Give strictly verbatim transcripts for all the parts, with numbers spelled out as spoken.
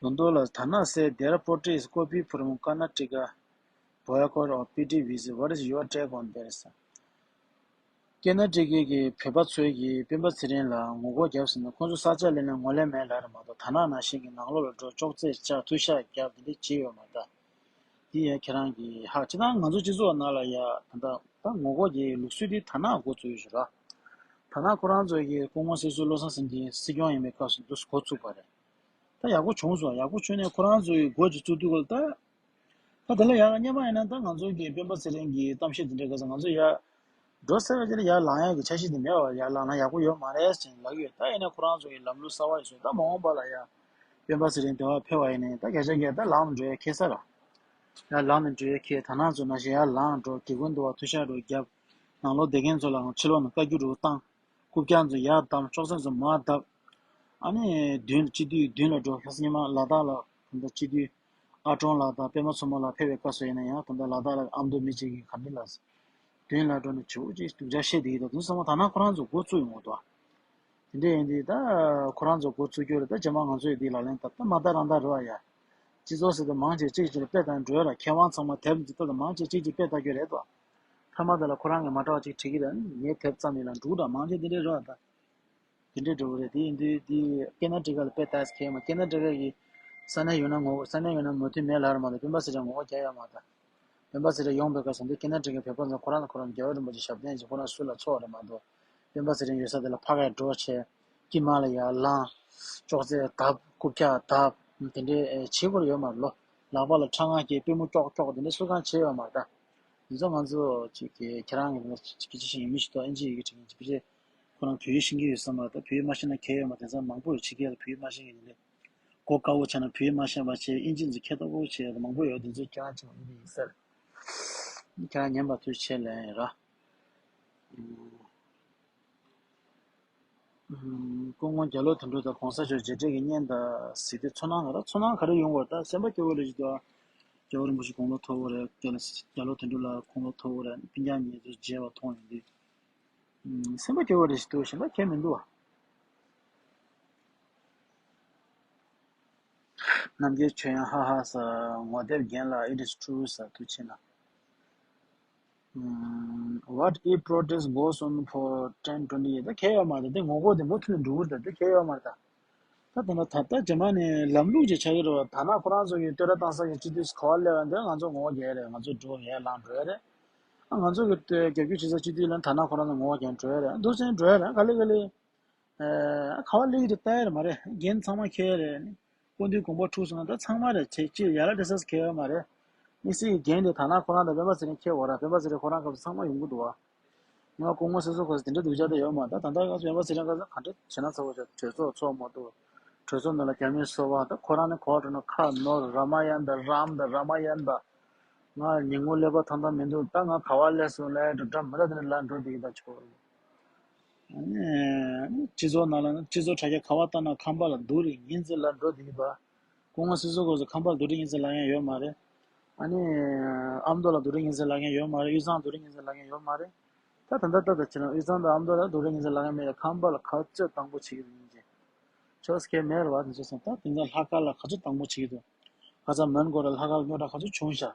དོན་དུ་ལ་ཐ་ན་སེ་there are forties copied from Karnataka boycott of P T visit, what is your take on this? ཀེ་ན་ཊི་ཀའི་གི་བོད་པ་ཚོའི་གི་སྤེན་པ་ཚེ་རིང་ལ་ངོ་རྒོལ་བརྒྱབ་ཟིན་ན་ཁོང་ཚོ་ས་ཆ་ལེན་ན་ངོ་ལེན་མེད་ལབ་རེད་མ་གཏོགས། ད་ནང་ནང་བཞིན་གི་ནང་ལོགས་ལ་འགྲོ་ཅོག་ཙེ་བཅག་ཐུག་ཤག་བརྒྱབ་དེ་འདྲ་བྱས་ཡོད་མ་རེད། དེ་ཡང་ཁྱེད་རང་གི་ཧ་ཅི་ད་ང་ཚོ་སྤྱི་ཚོགས་ནང་ལ་ཡ་ད་ད་ད་ངོ་རྒོལ་གྱི་ལུགས་སྲོལ་དེ་ད་ནང་འགོ་བཙུགས་ཡོད་ཞུ་ར། ད་ནང་ཁོ་རང་ཚོ་གི་སྐུ་ངོ་སྲིད་ཟུར་བློ་བཟང་སེང་གེ་སྲིད་སྐྱོང་ཡིན་པའི་སྐབས་སུ་འདུག་འགོ་བཙུགས་པ་རེད། ད་ཡག་པོ་བྱུང་སོང་། ཡག་པོ་བྱུང་ནས་ཁོ་རང་ཚོ་གི་འགོ་ཅིག་བཙུགས་དུས་སྐབས་ལ་ད། ད་དེ་ལ་ཡང་སྔོན་མ་ཡིན་ན་ད་ང་ཚོ་གི་སྤེན་པ་ཚེ་རིང་གི་གཏམ་བཤད་དེ་འདྲའི་སྐབས་སུ་ང་ཚོ་ཡར་འགྲོ་ཟེར་བ་ཅིག་ལ་ཡར་ལངས་ཡག་གི་འཆར་གཞི་དེ་མེད་པ། ཡར་ལངས་ན་ཡག་པོ་ཡོད་མ་རེད་ཟེར་ལབ་ཀྱི་ཡོད། ད་ཡིན་ན་ཁོ་རང་ཚོ་གི་ལམ་ལུགས་གསར་པ་ཡིན་སོང་། ད་མ་འོངས་པ་ལ་ཡ་སྤེན་པ་ཚེ་རིང་དེ་བ་ཕེབས་པ་ཡིན་ནའི་ད་བརྒྱ་ཆ་བརྒྱ་ད་ལངས་ནས་འགྲོ་ཡ་ཁེལ་ས་ར། ཡར་ལངས་ནས་འགྲོ་ཡ་ཁེལ། ད་ནང་ཚོ་ནང་བཞིན་ཡར་ལངས་འགྲོ། སྒེའུ་ཁུང་དུ་བ་ཐུག་ཤག་འགྲོ་རྒྱབ། ནང་ལོགས་བསྡད་མཁན་ཚོ་ལའང་ཕྱི་ལོགས་ནས་བཀའ་བཀྱོན་འགྲོ་བཏང་། རྐུབ་བཀྱག་ཚོ་ཡར་བསྡམས། ཅོག་ཙེ་ཚོ་མར་བརྡབས། ཨ་ནི་མདུན་སྤྱི་འཐུས་མདུན་ལ་འགྲོ། ཁ་སང་ཉི་མ་ལ་དྭགས་ལ་ད་ལྟ་སྤྱི་འཐུས་ཨ་ཀྲོང་ལགས་དང་པད་མ་མཚོ་མོ་ལགས་ཕེབས་པའི་སྐབས་སུ་ཡིན་ན་ཡང་ད་ལྟ་ལ་དྭགས་ལ་ཨ་མདོ་མི་གཅིག་གིས་ག་འདྲ་ལབ་ཟེར། མདུན་ལ་འགྲོ་ནས་ཇོ་བོ་རྗེ་སྡུག་ཅག་བཤད་བསྡད་ཀྱི་འདུག་དེ་ཚང་མ་ད་ནང་ཁོ་རང་ཚོ་འགོ་བཙུགས་ཡོང་གི་འདུག་དེ་འདྲ་ཡིན་དུས་ད་ཁོ་རང་ཚོ་འགོ་བཙུགས་རྒྱུ་རེད། ད་རྗེས་མ་ང་ཚོ་ཡི་འདི་ལག་ལེན་བསྟར། ད་མ་ལྟ་རང་ལྟ་རེད་བ་ཡ། སྤྱི་ཚོགས་ཟེར་དུས་མང་ཆེ་གཅིག་གཅིག་ལ་དཔེ་བལྟ་འགྲོ་ཡ་ར། མཁས་དབང་ཚང་མ་དེབ་འདི་ལྟ་དང་མང་ཆེ་གཅིག་གཅིག་དཔེ་ལྟ་རྒྱུ་རེད་དོ། ཐ་མ་དེ་ལ་ཁོ་རང་གིས་མ་འདྲ་བ་ཅིག་བྲིས་ཀྱི་རེད། ངས་དེབ་བརྩམས་ཡིན་ལ་འགྲིག་དང་མང་ཆེ་འདི་འདྲའི་རེད་བ་ད། དེ་འདྲའི་འགྲོ་གི་རེད། དེ་ཡིན་དུས་དེ་ཀེ་ན་ཌི་ཀ་ལ་དཔེ་ལྟ་ས་ཁེལ་མ། ཀེ་ན་ཌི་ཀ་གི་ས་གནས་ཡོད་ན་ངོ་ས་གནས་ཡོད་ན་མོས་མཐུན་མེད་ལབ་རེད་མ་གཏོགས་སྤེན་པ་ཚེ་རིང་ངོ་རྒོལ་རྒྱག་ཡོད་མ་རེད། སྤེན་པ་ཚེ་རིང་ཡོང་བའི་སྐབས་སུ་འདི་ཀེ་ན་ཌི་ཀའི་བོད་པ་ཚོ་ཁོ་རང་ལ་ཁོ་རང་རྒྱལ་བ་རིན་པོ་ཆེ་ཞབས་བརྟན་ཅིག་ཁོ་རང་སུ་ལ་ཚོགས་རེད་མ་གཏོགས། སྤེན་པ་ཚེ་རིང་ཡོད་ས་དེ་ལ་ཕ་གིར་འགྲོ་བྱས། དཀྱིལ་མ་ལ་ཡར་ལངས། ཅོག་ཙེ་བརྡབས། རྐུབ་བཀྱག་བརྡབས། དེ་འདྲའི་བྱེད་དགོས་ཡོད་མ་རེད་ལོ། ལག་པ་ལ་ཁྲག་རྔ་བཀལ། པུས་མོ་ཀྱོག་ཀྱོག་དེ་འདྲ་སུ་གང་བྱས་ཡོད་མ་རེད་ད། དེ་ཚོ་ང་ཚོ་ཅིག་གི་ཁྱེད་རང་གི་སྐད་ཆ་ཞིག་ཡིན་མི་ཞིག་ཏུ་ཨིན་ཇི་ཡི་གེ་བྲིས་མཁན་ཅིག་ཕལ་ཆེར་ཁོ་རང་བོད་ཡིག་ཤེས་ཀྱི་ཡོད་ས་མ་རེད་ད། བོད་ཡིག་མ་ཤེས་ན་གལ་ཡོད་མ་རེད། དེང་སང་མང་པོ་ཡོད་ཕྱི་རྒྱལ་ལ་བོད་ཡིག་མ་ཤེས་མཁན་དེ་འདྲ། མགོ་དཀར་པོ་ཆགས་ན་བོད་ཡིག་མ་ཤེས་པ་བྱས། ཨིན་ཇི་ཚོ་ཁྱད་མཐའ་དགོས་བྱས་མང་པོ་ཡོད། དེ་ཚོ་ཁྱེད་རང་ཅིག་ཡིན་ཡིན་ཟེར། ཁྱེད་རང་ཉན་པ་ཐུགས་ཆེ་ལན་ར། སྐུ་ངོ་རྒྱ་ལོ་དོན་གྲུབ་དང་གོང་ས་མཆོག་མཇལ་འཕྲད་ཀྱི་བརྙན་དང་གཟིགས་དུས་ཚོར་སྣང་ག་རེ་ཚོར་སྣང་ག་རེ་ཡོང་བ་རེད་ད། སེམས་པ་སྐྱོ་བོ་རེད་ཅིག་འདུག་རྒྱལ་བ་རིན་པོ་ཆེ་དགུང་ལོ་མཐོ་བོ་རེད། རྒྱ་ལོ་དོན་གྲུབ་ལགས་དགུང་ལོ་མཐོ་བོ་རེད། སྤུན་ཀྱག་ཉིས་ཚོ་མཇལ་བ་མཐོང་ཡོང་དུས། ཨུམ། སེམས་པ་སྐྱོ་བོ་རེད་ཞིག་འདུག་གཞན་པ་གང་ཡང་མི་འདུག་བ། རྣམ་རྒྱལ་ཆོས་དབྱངས་ཧ་ཧ་ཟེར། ངོ་དེབ་རྒན་ལགས། It is true ཟེར། ཐུགས་ཆེ་གནང་། ཨུམ། What if protest goes on for ten, twenty years? ད་གལ་ཡོད་མ་རེད། དེ་ངོ་རྒོལ་དེ་མུ་མཐུད་ནས་འགྲོ་གི་རེད། དེ་གལ་ཡོད་མ་རེད་ད། ད་ད་ད་ད་རྗེས་མ་ནས་ལམ་ལུགས་ཅིག་ཆགས་ཀྱི་རེད་བ། ད་ནང་ཁོ་རང་ཚོ་གི་བསྟོད་ར་བཏང་ས་གི་སྤྱི་འཐུས་ག་པར་སླེབས་པ་འདི་ང་ཚོ་ངོ་རྒོལ་རྒྱག་ཡ་རེད། ང་ཚོ་འགྲོ་ཡ་ལངས་འགྲོ་ཡ་རེད། ཨ་ང་ཚོ་གི་རྒྱབ་སྐྱོར་བྱེད་ས་སྤྱི་འཐུས་ལ་ད་ནང་ཁོ་རང་ཚོ་ངོ་རྒོལ་རྒྱག་འགྲོ་ཡ་རེད། འདུག་སེ་འགྲོ་ཡ་རེད། ག་ལེ་ག་ལེ། ཨ་ག་པར་སླེབས་ཀྱི་རེད་ལྟ་ཡ་རེད་མ་རེད། འགན་ཚང་མ་འཁྱེར་ཡ་རེད། སྐུ་མདུན་དགོངས་པ་འཁྲུགས་སོང་ན་ད་ཚང་མ་རེད། ཆེ་ཆེ་ཡ་ལ་དེ་སེ་འཁྱེར་ཡོད་མ་རེད། དམིགས་བསལ་གྱི་འགན་དེ་ད་ནང་ཁོ་རང་དང་སྤེན་པ་ཚེ་རིང་འཁྱེར་དགོས་ར། སྤེན་པ་ཚེ་རིང་ཁོ་རང་སྐབས་སུ་ཚང་མ་ཡོང་གི་འདུག་བ། ང་སྐུ་ངོ་སྲིད་ཟུར་སྐབས་སུ་དེ་འདྲ་སྡུག་ཅག་ད་ཡོད་མ་རེད། ད་ད་ལྟ་སྐབས་སུ་སྤེན་པ་ཚེ་རིང་སྐབས་སུ་ག་འདྲ་བྱས་ན་ཚ་བོ་བྱ། གྲོས་ཚོགས་ཚོགས་མ་ཐུབ། གྲོས་ཚོགས་ནང་ལ་རྒྱ་མིའི་སོ་པ་ད་ཁོ་རང་ནི་གོ་བ་འགྲོ་ན་ཁ་ནོར། ར་མ་ཡན་ད་རམ་ད་ར་མ་ཡན་ད། ང་ཉིན་གུང་ཀླད་པ་ཐང་ཐང་མི་འདུག་ད་ང་ག་པར་སླེབས་སོང་ལབ་འགྲོ་འདྲ་མི་འདྲ་དེ་འདྲ་ལབ་འགྲོ་བསྡད་ཀྱི་ད་ཆོག་སྤྱི་ཚོགས་ནང་ལ་ནི་སྤྱི་ཚོགས་དྲ་རྒྱ་ག་པར་བལྟས་ན་ཁམས་པ་ལ་སྡུག་རུ་ཡིན་ཟེར་ལབ་འགྲོ་བསྡད་ཀྱི་འདུག་སྐུ་ངོ་སྲིད་ཟུར་སྐབས་སུ་ཁམས་པ་ལ་སྡུག་རུ་ཡིན་ཟེར་ལབ་མཁན་ཡོད་མ་རེད། ཨ་ནི་ཨ་མདོ་ལ་སྡུག་རུ་ཡིན་ཟེར་ལབ་མཁན་ཡོད་མ་རེད། དབུས་གཙང་སྡུག་རུ་ཡིན་ཟེར་ལབ་མཁན་ཡོད་མ་རེད། ད་ད་ལྟ་ད་ལྟ་བྱས་ན་དབུས་གཙང་དང་ཨ་མདོ་ལ་སྡུག་རུ་ཡིན་ཟེར་ལབ་མཁན་མེད་ལ་ཁམས་པ་ལ་ག་ཚོད་དང་པོ་བྱེད་ཀྱི་འདུག་ཡིན་གྱི། ཆོས་སྐལ་མེད་རེད་བ། དེ་ཚོ་སོང་ད་དེང་སང་ལྷག་དཀར་ལ་ག་ཚོད་དང་པོ་བྱེད་ཀྱི་འདུག་ཁ་སང་མོན་གྷོ་ལ་ལྷག་དཀར་རྙོག་དྲ་ག་ཚོད་བྱུང་ཤག་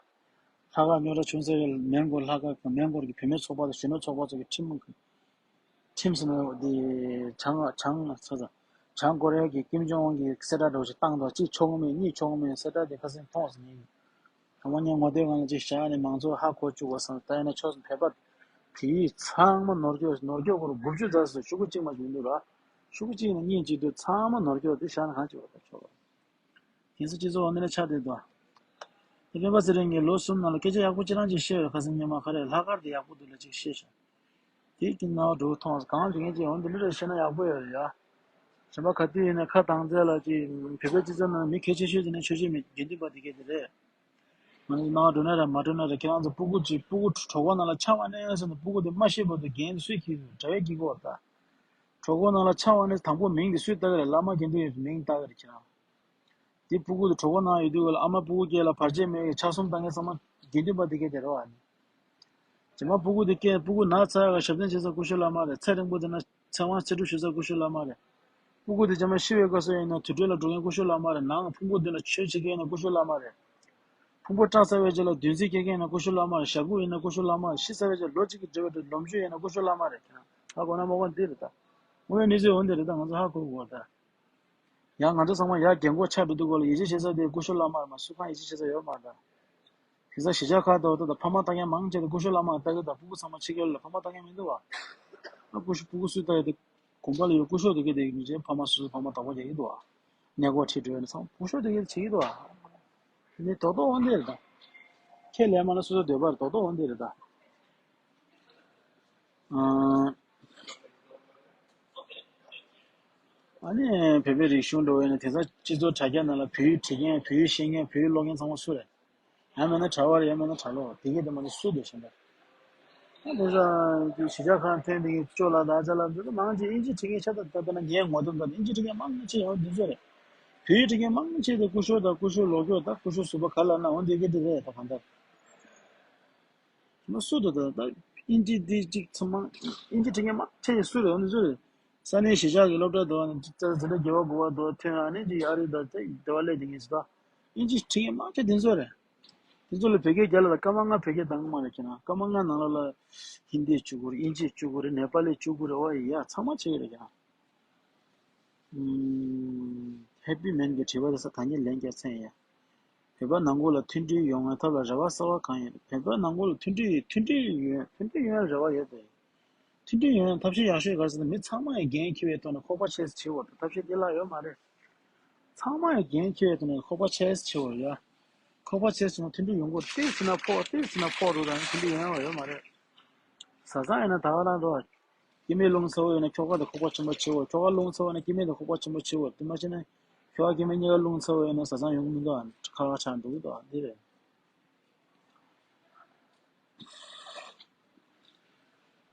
ལྷག་དཀར་རྙོག་དྲ་བྱུང་ཚེ་མོན་གྷོ་ལྷག་དཀར་མོན་གྷོ་གི་བུད་མེད་ཚོགས་པ་དང་གཞོན་ནུ་ཚོགས་པ་ཚོ་གི་ཁྲིམས་ཁྲིམས་ཟེར་ན་དེ་བྱང་བྱང་ཚ་ཚ་བྱང་ཀོ་རི་ཡ་གི་ཀིམ་ཇོང་ཨུན་གྱི་གསལ་བསྒྲགས་འདྲ་བོ་ཞིག་བཏང་འདུག་གཅིག་ཆོག་གི་མེད་གཉིས་ཆོག་གི་མེད་གསལ་བསྒྲགས་དེ་ཁ་སང་མཐོང་སོང་ངས། དང་པོ་ངས་ངོ་དེབ་སྒང་ལ་ཅིག་བཞག་ནས་མང་ཚོགས་ཧ་གོ་བཅུག་དགོས་བསམ། ད་ཡིན་ན་ཆོག་སོང་། བོད་པ་བོད་ཡིག་ཚང་མ་ནོར་སྐྱོན་ནོར་སྐྱོན་སྐོར་དགུ་བཅུ་ཙམ་ཞིག་ཤོག་གུ་གཅིག་མ་ཞིག་འདུག་ར། ཤོག་གུ་གཅིག་ནང་གཉིས་གཅིག་འདུག་ཚང་མ་ནོར་སྐྱོན་དེ་བཞག་ན་གང་ཅིག་བ་ད་ཆོག་ག་དེང་སང་སྤྱི་ཚོགས་འོ་འདི་ལ་ཆགས་བསྡད་འདུག་དེ་སྤེན་པ་ཚེ་རིང་གིས་ལོ་གསུམ་ནང་ལ་སྐད་ཆ་ཡག་པོ་ཅི་རང་ཅིག་བཤད་ཡོད། ཁ་སང་ཉི་མ་ག་རེ་ལྷག་དཀར་དེ་ཡག་པོ་འདུག་ལབ་ཅིག་བཤད་ཤག་དེ་ཀྱི་རྣ་བ་འགྲོ་མཐོང་གང་ལ་ཡིན་ཅིག་འོ་འདི་འདྲ་རེ་བཤད་ན་ཡག་པོ་ཡོད་རེད་ཡ། གཞན་པ་ག་དུས་ཡིན་ན་ཁ་བཏང་ཚད་ལ་ཅིག་བོད་པའི་སྤྱི་ཚོགས་ནང་མི་གལ་ཆེ་ཤོས་དེ་ནི་ཆོས་བྱེད་མི་དགེ་འདུན་པ་དེ་གས་དེ་རེད། ང་ཚོ་རྣ་བ་འགྲོ་ན་རེད་མ་འགྲོ་ན་རེད། ཁྱེད་རང་ཚོ་སྤུ་གུ་ཅིག་སྤུ་གུ་གྲོད་ཁོག་ནང་ལ་ཆགས་པ་ནས་ཟེར་ནས་སྤུ་གུ་དེ་མ་ཤེས་བར་དུ་རྒན་དེ་སུས་འཁྱེར་འདུག་གྲྭ་པས་འཁྱེར་གི་ཡོད་རེད་ད། གྲོད་ཁོག་ནང་ལ་ཆགས་པ་ནས་དང་པོ་མིང་དེ་སུས་བཏགས་ཀྱི་རེད། བླ་མ་དགེ་འདུན་ཡོད་མིང་བཏགས་ཀྱི་རེད་ཁྱེད་རང་། དེ་སྤུ་གུ་དེ་གྲོད་ཁོག་ནང་ཡོད་དུས་ལ་ཨ་མ་སྤུ་གུ་སྐྱེས་ལ་བར་ཆད་མེད་ཀྱི་ཆ་གསུམ་བཏང་མཁན་ཚང་མ་དགེ་འདུན་པ་དེ་གས་དེ་རེད་བ་ནི། རྗེས་མ་སྤུ་གུ་དེ་སྐྱེས་སྤུ་གུ་ན་ཚ་ཡག་ཞབས་བརྟན་བྱེད་ས་སྐུ་ཞབས་བླ་མ་རེད། ཚེ་རིང་པོ་དེ་ན་ཚེ་དབང་ཚེ་སྒྲུབ་ཞུ་ས་སྐུ་ཞབས་བླ་མ་རེད། སྤུ་གུ་དེ་ཚང་མ་ཤི་བའི་སྐབས་སུ་ཡིན་ན་དུར་ཁྲོད་ལ་འགྲོ་མཁན་སྐུ་ཞབས་བླ་མ་རེད། ནང་ཕུང་པོ་མདུན་ལ་ཆོས་བྱེད་མཁན་ཡིན་ན་སྐུ་ཞབས་བླ་མ་རེད། ཕུང་པོ་སྐྲག་ཚར་བའི་རྗེས་ལ་བདུད་རྩི་སྐྱེལ་མཁན་ཡིན་ན་སྐུ་ཞབས་བླ་མ་རེད། ཞབས་ཁུག་ཡིན་ན་སྐུ་ཞབས་བླ་མ་རེད། ཤི་ཚར་བའི་རྗེས་ལོ་གཅིག་གི་འབྲེལ་བའི་ལོ་མཆོད་ཡིན་ན་སྐུ་ཞབས་བླ་མ་རེད། ཧ་གོ་ན་མ་གོ་འདི་རེད་ད། དངོས་ཡོད་གནས་ཚུལ་འོ་འདི་རེད་ད། ང་ཚོ་ཧ་གོ་དགོས་ད། ཡང་ང་ཚོ་ཚང་མ་ཡར་རྒན་གོག་ཆགས་འགྲོ་དུས་སྐོར་ལ་ཡིད་ཆེས་བྱེད་ས་དེ་སྐུ་ཞབས་བླ་མ་རེད་མ། སུ་གང་ཡིད་ཆེས་བྱེད་ས་ཡོད་མ་རེད་ད། དེང་སང་གཞིས་ཆགས་ཁག་ཏུ་ད་ཕ་མ་ལྟ་མཁན་མང་ཆེ་དེ་སྐུ་ཞབས་བླ་མ་ལྟ་གི་ད། སྤུ་གུ་ཚང་མ་ཕྱི་རྒྱལ་ལ་ཕ་མ་ལྟ་མཁན་མི་འདུག་བ། ཨ་སྐུ་ཞབས་སྤུ་གུ་སུས་ལྟ་ཡོད་དེ། དགོན་པ་ལ་ཡོད་སྐུ་ཞབས་དེ་གས་དེ་མི་བྱེད། ཕ་མ་སོ་སོའི་ཕ་མ་བདག་པོ་རྒྱག་གི་འདུག་བ། ནད་འགོག་ཁྲིད་འགྲོ་ཡོད་ན་ཚང་མ་སྐུ་ཞབས་དེ་གས་བྱེད་ཀྱི་འདུག་བ། དེ་ནི་རྡོག་རྡོག་འོ་འདི་རེད་ད། ཁས་ལེན་མ་ལ་སོ་སོ་འདོད་པ་རེད། རྡོག་རྡོག་འོ་འདི་རེད་ད། ཨ་ནི་བོད་པའི་རིག་གཞུང་འགྲོ་བས་ན་དེང་སང་སྤྱི་ཚོགས་དྲ་རྒྱ་ནང་ལ་བོད་ཡིག་བྲིས་མཁན། བོད་ཡིག་ཤེས་མཁན། བོད་ཡིག་ཀློག་མཁན་ཚང་མ་སུ་རེད། ཡང་མིན་ན་གྲྭ་པ་རེད། ཡང་མིན་ན་གྲྭ་ལོག་རེད། དེ་གས་དེ་མ་གཏོགས་སུ་འདུག་ཤེས་ན། ཨ་དེང་སང་གཞིས་ཆགས་ཁག་ཐོན་དེ་གས་ཅོ་ལགས་དང་ཨ་ཅག་ལགས་ཚོ་མང་ཆེ་ཨིན་ཇི་བྲིས་མཁན་ཤ་སྟག་ད། ད་ན་ངའི་ངོ་དེབ་ད་ཨིན་ཇི་བྲིས་མཁན་མང་ཆེ་ཡང་འདི་ཚོ་རེད། བོད་ཡིག་བྲིས་མཁན་མང་ཆེ་དེ་སྐུ་ཞབས་དང་སྐུ་ཞབས་ལོག་སྐྱོར་དང་སྐུ་ཞབས་ཟུར་པ་ག་ལབ་ན་འོ་འདི་གས་དེ་རེད་ད། གང་ལྟར། མ་སུ་དུ་ད་ད་ཨིན་ཇི་འདི་གཅིག་ཚང་མ་ཨིན་ཇི་བྲིས་མཁན་མང་ཆེ་ཡི་སུ་རེད། འོ་ནི་སུ་རེད། ས་གནས་གཞིས་ཆགས་ཀྱི་སློབ་གྲྭ་དུ་ནི་ཙ་ཙི་འདྲ་རྒྱལ་བ་འབུལ་བ་དུ་ཐོན། ཨ་ནི་ཅིག་ཨ་རི་དུ་དེ་དེ་བ་སླེབས་དེ་ངེས་སུ་ད་ཨིན་ཇི་བྲིས་མཁན་མང་ཆེ་དེ་ཚོ་རེད། དེ་ཚོ་ལ་བོད་སྐད་རྒྱག་ལ་ད་སྐར་མ་ལྔ་བོད་སྐད་བཏང་གི་མ་རེད་ཁྱེད་རང་། སྐར་མ་ལྔ་ནང་ལོགས་ལ་ཧིན་དི་བཅུག་གི་རེད། ཨིན་ཇི་བཅུག་གི་རེད། ནེ་པ་ལི་བཅུག་གི་རེད། འོ་ཡ་ཚང་མ་བྱེད་ཀྱི་རེད་ཁྱེད་རང་། ཧེ་པི་མེན་གྱི་དྲི་བ་དེ་ས་ད་ངས་ལན་རྒྱག་ཚར་ཡིན། བོད་པ་ནང་ཁུལ་ལ་མཐུན་སྒྲིལ་ཡོང་བའི་ཐབས་ལ་རེ་བ་གསར་བ་གང་ཡོད། བོད་པ་ནང་ཁུལ་ལ་མཐུན་སྒྲིལ་མཐུན་སྒྲིལ་ཡོང་མཐུན་སྒྲིལ་ཡོང་བའི་རེ་བ་ཡོད་དེ། མཐུན་སྒྲིལ་ཡོང་བའི་ཐབས་ཤེས་ཡག་ཤོས་ག་རེ་ཟེར་ན་མི་ཚང་མ་ཡི་འགན་འཁྱེར་བའི་ཐོག་ནས་ཁོག་པ་ཆེ་ཙམ་བྱེད་དགོས་རེད། ཐབས་ཤེས་དེ་ལ་ཡོད་མ་རེད། ཚང་མ་ཡི་འགན་འཁྱེར་བའི་ཐོག་ནས་ཁོག་པ་ཆེ་ཙམ་བྱེད་དགོས་རེད་ཡ། ཁོག་པ་ཆེ་ཙམ་མཐུན་སྒྲིལ་ཡོང་དགོས། ཏོག་ཙམ་ན་ཕོག་ཏོག་ཙམ་ན་ཕོག་འགྲོ་དང་མཐུན་སྒྲིལ་ཡོང་ཡ་ཡོད་མ་རེད། བཟའ་ཚང་ཡིན་ན་ད་ག་རང་འགྲོ། སྐྱེ་དམན་རླུང་ཚ་བོ་ཡོད་ན་ཁྱོ་ག་དང་ཁོག་པ་ཆེན་པོ་བྱེད་དགོས། ཁྱོ་ག་རླུང་ཚ་བོ་ཡོད་ན་སྐྱེ་དམན་དང་ཁོག་པ་ཆེན་པོ་བྱེད་དགོས། དེ་མ་བྱས་ན་ཁྱོ་ག་སྐྱེ་དམན་གཉིས་ཀ་རླུང་ཚ་བོ་ཡོད་ན་བཟའ་ཚང་ཡོང་གི་མི་འདུག་ཨ། ཁག་ཁག་ཆགས་འགྲོ་གི་འདུག་ཨ། འདི་རེད།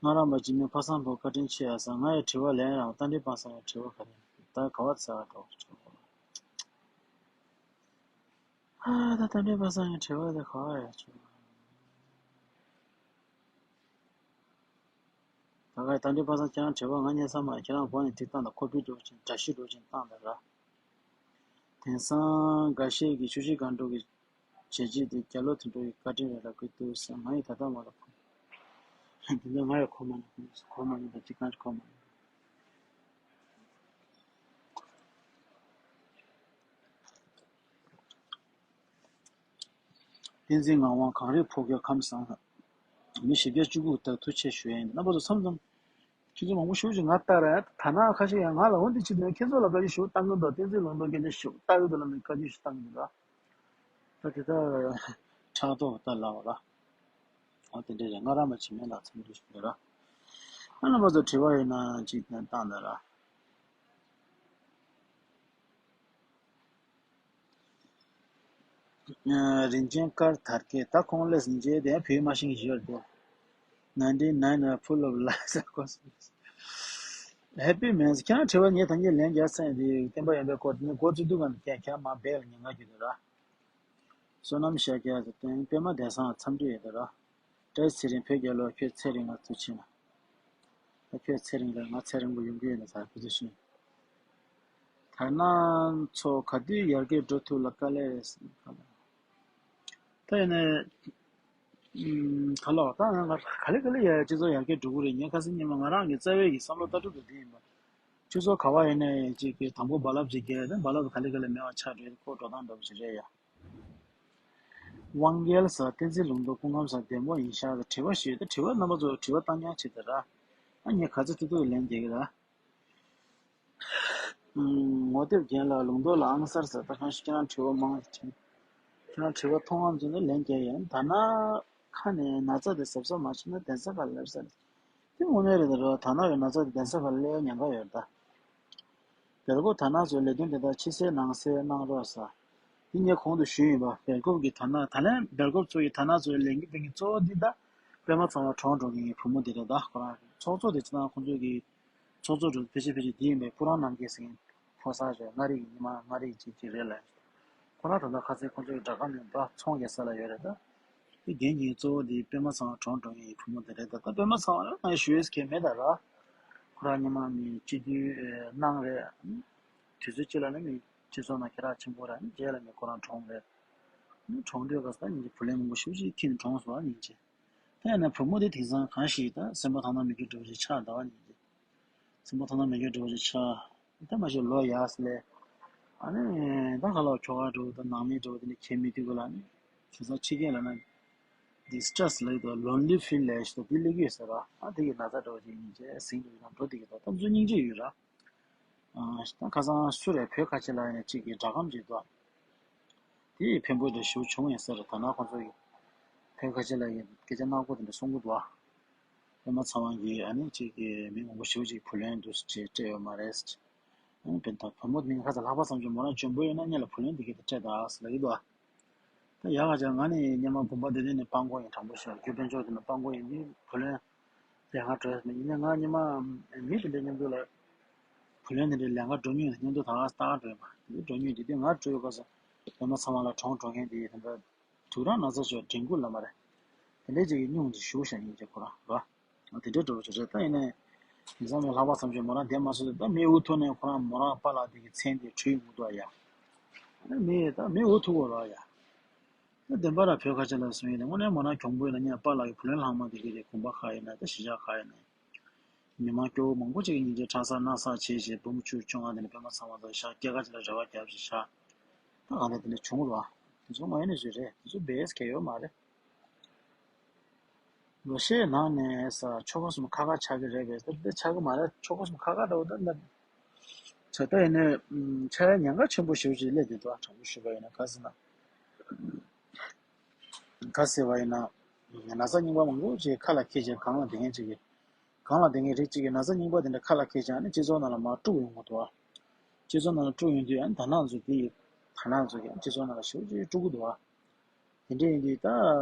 ང་རང་པ་འཇིགས་མེད་ཕ་བཟང་བུ་བཀའ་དྲིན་ཆེ་ཡ་ཟེར། ང་ཡི་དྲི་བ་ལན་རང་རྟ་མགྲིན་པ་སངས་ཡི་དྲི་བ་ག་རེ་ད་ག་བ་ཚ་བ་འགྲོ་ཆོག་ཨ། ད་རྟ་མགྲིན་པ་སངས་ཡི་དྲི་བ་དེ་ག་བ་ཡ་ཆོག་ད་ག་རྟ་མགྲིན་པ་སངས་ཁྱེད་རང་དྲི་བ་ང་རྙེད་ས་མ་རེད། ཁྱེད་རང་སྒོ་ནས་དེ་བཏང་དང་ཁོ་པི་འགྲོ་ཅིང་འདྲ་ཤི་འགྲོ་ཅིང་བཏང་དང་ར། དེང་སང་འགའ་ཤས་ཀྱིས་ཆུ་བཞི་སྒང་དྲུག་གི་བྱས་རྗེས་དེ་རྒྱ་ལོ་དོན་གྲུབ་ཀྱི་བཀའ་དྲིན་རེད་ལབ་ཀྱི་འདུག་ཟེར། ང་ཡི་ད་ལྟ་མ་ལ་ཁོ་འདི་ནི་ང་ཡི་ཁོ་མ་ནི་ཁོ་མ་ནི་ད་ཅི་གང་ཅི་ཁོ་མ་ནི། བསྟན་འཛིན་ངག་དབང་གངས་རིའི་ཕོ་རྒྱས་ཁམས་བཟང་། མི་བཞི་བརྒྱ་བཅུ་དགུ་ལྟར་ཐུགས་རྗེ་ཆེ་ཞུ་ཡ་ཡིན། རྣམ་པ་ཚོ་མཚམས་མཚམས་ཁྱེད་ཚོ་མང་པོ་ཞེ་པོ་ཅིག་ང་ལྟ་ར། ད་ནང་ཁ་ཤས་ཡང་ང་ལ་འོ་འདི་ཅི་འདོད་ཁྱེད་ཚོ་ལ་བཀའ་ཁྱེད་ཞུ་བཏང་གི་འདུག་བསྟན་འཛིན་ལུང་རྟོགས་སྐད་ཆ་ཞུ་ལྟ་གི་འདུག་ལ་ནི་བཀའ་ཁྱེད་ཞུ་བཏང་གི་འདུག་ད་དེ་ལྟར་ཕྲག་དོག་ལྟ་ལ་བ་ལ། འོ་དེ་འདྲ་རེད། ང་རང་མ་བྱེད་མེད་ལ་འཚམས་འདྲི་ཞུ་འདོད་ར། ཨ་ནི་མ་ཚོ་དྲི་བ་ཡོད་ན་ཅིག་བཏང་ད་ར། རིན་ཆེན་དཀར་དར་གྱི་ད་ཁོང་ལས་མཇལ་དེ་བོད་མ་ཤེས་ཀྱི་ཡོད་དེ། Ninety nine are full of lies of course. Happy man. ཁྱེད་རང་དྲི་བ་ངས་ད་ངས་ལན་རྒྱག་ཚར་ཡིན་དེ། བསྟན་པ་ཡོན་པའི་སྐོར་དེ་ནི་འགོ་བཙུགས་དུས་གང་དུ་ཁྱེད་ཁྱེད་མ་བལ་ཉེན་ཁ་གྱི་འདུག་ར། བསོད་ནམས་ཤཱཀྱ་དང་པདྨ་བདེ་གསང་འཚམས་འདྲི་ཡོད་དེ་ར། བཀྲ་ཤིས་ཚེ་རིང་བོད་རྒྱལ་ལོ། ཁྱོད་ཚེ་རིང་ལ་ཐུགས་ཆེ་ན། ད་ཁྱོད་ཚེ་རིང་ལ་ང་ཚེ་རིང་པོ་ཡོང་གི་ཡོད་ན་ད་ཁུ་ཚུར་ཤིང་། དར་ནག་ཚོ་ག་དུས་ཡར་རྒྱས་འགྲོ་ཐུབ་ལ་དཀའ་ལས་རེད་ཟེར་ན་ག་ལ། ད་ཡིན་ནའི། ཨུམ། ག་ལ་ད་ང་ག་ལེ་ག་ལེ་ཡ་སྤྱི་ཚོགས་ཡར་རྒྱས་འགྲོ་གི་རེད། ངས་ཁ་སང་ཉི་མ་ང་རང་གི་རྩ་བའི་གི་བསམ་བློ་ལྟ་གྲུབ་དེ་འདི་ཡིན་པ། སྤྱི་ཚོགས་ག་བ་ཡིན་ནའི་ཅིག་གི་དང་པོ་རྦ་རླབས་ཅིག་རྒྱག་ཡ་དེ་རྦ་རླབས་ག་ལེ་ག་ལེ་མེད་པ་ཆགས་འགྲོ་ཡ་ཁོ་འགྲོ་སྟངས་འདྲ་པོ་ཞིག་རེད་ཡ། དབང་རྒྱལ་ཟེར་བསྟན་འཛིན་ལུང་རྟོགས་སྐུ་ཁམས་བཟང་བདེ་མོ་ཡིན་ཤག་ཟེར་དྲི་བ་ཞུས་ཏེ། དྲི་བ་རྣམ་པ་ཚོ་དྲི་བ་བཏང་རྐྱང་བྱེད་དེ་ར། ཨ་ངས་ག་ཚོད་ཐུབ་ཐུབ་ལན་རྒྱག་གི་ར། ངོ་དེབ་རྒན་ལགས་ལུང་རྟོགས་ལགས་ཨང་གསར་ཟེར་ད་གང་ཞིག་ཁྱེད་རང་དྲི་བ་མང་དྲན། ཁྱེད་རང་དྲི་བ་མཐོང་ངམ་བྱུང་ན་ལན་རྒྱག་ཡིན། ད་ན་ཁ་ནས་ན་ཚ་དེ་གཟབ་གཟབ་མ་བྱས་ན་གདན་ས་ཁ་ལ་སླེབས་ས་རེད། དེ་དངོས་གནས་རེད་ད་ར། ད་ན་གི་ན་ཚ་དེ་གདན་ས་ཁ་ལ་སླེབས་ཉེན་ཁ་ཡོད་རེད་ད། སྦེལ་ཀོབ་དར་ནག་ཚོའི་ལས་དོན་དེ་དག་ཕྱི་གསལ་ནང་གསལ་གནང་རོགས་ཟེར། འདི་ངས་གོང་དུ་ཞུས་ཡིན་པ། སྦེལ་ཀོབ་ཀྱི་དར་ནག་ད་ལན་སྦེལ་ཀོབ་ཚོ་ཡི་དར་ནག་ཚོའི་ལས་འགུལ་སྤེལ་མཁན་གཙོ་བོ་འདི་དག་པད་མ་ཚང་བ་གྲོངས་འགྲོ་མཁན་གྱི་བུ་མོ་འདི་རེད་ད། ཁོ་རང་ཚོགས་གཙོ་དེ་ཚོ་དང་ཁོང་ཚོ་གི་ཚོགས་གཙོ་འགྲོ་ཕལ་ཆེར་ཕལ་ཆེར་འདི་ཡིན་པས། སྤུ་རང་རྣམ་རྒྱལ་ཟེར་མཁན་ཕོ་གསར་རེད། མངའ་རིས་ཀྱི་ཉི་མ་མངའ་རིས་ཅིག་ཅིག་རེད་ལ། ཁོ་རང་ད་ལྟ་ཁ་སང་ཁོང་ཚོའི་སྦྲག་སྒམ་ནས་ད་ཚོང་རྒྱག་ས་ལ་ཡོད་རེད་ད། དེ་འགན་འཁྱེར་གཙོ་བོ་དེ་པད་མ་ཚང་བ་གྲོངས་འགྲོ་མཁན་གྱི་བུ་མོ་དེ་རེད་ད། ད་པད་མ་ཚང་བ་ལ་ང་ཞུ་ཡས་གལ་མེད་ད་ར། ཁོ་རང་སྔོན་མ་མི་སྤྱི་འཐུས་ཨེ་གནང་རེད། དུས་ཚོད་གཅིག་ལ་ནི་མི་སྤྱི་ཚོགས་ནང་ཁྱེད་རང་ཆེན་པོ་རེད། རྗེས་ལ་མི་ཁོ་རང་གྲོངས་རེད། ནི་གྲོངས་དུས་སྐབས་སུ་ད་ཉིན་གྱི་བུ་ལོན་མང་པོ་ཞེ་པོ་ཅིག་འཁྱེར་ནས་གྲོངས་སོང་བ་ཉིན་གཅིག་ད་ཡིན་ན་བུ་མོ་དེ་དེང་སང་གང་ཞིག་ད་སེམས་པ་ཐང་ཐང་མེད་རྒྱུ་འདྲ་བོ་ཅིག་ཆགས་འདུག་བ་ཉིན་གཅིག་སེམས་པ་ཐང་ཐང་མེད་རྒྱུ་འདྲ་བོ་ཅིག་ཆགས། ད་མ་གཞི་ལོ་ཡག་སི་ལས། ཨ་ནི་ད་ག་ལ་ཁྱོ་ག་འདྲ་བོ་དང་ནང་མི་འདྲ་བོ་དེ་ནི་ཁྱེད་མི་དུས་ག་ལ་ནི་དེང་སང་ཕྱི་རྒྱལ་ལ་ན་ཌི་སི་ཊེ་རེ་སི་ལབ་ཡོད་དོ། ལོན་ལི་ཕིལ་ལབ་ཞིག་དང་དེ་སླེབས་ཀྱི་ཡོད་ཟེར་ར། ཨ་དེ་གི་ན་ཚ་འདྲ་བོ་ཅིག་ཡིན་བྱས་ཟིང་འགྲོ་ཡིན་ན་འགྲོ་བསྡད་ཀྱི་འདུག་ད་ཚོ་སྙིང་རྗེ་ཡོད་ར། ཨ་ད་ཁ་སང་སུ་རེད་བོད་ཁ་ཆེ་ལ་ཡིན་ན་གཅིག་གི་སྒྲ་སྒམ་ཅིག་འདུག་དེ་ཕན་པོ་འདྲ་ཞེ་པོ་བྱུང་ཡིན་ཟེར། ད་ན་ཁོང་ཚོ་གི་བོད་ཁ་ཆེ་ལ་ཡིན་སྐད་ཆ་ནག་པོ་དེ་འདྲ་གསུང་གི་འདུག་ཨ། པད་མ་ཚེ་དབང་གིས་ཨ་ནི་གཅིག་གི་མི་མང་པོ་ཞེ་པོ་ཅིག་བུ་ལོན་འདུག་ཅེས་སྤྲད་ཡོད་མ་རེད། ཨ་ནི་བུ་མོ་མིང་ཁ་ཚ་ལྷག་པ་བསམ་བྱུང་། མོ་རང་འཇོན་པོ་ཡོད་ན་སྔོན་ལ་བུ་ལོན་འདི་གི་དེ་སྤྲད་དང་ཟེར་ལབ་ཀྱི་འདུག་ད་ཡག་ག་ཅག་ང་ནི་སྔོན་མ་བུམ་པ་འདི་དེ་ནས་སྤྲང་པོ་ཡིན། དྲང་པོ་ཞུ་རྒྱུ་དཔལ་འབྱོར་དེ་ནས་སྤྲང་པོ་ཡིན་དུས་བུ་ལོན་ལས་ཀ་འགྲོ་ཡ་མེད། ཡིན་ནའི་ང་སྔོན་མ་མི་དེ་འདྲའི་མཉམ་དུ་ལ་བུ་ལོན་དེ་འདྲའི་ལས་ཀ་འགྲོ་མྱོང་ཡོད། མཉམ་དུ་ད་ག་ལྟ་ག་འགྲོ་ཡོད་མ་དེ་འགྲོ་མྱོང་དེ་དུས་ང་འགྲོ་ཡོད་སྐབས་སུ་བུམ་པ་ཚང་མ་ལ་གྲོངས་འགྲོ་མཁན་དེ་དེ་འདྲ། དུག་རང་ན་ཚ་ཅོ་དྲན་ཁུལ་ལ་མ་རེད། དེ་འདྲའི་ཅིག་གི་སྙུང་ཅིག་ཞུགས་བཞག་ཡིན་ཅེས་ཁོ་རང་ར། དེ་འདྲའི་འགྲོ་བ་ཅིག་རེད། ད་ཡིན་ནའི་དེང་སང་མི་ལྷག་པ་བསམ་ཅོ་མོ་རང་བསྡད་མ་སོང་། ད་མི་འུ་ཐུག་ནས་ཁོ་རང་མོ་རང་པཱ་ལགས་དེ་གི་མཚན་དེ་བྲིས་ཡོང་གི་འདུག་ཡ། ཨ་ནི་མི་ད་མི་འུ་ཐུག་གོ་ར་ཡ། ད་བདེན་པ་ར་བོད་ཁ་ཆེ་ལ་སོང་ཡིན་ན་དངོས་གནས་མོ་རང་གྱོང་པོ་ཡིན་ན་ངས་པཱ་ལགས་ཀྱི་བུ་ལོན་ལྷག་མ་དེ་གི་རེད། གོམ་པ་ཁ་ཡིན་ན་ད་གཞིས་ཆགས་ཁ་ཡིན་ན། མི་མང་སྐྱོ་བོ་མང་པོ་ཅིག་གི་སྙིང་རྗེ་ཁྲག་ས་སྣ་ས་བྱས་བྱས་འབུམ་བཅུ་བཅོ་ལྔ་དེ་ནས་པད་མ་ཚང་མ་དང་ཤག་སྐྱེས་ཀ་ཅིག་ལ་རེ་བ་རྒྱབ་ཅིག་ཤག་ད་གང་ལྟར་དེ་འདྲ་བྱུང་རོགས། དེ་ཚོ་མ་ཡིན་ནི་ཞིག་རེད། དེ་ཚོ་བེས་གལ་ཡོད་མ་རེད། ལོ་ཤས་ནང་ནས་ས་ཆོལ་ཁ་གསུམ་ཁ་ཁ་ཆགས་ཀྱི་རེད་པས། ད་འདི་ཆགས་ཀྱི་མ་རེད། ཆོལ་ཁ་གསུམ་ཁ་ཁ་འདྲ་བོ་ད་འདི་ཆགས་ད་ཡིན་ནས་ཆགས་ཡ་ཉེན་ཁ་ཆེན་པོ་ཞེ་པོ་ཅིག་སླེབས་བསྡད་འདུག་དྲང་པོ་ཞུས་པ་ཡིན་ན་ག་ཟེར་ན། ག་ཟེར་བ་ཡིན་ན། ན་ཚ་རྙིང་པ་མང་པོ་ཅིག་ཁ་ལ་འཁྱེར་བྱས་གང་ལ་བསྡད་མཁན་ཅིག་གིས། གང་ལ་བསྡད་མཁན་རིགས་ཅིག་གིས་ན་ཚ་རྙིང་པ་དེ་འདྲ་ཁ་ལ་འཁྱེར་བྱས་ཨ་ནི་སྤྱི་ཚོགས་ནང་ལ་མར་དཀྲུག་ཡོང་གི་འདུག་ཨ། སྤྱི་ཚོགས་ནང་ལ་དཀྲུག་ཡོང་དུས་ཨ་ནི་དར་ནག་ཚོ་དེ་ཡི་དར་ནག་ཚོ་གིས་སྤྱི་ཚོགས་ནང་ལ་ཞེ་པོ་ཅིག་དཀྲུག་གི་འདུག་ཨ། དེ་འདྲ་ཡིན་དུས་ད་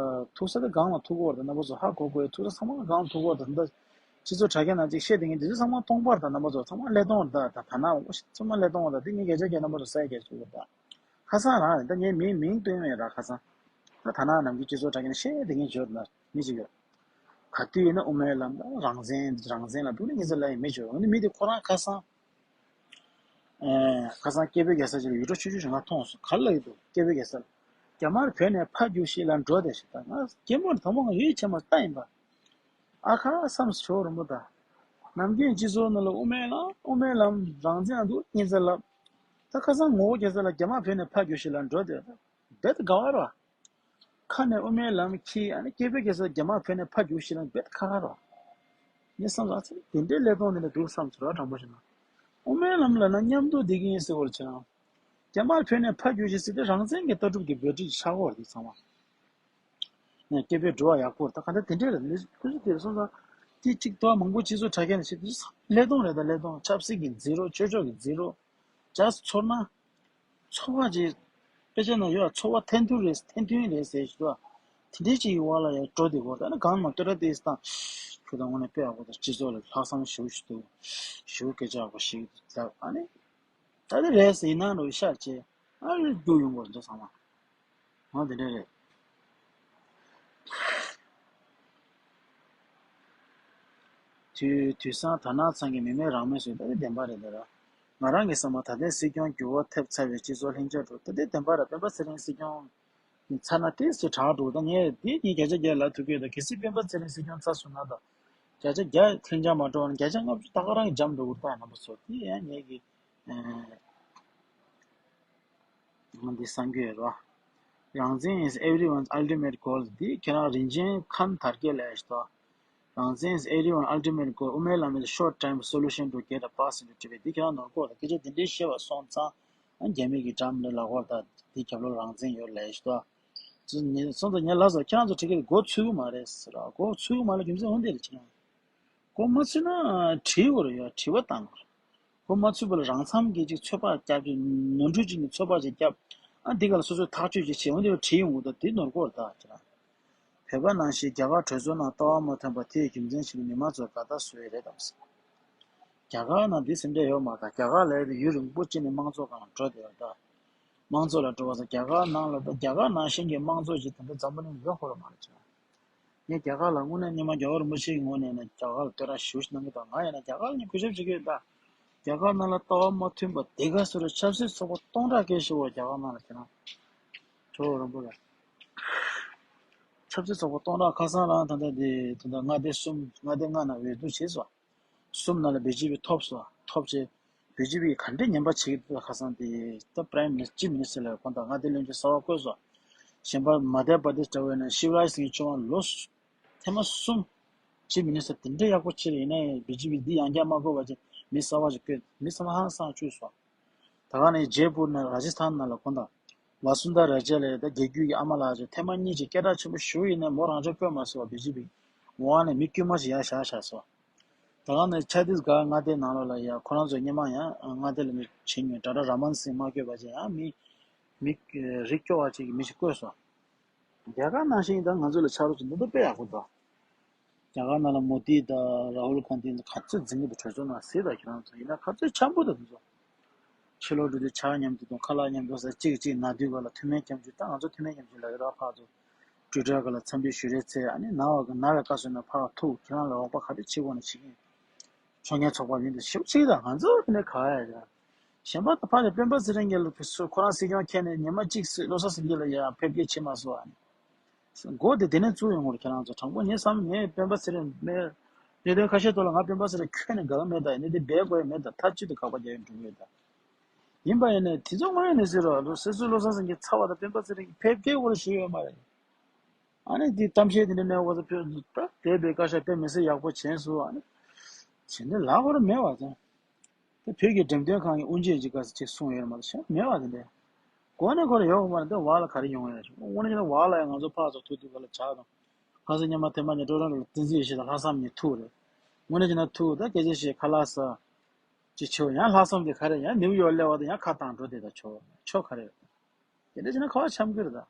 ཐུག་ས་དེ་སྒང་ལ་ཐུག་གི་ཡོད་རེད། ད་རྣམ་པ་ཚོ་ཧ་གོ་དགོས། ཐུག་ས་ཚང་མ་སྒང་ལ་ཐུག་གི་ཡོད་རེད། ད་སྤྱི་ཚོགས་དྲ་རྒྱ་ནང་ཅིག་བཤད་བསྡད་མཁན་དེ་ཚོ་ཚང་མ་སྟོང་པ་རེད། ད་རྣམ་པ་ཚོ་ཚང་མ་ཀླད་སྟོང་རེད། ད་ད་དར་ནག་མང་པོ་ཞིག་ཚང་མ་ཀླད་སྟོང་རེད། ད་དེ་ངས་སྐད་ཆ་རྒྱག་རྣམ་པ་ཚོ་ས་ཡ་སྐད་ཆ་ཞུ་གི་ད། ཁ་སང་རང་རེད། ད་ངས་མིང་མིང་བཏོན་མེད་ར། ཁ་སང་ད་དར་ནག་ནམ་རྒྱུན་སྤྱི་ཚོགས་དྲ་རྒྱ་ནས་བཤད་བསྡད་མཁན་ཅིག་ཡོད་རེད། ན་མི་ཅིག་ཡོད། ག་དུས་ཡིན་ན་དབུ་མའི་ལམ་དང་རང་བཙན་རང་བཙན་ལ་འདུག་ནས་ངེད་ཚོ་ལ་ཡང་མི་བྱོས། འོ་ན་མི་དེ་ཁོ་རང་ཁ་སང་ཨེ་ཁ་སང་སྐད་འབོད་རྒྱག་ས་ཅིག་ལ་ཡུལ་གྲུ་ཆུང་ཆུང་ཞིག་ང་མཐོང་སོང་། ག་རེ་ལབ་ཀྱི་འདུག་སྐད་འབོད་རྒྱག་ས་ལ། རྒྱ་དམར་བོད་ནས་ཕར་རྒྱུགས་ཤིག་ལ་འགྲོ་བསྡད་ཤིག་ད་ང་སྐད་མོ་དང་པོ་ང་ཡིད་ཆེས་མ་ལྟ་ཡིན་པ། ཨ་ཁ་བསམ་སོང་རིང་པོ་ད། ནམ་རྒྱུན་སྤྱི་ཚོགས་ནང་ལ་དབུ་མའི་ལམ་དབུ་མའི་ལམ་རང་བཙན་འདུག་ངེད་ཚོ་ལ། ད་ཁ་སང་ངོ་རྒོལ་རྒྱག་ས་ལ་རྒྱ་དམར་བོད་ནས་ཕར་རྒྱུགས་ཤིག་ལ་འགྲོ་བསྡད་ད། རྦད་དེ་དགའ་བ་རེད་བ། ཁ་ནས་དབུ་མའི་ལམ་འཁྱེར་ཨ་ནི་སྐད་འབོད་རྒྱག་ས་རྒྱ་དམར་བོད་ནས་ཕར་རྒྱུགས་ཤིག་ལ་རྦད་དེ་ཁག་ཁག་རེད་བ། ངས་བསམ་ས་ཨ་ཙི་དེ་འདྲའི་ཀླད་སྟོང་དེ་འདྲ་འདུག་བསམ་ཚུལ་ར་དྲང་པོ་བཤད་ན། དབུ་མའི་ལམ་ལབ་ན་མཉམ་དུ་བསྡད་ཀྱི་ཡིན་ཟེར་བ་ལ་བྱས་ན། རྒྱ་དམར་བོད་ནས་ཕར་རྒྱུགས་ཤིག་ཟེར་དུས་རང་བཙན་གྱི་ལྟ་གྲུབ་ཀྱི་འབོད་སྒྲིག་ཆགས་ཡོད་རེད་དེ་ཚང་མ། ནས་སྐད་འབོད་འགྲོ་བ་ཡག་པོ་རེད། ད་ག་འདྲ་དེ་འདྲས་རེད། ལས་ཁུ་ཚོ་དེར་སོང་ཙང་དེ་གཅིག་ཏོ་མང་པོ་སྤྱི་ཚོགས་དྲ་རྒྱ་ནས་བཤད་དུས་ཀླད་སྟོང་རེད། ད་ཀླད་སྟོང་ཆབ་སྲིད་ཀྱི་འཛིང་རོགས་ཆོས་ཕྱོགས་ཀྱི་འཛིང་རོགས་ཇ་ཚོར་ན། ཚོར་བ་ཅིག་དཔེ་ཆ་ན་ཡོད་ཚོར་བ་ཐན་ཐུན་རེད་ཐན་ཐུན་རེད་ཟེར་ཞིག་འདུག་དེ་འདྲས་ཅིག་ཡོད་ལ་ཡང་འགྲོ་དེ་གོ་ད་ནི་གང་མ་ལྟོས་ར་དེ་སྟངས་ཁྱོད་དང་དངོས་གནས་དཔེ་ཡག་པོ་དང་སྤྱི་ཚོགས་ལ་ལྷག་བསམ་ཞེ་པོ་ཞིག་འདུག་ཞེ་པོ་སྐད་ཆ་ཡག་པོ་ཞིག་ལབ་ཨ་ནི། ད་དེ་རེད་ཟེར་ཡིན་ན་འགྲོ་ཤག་ཅེས་ཨ་རེ་རྒྱུགས་ཡོང་དགོས་འདུག་ཚང་མ། འོ་དེ་འདྲ་རེད། དུས་དུས་སང་དར་ནག་ཚང་གི་མི་མེད་རང་མེད་བཟོས་ད་དེ་བདེན་པ་རེད་ད་ར། ང་རང་གི་བསམ་པ་ད་ལྟའི་སྲིད་སྐྱོང་འགྱུར་བ་ཐེབས་ཚར་བའི་སྤྱི་ཚོགས་ལྷིང་འཇགས་འགྲོ་ད་དེ་བདེན་པ་རེད། སྤེན་པ་ཚེ་རིང་སྲིད་སྐྱོང་ཚར་ན་ཏོག་ཙམ་དྲག་འགྲོ། ད་ངས་དེ་ངས་བརྒྱ་ཆ་བརྒྱ་ལབ་ཐུབ་ཀྱི་ཡོད། ད་གལ་སྲིད་སྤེན་པ་ཚེ་རིང་སྲིད་སྐྱོང་ཚར་སོང་ན་ད་བརྒྱ་ཆ་བརྒྱ་ལྷིང་འཇགས་མ་འགྲོ་བ་ན་བརྒྱ་ཆ་ལྔ་བཅུ་ད་ག་རང་གི་འཇམ་འགྲོ་གི་རེད་ད་རྣམ་པ་ཚོ། དེ་ཡང་ངས་ཀྱི་ཨ་འདི་གསང་རྒྱུ་ཡོད་རེད་བ། རང་བཙན་is everyone's ultimate goal. འདི་ཁྱེད་རང་རིན་ཆེན་ཁམས་དར་རྒྱས་ལ་ཡ་ཞིག་ཏོ། རང་བཙན་is everyone ultimate goal. དབུ་མའི་ལམ་is a short time solution to get a pass into Tibet. འདི་ཁྱེད་རང་ནོར་གོ་ལ་སྐད་ཆ་འདི་འདྲའི་བཤད་པ་སོང་ཙང་ཨ་རྒྱ་མི་གི་འགྲམ་ལ་ལ་གོ་ད་འདི་རྒྱབ་ལོགས་རང་བཙན་ཡོད་ལ་ཡ་ཞིག་ཏོ། སོང་ཙང་ངས་ལབ་སོང་ཁྱེད་རང་ཚོ་ཁྲིད་ཀྱི་མགོ་ཚོས་གི་མ་རེད་ཟེར་ར། མགོ་ཚོས་གི་མ་ལ་རྒྱུ་མཚན་འོན་ཏེ་རེད་ཁྱེད་རང་། མགོ་མ་ཚོས་ན་བྲིས་དགོས་རེད་ཡ། དྲི་བ་བཏང་དགོས་རེད། མགོ་མ་ཚོས་པ་ལ་རང་འཚམ་གྱིས་ཅིག་ཚོད་དཔག་རྒྱབ་ཅིག་ནོར་འཁྲུལ་ཅིག་ནི་ཚོད་དཔག་ཅིག་རྒྱབ། ཨ་འདི་ག་ལ་སོ་སོས་ཐག་གཅོད་ཅིག་བྱེད། འོན་ཏེ་བྲིས་ཡོང་གི་འདུག་དེ་ནོར་གོ་རེད་ད་ཁྱེད་རང་། བོད་པ་ནང་བཞིན་རྒྱ་གར་གྲོས་ཚོགས་ནང་ལྟ་བ་མ་མཐུན་པ་དེའི་རྒྱུ་མཚན་ཞིག་ལ་མི་མང་ཚོས་དགའ་རྟགས་བཟོས་རེད་དམ་ཟེར། རྒྱ་གར་ནང་འདི་སེམས་ཁྲལ་ཡོད་མ་རེད། རྒྱ་གར་ལ་ཡོད་དུས་ཡུན་རིང་པོ་ཅིག་ནས་དམངས་གཙོ་སྒང་ལ་འགྲོ་བསྡད་ཡོད་རེད་ད། དམངས་གཙོ་ལ་འགྲོ་བ་ཟེར་རྒྱ་གར་ནང་ལ་ད་རྒྱ་གར་ནང་བཞིན་གྱི་དམངས་གཙོ་ཅིག་ད་ལྟ་འཛམ་བུ་གླིང་ཡོད་ཁོ་ར་མ་རེད་ཁྱེད་རང་། ངས་རྒྱ་གར་ལ་དངོས་གནས་སྔོན་མ་རྒྱལ་བ་རིན་པོ་ཆེ་གི་ངོས་ནས་ནས་རྒྱ་གར་ལ་བསྟོད་ར་ཞུ་ཞིག་གནང་གི་འདུག་ང་ཡིན་ན་རྒྱ་གར་ལ་ནི་གུས་ཞབས་བྱེད་ཀྱི་ཡོད་ད། རྒྱ་གར་ནང་ལ་ལྟ་བ་མ་མཐུན་པ་དེ་ག་ཚོད་རེད། ཆབ་སྲིད་ཚོགས་པ་སྟོང་ཕྲག་སྐད་ཤོར་བ་རྒྱ་གར་ནང་ལ་ཁྱེད་རང་། ཇོ་བོ་རིན་པོ་ལ། ཆབ་སྲིད་ཚོགས་པ་སྟོང་ཕྲག་ཁ་སང་རང་ད་ལྟ་དེ་ད་ལྟ་མངའ་སྡེ་གསུམ་མངའ་སྡེ་ལྔ་ནང་འོས་བསྡུ་བྱས་སོང་། གསུམ་ནང་ལ་བི་ཇེ་པི་ཐོབ་སོང་། ཐོབ་རྗེས་བི་ཇེ་པི་ག་འདྲས་ཉམས་པ་བྱེད་ཀྱི་འདུག་ཁ་སང་དེ་ད་པ་རའིམ་མི་ནི་སི་ཊར་ཅིབ་མི་ནི་སི་ཊར་ལ་ཁོང་དང་མངའ་སྡེ་བློན་ཆེན་གསར་པ་བསྐོས་སོང་། གཞན་པ་མ་དྷྱ་པར་དེཤ་འདྲ་བོ་ཡིན་ན་ཤིབ་རཱཇ་སིང་ཆོ་ཝན་ལོ་ཐེངས་མ་གསུམ་ཅིབ་མི་ནི་སི་ཊར་དེ་འདྲས་ཡག་པོ་བྱས་ཡིན་ན་བི་ཇེ་པི་འདི་ཡང་བསྐྱར་མ་བསྐོས་པ་བྱས་མི་གསར་པ་ཞིག་བསྐོས། མི་གསར་པ་ཧང་སང་བཅུག་སོང་། ད་ག་ནས་ཇེ་པུར་ནས་ར་ཇི་སི་ཐན་ནང་ལ་ཁོང་དང་ཝ་སུན་དྷ་ར་ཇེ་ལབ་ད་རྒྱལ་རྒྱུད་ཀྱི་ཨ་མ་ལགས་ཀྱིས་ཐེངས་མ་གཉིས་ཀྱི་སྐད་གྲགས་ཆེན་པོ་ཞུ་ཡིན་ནའི་མོ་རང་ཅག་བསྐོས་མ་སོང་བ་བི་ཇེ་པི། འོ་ཨ་ནས་མི་དཀྱུས་མ་ཞིག་ཡར་བཞག་བཞག་སོང་། ད་ག་ནས་ཆ་ཏིས་གྷར་མངའ་སྡེ་ནང་ལོགས་ལ་ཡ་ཁོ་རང་ཚོ་སྔོན་མ་ཡང་མངའ་སྡེ་ལ་མི་བྱེད་མྱོང་ཌོག་ཊར་ར་མན་སིང་མ་བསྐོས་པ་བྱས་ཡང་མི་མི་རིགས་སྐྱོ་བ་ཅིག་གི་མི་ཞིག་བསྐོས་སོང་། རྒྱ་གར་ནང་བཞིན་ད་ང་ཚོ་ལ་ཆ་རོགས་ཚོ་འདི་འདྲ་དཔེ་ཡག་པོ་འདུག་རྒྱ་གར་ནང་ལ་མོ་དི་དང་ར་ཧུལ་གྷན་དྷི་ག་ཚོད་འཛིང་གི་འདུག་གྲོས་ཚོགས་ནང་གཟིགས་དང་ཁྱེད་རང་ཚོ་ཡིན་ན་ག་ཚོད་འཆམ་པོ་འདུག་དེ་ཚོ། ཕྱི་ལོགས་འགྲོ་དུས་ཇ་མཉམ་དུ་དང་ཁ་ལག་མཉམ་དུ་ཟ་གཅིག་གཅིག་ན་དུས་ག་ལ་མཐུན་མིན་སྐྱབས་འཇུག་ད་ང་ཚོ་མཐུན་མིན་སྐྱབས་འཇུག་ལབ་ཡོད་ར་ཕར་ཚུར་ཊུ་ཊར་ག་ལ་འཚམས་འདྲི་ཞུ་རེས་ཚེ་ཨ་ནི་ན་བ་ག་ན་བའི་སྐབས་སུ་ན་ཕར་ཐུག་ཁྱེད་རང་ལ་རོགས་པ་ག་རེ་བྱེད་དགོས་ན་བྱེད་ཀྱིན། ཚོང་གཉེར་ཚོགས་པ་མིང་དུ་ཞིབ་ཕྱིག་དང་ང་ཚོ་དེ་ནས་ག་ཡ་ཡ། གཞན་པ་དང་ཕར་ནས་སྤེན་པ་ཚེ་རིང་གིས་ལ་ཁོ་རང་སྲིད་སྐྱོང་འཁྱེར་ནས་ཉི་མ་གཅིག་སྲིད་བློ་བཟང་སེང་གེ་ལ་ཡ་ཕེབས་སྐྱེལ་བྱེད་མ་སོང་ཨ་ནི། མགོ་དེ་དེ་ནས་བཙུགས་ཡོང་གི་ཁྱེད་རང་ཚོ་དྲང་པོ་ངས་བསམ་ངས་སྤེན་པ་ཚེ་རིང་མེད། གནད་དོན་ཁ་ཤས་ཐོག་ལ་ང་སྤེན་པ་ཚེ་རིང་ཁྱོན་ནས་དགའ་གི་མེད་ད་གནད་དོན་སྦས་དགོས་ཡ་མེད་ད་མཐའ་གཅིག་ཏུ་དགག་པ་རྒྱག་ཡོང་འགྲོ་གི་ཡོད་ད། ཡིན་པ་ཡིན་ནས་དེ་ཚོ་དངོས་ཡོད་གནས་ཚུལ་རོ་ལོ་སྲིད་ཟུར་བློ་བཟང་སེང་གེ་ཚ་བ་དང་སྤེན་པ་ཚེ་རིང་གིས་ཕེབས་སྐྱེལ་དགོས་རེད་ཞུས་ཡོད་མ་རེད། ཨ་ནི་དེ་གཏམ་བཤད་དེ་འདྲ་གནས་འོག་ཚོ་ཕེབས་ད་དེ་བའི་བཀའ་ཤག་དཔེ་མི་སྲིད་ཡག་པོ་བྱས་སོང་ཨ་ནི། བྱེད་འདོད་ལ་ཧོར་མེད་བ་ཙང་། དེ་བོད་ཀྱི་འགྲེམས་སྟོན་ཁང་གི་དབུ་འབྱེད་ཀྱི་སྐབས་སུ་ཅིག་གསུངས་ཡོད་མ་རེད་ཤག་མེད་བ་དེ་འདྲ། གོ་གནས་ཁོ་རང་ཡོད་མ་རེད་འདི་བར་ལ་ག་རེ་ཡོང་ཡོད་རེད་དངོས་གནས་ཀྱི་བར་ལ་ཡང་ང་ཚོ་ཕར་ཚུར་ཐུག་དུས་ག་ལ་ཇག་དང་། ཁ་སང་ཉི་མ་ཐེངས་མ་གཉིས་ཀྲོ་རོན་ཀྲོ་ལ་བསྟན་འཛིན་ཡེ་ཤེས་དང་ལྷག་བསམ་གཉིས་ཐུག་རེད། དངོས་གནས་བྱས་ན་ཐུག་ད་སྐད་ཆ་བཤད་ཁ་ལག་ཟ། ཅི་ཆེ་བ་ཡང་ལྷག་བསམ་དེ་ག་རེ་ཡང་ནིའུ་ཡོག་སླེབས་པ་དང་ཡང་ཁ་བཏང་འགྲོ་དེ་ད་ཆོ་ཆོ་ག་རེ་ཡོད། དེ་འདྲ་བྱས་ན་ཁ་བ་འཆམ་གི་རེད་ད།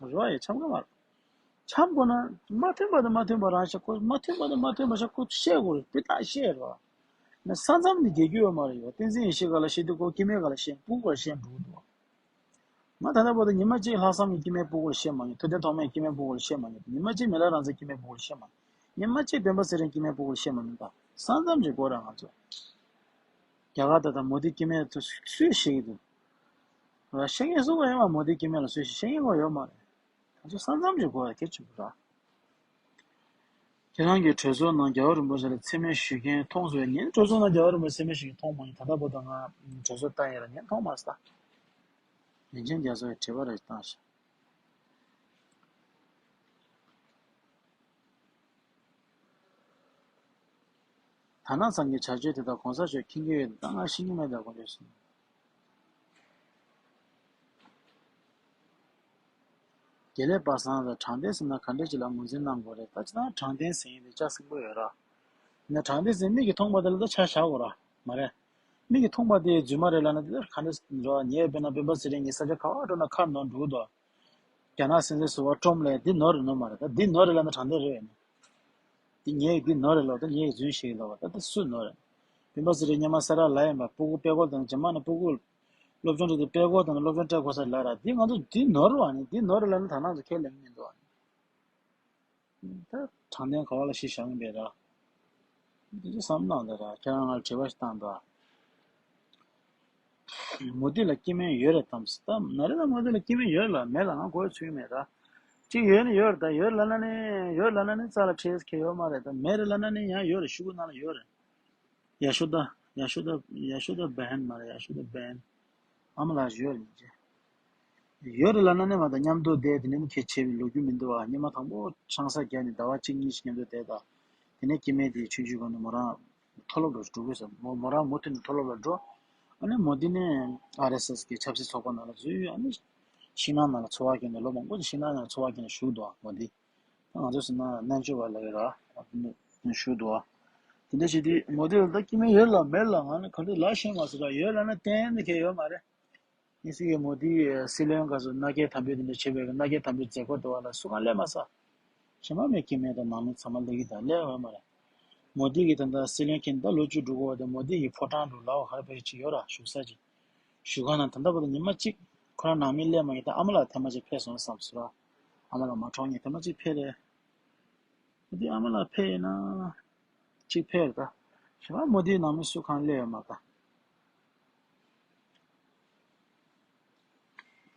རེད་བ་ཡ་འཆམ་གི་མ་རེད། འཆམ་དགོས་ན་མ་མཐུན་པ་དང་མ་མཐུན་པ་རང་བཤད་ཁོ་མ་མཐུན་པ་དང་མ་མཐུན་པ་བཤད་ཁོ་བཤད་དགོས་རེད་དེ་ད་བཤད་རེད་བ། ན་ས་མཚམས་ནི་རྒྱལ་རྒྱུ་ཡོད་མ་རེད་ཡོད་བསྟན་འཛིན་ཡེ་ཤེས་ག་ལ་བཤད་དུས་ཁོ་སྐྱེ་དམན་ག་ལ་བཤད་སྤུ་གུ་ག་ལ་བཤད་འགྲོ་གི་འདུག་ང་ད་ལྟ་བར་དུ་ཉི་མ་གཅིག་ལྷག་བསམ་གྱི་སྐྱེ་དམན་སྤུ་གུར་བཤད་མ་མྱོང་། ཐུབ་བསྟན་ཐོགས་མེད་སྐྱེ་དམན་སྤུ་གུར་བཤད་མ་མྱོང་། ཉི་མ་གཅིག་མི་ལ་རང་བཙན་སྐྱེ་དམན་སྤུ་གུར་བཤད་མ་མྱོང་། ཉི་མ་གཅིག་སྤེན་པ་ཚེ་རིང་སྐྱེ་དམན་སྤུ་གུར་བཤད་མ་མྱོང་། ད་ས་མཚམས་ཀྱི་སྐོར་ར་ང་ཚོ་རྒྱ་གར་ད་ལྟ་མོ་དི་སྐྱེ་དམན་ཚོ་སུས་བཤད་ཀྱི་འདུག་བཤད་མཁན་སུ་ག་ཡོད་མ་མོ་དི་སྐྱེ་དམན་ལ་སུས་བཤད་མཁན་ག་ཡོད་མ་རེད། ང་ཚོ་ས་མཚམས་ཀྱི་སྐོར་ར་གལ་ཆེན་པོ་ར། ཁྱེད་རང་གིས་གྲོས་ཚོགས་ནང་རྒྱལ་བ་རིན་པོ་ཆེ་ལ་མཚན་སྨད་ཞུ་མཁན་མཐོང་སོང་ངས་གྲོས་ཚོགས་ནང་རྒྱལ་བ་རིན་པོ་ཆེ་མཚན་སྨད་ཞུ་མཁན་མཐོང་མ་མྱོང་། ད་ལྟ་བར་དུ་ང་གྲོས་ཚོགས་བལྟ་ཡས་ལ་ངས་མཐོང་མ་སོང་། ད་རིན་ཆེན་རྒྱ་མཚོ་ཡི་དྲི་བ་རེ་བཏང་ཤག་དར་ནག་ཚང་གི་བྱ་སྤྱོད་དེ་དག་གོང་ས་མཆོག་མཁྱེན་གྱི་ཡོད་དེ་ད་ང་ཤེས་ཀྱི་མེད་ད་དགོངས་དག་ཞུ། དགེ་ལེགས་པ་སངས་ལ་དྲང་བདེན་ཟེར་ན་ག་འདྲ་ཅིག་ལ་ངོས་འཛིན་གནང་དགོས་རེད། ད་ཅི་ན་དྲང་བདེན་ཟེར་ཡིན་དེ་ལྕགས་སྲིན་པོ་ཡོད་ར། ཡིན་ན་དྲང་བདེན་ཟེར་མིག་གིས་མཐོང་པ་དེ་ལ་ད་ཆ་བཞག་དགོས་ར་མ་རེད། མིག་གིས་མཐོང་པ་དེ་རྫུན་མ་རེད་ལབ་ན་དེ་ལྟར་ག་འདྲ་འགྲོ་ངའི་དཔེར་ན་སྤེན་པ་ཚེ་རིང་གི་ས་ཆ་ག་བ་འགྲོ་ན་ཁ་ནོར་འགྲོ་གི་འདུག་རྒྱ་ནག་སྲིད་འཛིན་ཟུར་པ་ཀྲོམ་ལས་འདི་ནོར་རེད་ནོར་མ་རེད། ད་འདི་ནོར་རེད་ལབ་ན་དྲང་བདེན་རེད་ཡིན། འདི་ངས་འདི་ནོར་རེད་ལབ་ད་ངས་རྫུན་བཤད་ཡིན་ལབ་པ་ད་ད་སུ་ནོར་རེད། སྤེན་པ་ཚེ་རིང་སྔོན་མ་ས་ར་ལ་ཡིན་པ་སྤུ་གུ་དཔེ་སྐོར་དང་རྗེས་མ་ནས་སྤུ་གུ་སློབ་སྦྱོང་འགྲོ་དུས་དཔེ་སྐོར་དང་སློབ་སྦྱོང་སྤྲད་དགོས་ས་ལ་ར་འདི་ང་ཚོ་འདི་ནོར་བ་ནི་འདི་ནོར་རེད་ལབ་ན་ད་ནང་ཚོ་ཁས་ལེན་གི་མི་འདུག་བ། ད་དྲང་བདེན་ག་བ་ལ་གཞི་བཞག་གིན་པས་ར། འདི་ཚོ་བསམ་གནང་དང་ར་ཁྱེད་རང་ང་ལ་དྲི་བ་ཞིག་བཏང་དང་། མོ་དི་ལ་སྐྱེ་དམན་ཡོད་རེད་དམ་ཟེར་ད་ན་རེ་ད་མོ་དི་ལ་སྐྱེ་དམན་ཡོད་ལ་མེད་ལ་ང་གོ་ཚུལ་མེད་ད། གཅིག་ཡོད་ནི་ཡོད་རེད་ད་ཡོད་ལ་ན་ནི་ཡོད་ལ་ན་ནི་རྩ་ལ་ཁྲེལ་ཁེ་ཡོད་མ་རེད་ད་མེད་རེད་ལ་ན་ནི་ཡང་ཡོད་རེད་ཤུ་གུ་ནང་ལ་ཡོད་རེད། ཡ་ཤོ་ད་ཡ་ཤོ་ད་ཡ་ཤོ་ད་བན་མ་རེད་ཡ་ཤོ་ད་བན། ཨ་མ་ལགས་ཡོད་རེད་ཅེ། ཡོད་རེད་ལ་ན་ནི་མ་ད་མཉམ་དུ་བསྡད་དེ་ནས་ནི་ཁེ་ཆེ་བའི་ལོ་རྒྱུས་མི་འདུག་ཨ་སྙེ་མ་དང་པོ་ཆང་ས་བརྒྱབ་ནས་ཟླ་བ་གཅིག་གཉིས་ཤིག་མཉམ་དུ་བསྡད་ད། དེ་ནས་སྐྱེ་དམན་དེའི་ཆུང་ཆུང་གོང་ནས་མོ་རང་། མཐོ་སློབ་ལ་འགྲོ་དགོས་ཟེར་མོ་མོ་རང་མུ་མཐུད་ནས་མཐོ་སློབ་ལ་འགྲོ། ཨ་ནི་མོ་འདི་ནས་ཨར་ཨེས་ཨེས་ཀྱི་ཆབ་སྲིད་ཚོགས་པ་ནང་ལ་འཛུལ་ཨ་ནི། ཤིང་ནགས་ནང་ལ་འཚོ་བ་སྐྱེལ་ནས་ལོ་མང་པོ་ཅིག་ཤིང་ནགས་ནང་འཚོ་བ་སྐྱེལ་ནས་བཞུགས་འདུག་ཨ་མོ་འདི། ད་ང་ཚོ་ཟེར་ན་རྣལ་འབྱོར་བ་ལ་ཡོད་ར་ཨ་ནི་བཞུགས་འདུག་ཨ། དེ་འདྲ་བྱེད་དུས་མོ་འདི་ལ་ད་སྐྱེ་དམན་ཡོད་ལ་མེད་ལ་ང་ནི་ག་འདྲ་ལ་ཤེས་མ་སོང་ད་ཡོད་ལ་ན་གཏན་ནས་ཁེ་ཡོད་མ་རེད། ཨི་སི་གི་མོ་དི་སྲིད་བློན་སྐབས་སུ་མནའ་སྐྱེལ་དམ་འབུལ་དེ་འདྲ་བྱེད་པའི་མནའ་སྐྱེལ་དམ་འབུལ་མཛད་སྒོ་དེ་བ་ལ་སུ་གང་སླེབས་མ་སོང་། ཞེ་མ་མེད་ཀྱི་མེད་དང་ནང་མི་ཚང་མ་སླེབས་ཀྱི་དང་སླེབས་ཡོད་མ་རེད། མོ་དི་གི་ད་ལྟ་སྲིད་བློན་ཁྱེད་ད་ལོ་བཅུ་དྲུག་གོ་དེ་མོ་དི་གི་ཕོ་བྲང་དུ་ལའོ་ག་རེ་བ་ཞིག་ཅིག་ཡོད་ར་བཞུགས་ས་ཅིག་བཞུགས་ཁང་ནང་ད་ལྟ་བར་དུ་ཉི་མ་གཅིག་ཁོ་རང་ནང་མི་སླེབས་མ་ཡིན་ད་ཨ་མ་ལགས་ཐེངས་མ་གཅིག་ཕེབས་སོང་བསམ་སོང་ར། ཨ་མ་ལགས་མ་གྲོངས་ངས་ཐེངས་མ་གཅིག་ཕེབས་རེད། དེ་ཨ་མ་ལགས་ཕེབས་ཡིན་ན་གཅིག་ཕེབས་རེད་ད། ཞེ་མ་མོ་དེའི་ནང་མི་སུ་གང་སླེབས་ཡོད་མ་རེད་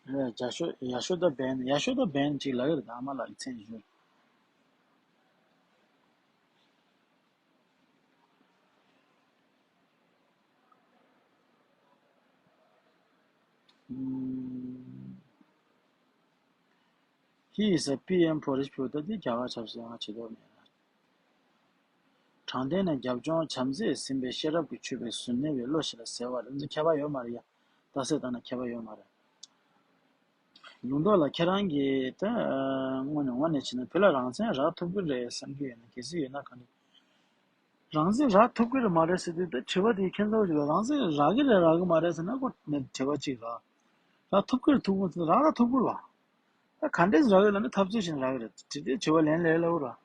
ད། ཡ་ཤོ་ཡ་ཤོ་ད་བན་ཡ་ཤོ་ད་བན་གཅིག་ལབ་ཡོད་རེད་ད། ཨ་མ་ལགས་ཀྱི་མཚན་ཞུ། He is a P M for rich people. ད་འདི་རྒྱ་གར་ཆབ་སྲིད་ང་བྱེད་དོགས་མེད་ལ། དྲང་བདེན་ནས་རྒྱབ་ལྗོངས་བྱམས་བརྩེས་ཟིན་པའི་ཤེས་རབ་ཀྱིས་ཕྱུག་པའི་གཟུར་གནས་པའི་བློ་ཞིག་ལ་ཟེར་བ་རེད། འདི་ཁྱད་པར་ཡོད་མ་རེད་ཡ། རྟགས་གསལ་བཏང་ན་ཁྱད་པར་ཡོད་མ་རེད། ལུང་རྟོགས་ལགས་ཁྱེད་རང་གིས་ད་དངོས་ནས་ངོ་ནས་བྱས་ན་བོད་ལ་རང་བཙན་རག་ཐུབ་ཀྱི་རེད་བསམ་གྱི་ཡོད་ན། གལ་སྲིད་ཡོད་ན་ག་འདྲ། རང་བཙན་རག་ཐུབ་ཀྱི་རེད་མ་རེད་ཟེར་དུས་ད་དྲི་བ་དེ་ཁྱད་མཚར་པོ་ཅིག་རེད། རང་བཙན་རག་གི་རེད་རག་གི་མ་རེད་ཟེར་ན་ཁོ་ནས་དྲི་བ་ཅིག་རག་རག་ཐུབ་ཀྱི་རེད་ཐུབ་ཀྱི་མ་རེད་ཟེར་ན་རག་རག་ཐུབ་ཀྱི་རེད་བ། ད་ག་འདྲས་རག་གི་ལབ་ན་འཐབ་རྩོད་བྱས་ནས་རག་གི་རེད། དེ་དེ་དྲི་བ་ལན་ལས་སླ་པོ་ར།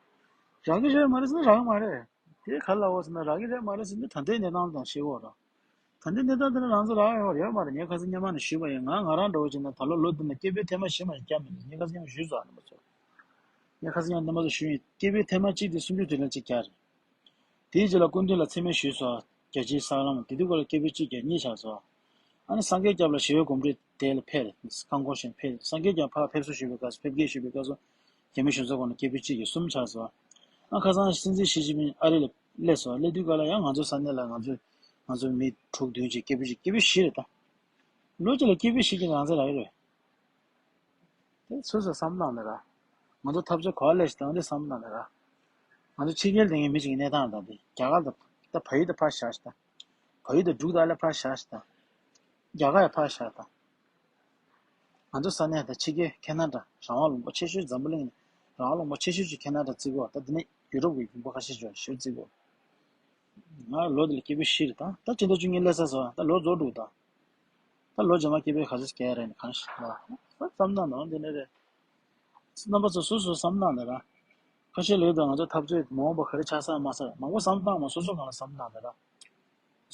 རག་གི་རེད་མ་རེད་ཟེར་ན་རག་གི་མ་རེད། དེ་ག་ལ་འོ་ཟེར་ན་རག་གི་རེད་མ་རེད་ཟེར་ན་ད་ལྟའི་གནས་སྟངས་དང་ཤེས་འོ་ར། ད་ལྟའི་གནས་སྟངས་དེ་ནི་རང་ཚོ་རག་ཡོད་ཡོད་མ་རེད། ངས་ཁ་སང་སྔོན་མ་ནས་ཞུས་པ་ཡིན། ང་ང་རང་འདྲ་བོ་བྱས་ན་ད་ལོ་ལོ་འདི་ན་སྐད་འབོད་ཐེངས་མ་བཞི་མ་ཞིག་བརྒྱབ་མེད། ངས་ཁ་སང་སྔོན་མ་ཞུས་སོང་། རྣམ་པ་ཚོ། ངས་ཁ་སང་ཡང་རྣམ་པ་ཚོ་ཞུས་ཡིན། སྐད་འབོད་ཐེངས་མ་གཅིག་དེ་སུམ་ཅུ་དུས་ལན་གཅིག་བརྒྱབ་རེད། དེའི་རྗེས་ལ་སྐུ་མདུན་ལ་མཚན་སྨད་ཞུས་སོང་། རྒྱལ་སྤྱིའི་གསར་ལམ་དེ་དུས་སྐོར་ལ་སྐད་འབོད་གཅིག་བརྒྱབ་གཉིས་ཆགས་སོང་། ཨ་ནི་སངས་རྒྱས་སྐྱབས་ལ་ཞི་བའི་གོམ་བགྲོད་དེ་ལ་ཕེབས་རེད། རྐང་འཁོར་བཞིན་ཕེབས། སངས་རྒྱས་ཀྱང་ཕར་ཕེབས་བསུ་ཞུས་པའི་སྐབས་སུ་ཕེབས་སྐྱེལ་ཞུས་པའི་སྐབས་སུ་རྒྱ་མི་གཞུང་ཚབ་ཁང་ལ་སྐད་འབོད་གཅིག་བརྒྱབ་གསུམ་ཆགས་སོང་། ཨ་ཁ་སང་སྲིད་འཛིན་ཞི་ཅིན་ཕིང་ཨ་རི་ལ་སླེབས་སོང་། སླེབས་དུས་སྐབས་ལ་ཡང་ང་ཚོའི་ས་གནས་ལ་ང་ཚོའི་ང་ཚོའི་མི་དྲུག་བདུན་ཅིག་སྐད་འབོད་གཅིག་སྐད་འབོད་བཞི་རེད་ད། ལོ་གཅིག་ལ་སྐད་འབོད་བཞི་གཅིག་རང་བཙན་རག་གི་རེད། དེ་སོ་སོས་བསམ་བློ་བཏང་ནས་ར། ང་ཚོ་འཐབ་རྩོད་ག་པར་སླེབས་ཤག་དང་དེ་བསམ་བློ་བཏང་ནས་ར། ང་ཚོ་ཕྱི་རྒྱལ་སྡོད་མཁན་མི་གཅིག་གི་གནས་སྟངས་དང་དེ་རྒྱ་གར་དང་ད་བལ་ཡུལ་དང་ཕར་བཞག་ཤག་དང་། བལ་ཡུལ་དང་འབྲུག་དང་ཨ་ལ་ཕར་བཞག་ཤག་དང་། རྒྱ་གར་ཡང་ཕར་བཞག་དང་། ང་ཚོ་ས་གནས་དང་ཕྱི་རྒྱལ་ཁེ་ན་ཌ་རང་དབང་ལུང་པ་ཆེ་ཤོས་འཛམ་བུ་གླིང་ནས་རང་དབང་ལུང་པ་ཆེ་ཤོས་ཀྱི་ཁེ་ན་ཌ་བརྩི་གོ། ད་དེ་ནས་ཡུ་རོབ་ཀྱི་ལུང་པ་ཁ་ཤས་ཅིག་ཞེ་པོ་བརྩི་གོ། ང་ལོ་འདི་ལ་སྐད་འབོད་བཞི་རེད་ད། ད་ཕྱི་ཟླ་བཅུ་གཉིས་སླེབས་ཚར་སོང་། ད་ལོ་རྫོགས་འགྲོ་ད། ད་ལོ་རྗེས་མ་སྐད་འབོད་ག་ཚོད་རྒྱག་ཡ་རེད་ནི་གང་ཤེས་ལ། ད་བསམ་བཏང་ནང་འདི་ནས་རེད། རྣམ་པ་ཚོ་སོ་སོ་བསམ་བཏང་ནས་ར། ཁ་ཤས་ལོས་དང་ང་ཚོ་འཐབ་རྩོད་མ་འོངས་པ་ག་རེ་ཆགས་ས་མ་ཟེར་མང་པོ་བསམ་བཏང་མ། སོ་སོ་སྒང་ལ་བསམ་བཏང་ནས་ར།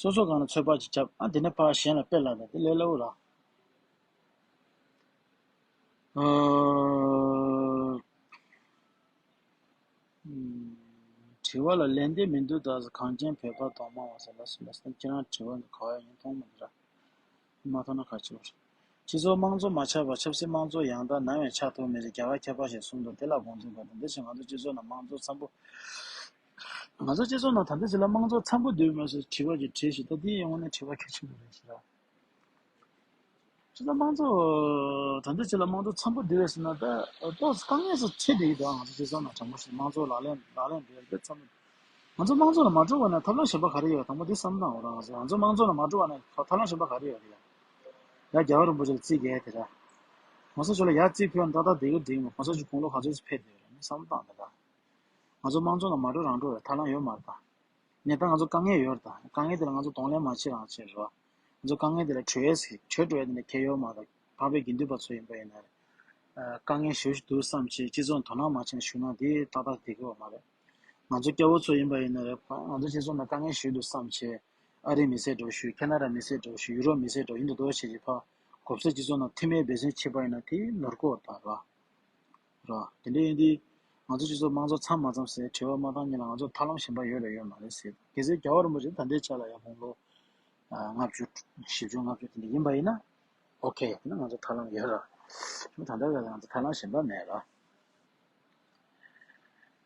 སོ་སོ་སྒང་ལ་ཚོད་དཔག་ཅིག་བརྒྱབ། ཨ་དེ་ནས་ཕར་གཞན་ལ་དཔེ་ལབ་ན་དེ་ལས་སླ་པོ་ར། ཨ། དྲི་བ་ལ་ལན་འདེབས་མི་འདུག་ད་གངས་ཅན་བོད་པ་གདོང་མང་བ་ཟེར་ལ་སོ་ལ་སོ། ཁྱེད་རང་དྲི་བ་འདི་ག་བ་ཡིན་མཐོང་མ་འདུག་ར། མ་མཐོང་ན་ག་ཅི་བ་རེད། སྤྱི་ཚོགས་དམངས་གཙོ་མ་ཆགས་པར་ཆབ་སྲིད་དམངས་གཙོ་ཡང་དག་ནམ་ཡང་ཆགས་ཐུབ་མེད་ཅེས་རྒྱ་གར་མཁས་པ་ཞིག་གསུངས་འདུག་དེ་ལ་དགོངས་ཚུལ་ག་འདུག་འདི་བཞིན་ང་ཚོ་སྤྱི་ཚོགས་ནང་དམངས་གཙོ་འཚམ་པོ། ང་ཚོ་སྤྱི་ཚོགས་ནང་ད་ལྟའི་ཆ་ལ་དམངས་གཙོ་འཚམ་པོ་འདུག་མེད་ཟེར་དྲི་བ་ཅིག་དྲིས་ཤིག་ད་འདི་ཡིན་དངོས་གནས་དྲི་བ་གལ་ཆེན་པོ་རེད་ཤག་ར། སྤྱི་ཚོགས་དམངས་གཙོ་ད་ལྟའི་ཆ་ལ་དམངས་གཙོ་འཚམ་པོ་འདུག་ཟེར་ན་ད་ཏོག་ཙམ་དཀའ་ངལ་ཞིག་འཕྲད་བསྡད་ཀྱི་འདུག་ང་ཚོ་སྤྱི་ཚོགས་ནང་དྲང་པོ་ཞིག་དམངས་གཙོ་ལག་ལེན་ལག་ལེན་འགྲོ་ཡ་དཔེ་འཚམ་པོ། ང་ཚོ་དམངས་གཙོ་ལ་མ་འགྲོ་བ་ན་ཐབས་ལམ་གཞན་པ་ག་རེ་ཡོད། དང་པོ་འདི་བསམ་བློ་བཏང་འོ་ར། ང་ཚོ་ང་ཚོ་དམངས་གཙོ་ལ་མ་འགྲོ་བ་ན་ཐབས་ལམ་གཞན་པ་ག་རེ་ཡོད་རེད་ཡ། ཡ་རྒྱལ་བ་རིན་པོ་ཆེ་ལ་རྩིས་རྒྱག་ཡ་དེ་ར། གོང་ས་མཆོག་ལ་ཡ་རྩིས་ཕུལ་བ་ཏག་ཏག་བསྡད་ཀྱི་འགྲིག་མོད། གོང་ས་མཆོག་དགུང་ལོ་ག་ཚོད་ཅིག་ཕེབས་བསྡད་ཡོད་རེད། བསམ་བློ་བཏང་དེ་ར། ང་ཚོ་དམངས་གཙོ་ལ་མ་འགྲོ་རང་འགྲོ་བའི་ཐབས་ལམ་ཡོད་མ་རེད་ད། ནས་ད་ང་ཚོ་དཀའ་ངལ་ཡོད་རེད་ད། དཀའ་ངལ་དེ་ལ་ང་ཚོ་གདོང་ལེན་མ་བྱེད་རང་བྱེད་རེད་བ། ང་ཚོ་དཀའ་ངལ་དེ་ལ་གྲོལ་ཡས་ཟེར་གྲོལ་འགྲོ་ཡས་དེ་འདྲ་གལ་ཡོད་མ་རེད། འཕགས་པའི་དགེ་འདུན་པ་ཚོ་ཡིན་པ་ཡིན་ན་རེད། ཨ། དཀའ་ངལ་ཞེ་པོ་ཞིག་འདུག་བསམ་བྱས་སྤྱི་ཚོགས་དོ་སྣང་མ་བྱས་ནས་བཞུགས་ན་དེ་ཏག་ཏག་བསྡད་ཀྱི་ཡོད་མ་རེད། ང་ཚོ་སྐྱ་བོ་ཚོ་ཡིན་པ་ཡིན་ན་རེད། ང་ཚོ་སྤྱི་ཚོགས་ནང་དཀའ་ངལ་ཞེ་པོ་འདུག་བསམ་བྱས་ཨ་རིའི་མི་སེར་འདྲ་བོ་ཞིག་ཁེ་ན་ཌ་མི་སེར་འདྲ་བོ་ཞིག་ཡུ་རོབ་མི་སེར་འདྲ་བོ་ཡིན་འདུག་འདུག་བྱས་ཀྱི་ཕར་གོ་ས་སྤྱི་ཚོགས་ནང་འཐུས་མིའི་འབད་བརྩོན་བྱས་པ་ཡིན་ན་དེ་ནོར་གོ་ད་ར། ར། དེ་འདྲ་ཡིན་དུས། ང་ཚོ་སྤྱི་ཚོགས་དམངས་གཙོ་འཚམ་མ་འཚམ་ཟེར་དྲི་བ་མ་བཏང་སྔོན་ལ་ང་ཚོ་ཐབས་ལམ་གཞན་པ་ཡོད་རེད་ཡོད་མ་རེད་ཟེར། གལ་སྲིད་རྒྱལ་བ་རིན་པོ་ཆེ་ད་ལྟའི་ཆ་ལ་ཡང་དགུང་ལོ། ཨ། ལྔ་བཅུ། བཞི་བཅུ་ལྔ་བཅུ་དེ་འདྲ་ཡིན་པ་ཡིན་ན། ཨོ་ཁེ། དེ་ན་ང་ཚོ་ཐབས་ལམ་ཡོད་ར། ད་ལྟ་བར་ང་ཚོ་ཐབས་ལམ་གཞན་པ་མེད་ར།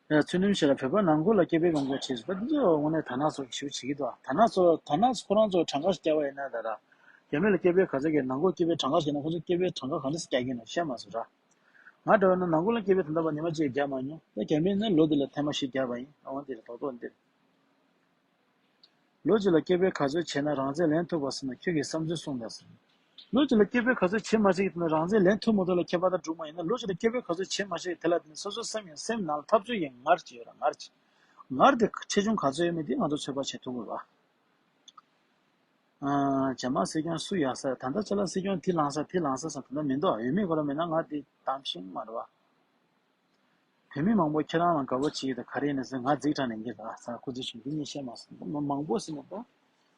ཨ། ཚུལ་ཁྲིམས་ཞེས་ལ་བོད་པ་ནང་ཁུལ་ལ་སྐད་འབོད་ཡོང་སྒོ་བྱས་སོང་། ད་འདི་ཚོ་དངོས་གནས་དར་ནག་ཚོ་ཞེ་པོ་བྱེད་ཀྱི་འདུག་དར་ནག་ཚོ་དར་ནག་ཚོ་ཁོ་རང་ཚོ་གྲངས་ཀ་ཞིག་བརྒྱབ་པ་ཡིན་ན་ད་ར། རྒྱ་མི་ལ་སྐད་འབོད་ག་ཚོད་བརྒྱབ། ནང་ཁུལ་སྐད་འབོད་གྲངས་ཀ་བརྒྱབ་ན་ཁོ་ཚོ་སྐད་འབོད་གྲངས་ཀ་ག་འདྲ་ཞིག་རྒྱག་གི་ཡིན་ན་ཤེས་མ་སོང་ར། ང་འདྲ་བ་ན་ནང་ཁུལ་ལ་སྐད་འབོད་ད་ལྟ་བར་ཉི་མ་གཅིག་རྒྱག་མ་མྱོང་། ད་རྒྱ་མིས་ནི་ལོ་འདི་ལ་ཐེངས་མ་བཞི་བརྒྱབ་པ་ཡིན། འོ་འདི་རེད། རྡོག་རྡོག་འདི་རེད། ལོ་གཅིག་ལ་སྐད་འབོད་ག་ཚོད་བྱས་ན་རང་བཙན་ལེན་ཐུབ་པ་ཟེར་ན་ཁྱོད་ཀྱི་བསམ་ཚུལ་གསུངས་དང་ཟེར། ལོ་གཅིག་ལ་སྐད་འབོད་ག་ཚོད་བྱེད་མ་བྱེད་ཀྱི་དེ་ན་རང་བཙན་ལེན་ཐུབ་མ་ཐུབ་ལ་ཁྱད་པར་ད་འགྲོ་མ་ཡིན་ན། ལོ་གཅིག་ལ་སྐད་འབོད་ག་ཚོད་བྱེད་མ་བྱེད་ཀྱི་དེ་ལ་དེ་ནི་སོ་སོའི་སེམས་ཡང་སེམས་ནང་ལ་འཐབ་རྩོད་ཡང་ངར་གྱི་ཡོད་ར། ངར་གྱི། ངར་དེ་ཆེ་ཆུང་ག་ཚོད་ཡོད་མེད་དེ་ང་ཚོ་ཚོད་དཔག་བྱེད་ཐུབ་དགོས་པ། ཨ། རྗེས་མ་སྲིད་སྐྱོང་སུ་ཡག་ས། ད་ལྟ་ཆ་ལ་སྲིད་སྐྱོང་དེ་ལངས་ས་དེ་ལངས་ས་ཟེར་ད་ལྟ་མི་འདུག་ཡོད་མེད་ཁོ་རང་མེད་ན་ང་དེ་གཏམ་ཤིང་མ་རེད་བ། བོད་མི་མང་པོ་ཁྱེད་རང་ལ་དགའ་པོ་བྱེད་ཀྱི་འདུག་ག་རེ་ཡིན་ན་ཟེར། ང་རྫིག་དྲགས་ནས་འགྱེལ་ད་ས་སྐུ་ཚེ་ཆུང་འདི་གཉིས་བཤད་མ་སོང་། མང་པོ་ཟེར་ནས་ད་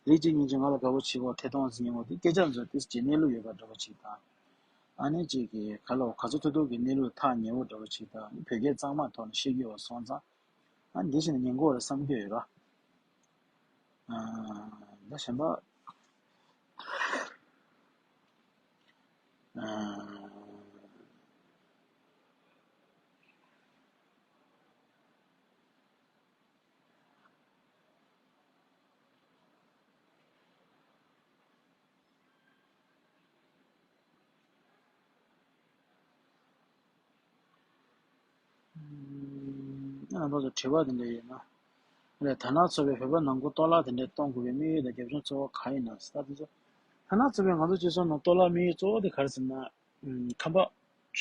རིགས་གཅིག་གཉིས་གཅིག་ང་ལ་དགའ་པོ་བྱེད་གོ་ཐད་གཏོང་ཟེར་ཉེ་བོ་དེ་སྐད་ཆ་ཚོ་དེ་ཅིག་གནས་ལུགས་ཡོད་པ་འདྲ་པོ་བྱེད་ད། ཨ་ནི་ཅིག་གི་ག་ལ་ག་ཚོད་ཐུབ་ཐུབ་ཀྱི་གནས་ལུགས་ཐག་ཉེ་བོ་འདྲ་པོ་བྱེད་ད། བོད་སྐད་གཙང་མ་ཐོག་ནས་བཤད་ཀྱི་ཡོད་སོང་ཙང་། ཨ་འདི་བཞིན་ཉིན་གོ་རེ་བསམ་གྱི་ཡོད་ར། ཨ་ད་གཞན་པ། ཨ། ཨ་ནི་རྣམ་པ་ཚོ་དྲི་བ་དེ་འདྲ་ཡོད་ན། ཨ་ནི་དར་ནག་ཚོགས་པས་བོད་པ་ནང་ཁུལ་གཏོར་བརླག་དེ་འདྲ་གཏོང་དགོས་པའི་དམིགས་ཡུལ་དང་རྒྱབ་ལྗོངས་གཙོ་བོ་གང་ཡིན་ནམ་ཟེར། ད་དེ་ཚོ་དར་ནག་ཚོགས་པས་ང་ཚོ་སྤྱི་ཚོགས་ནང་གཏོར་བརླག་དམིགས་ཡུལ་གཙོ་བོ་དེ་ག་རེ་ཟེར་ན། ཨུམ། ཁམས་པ།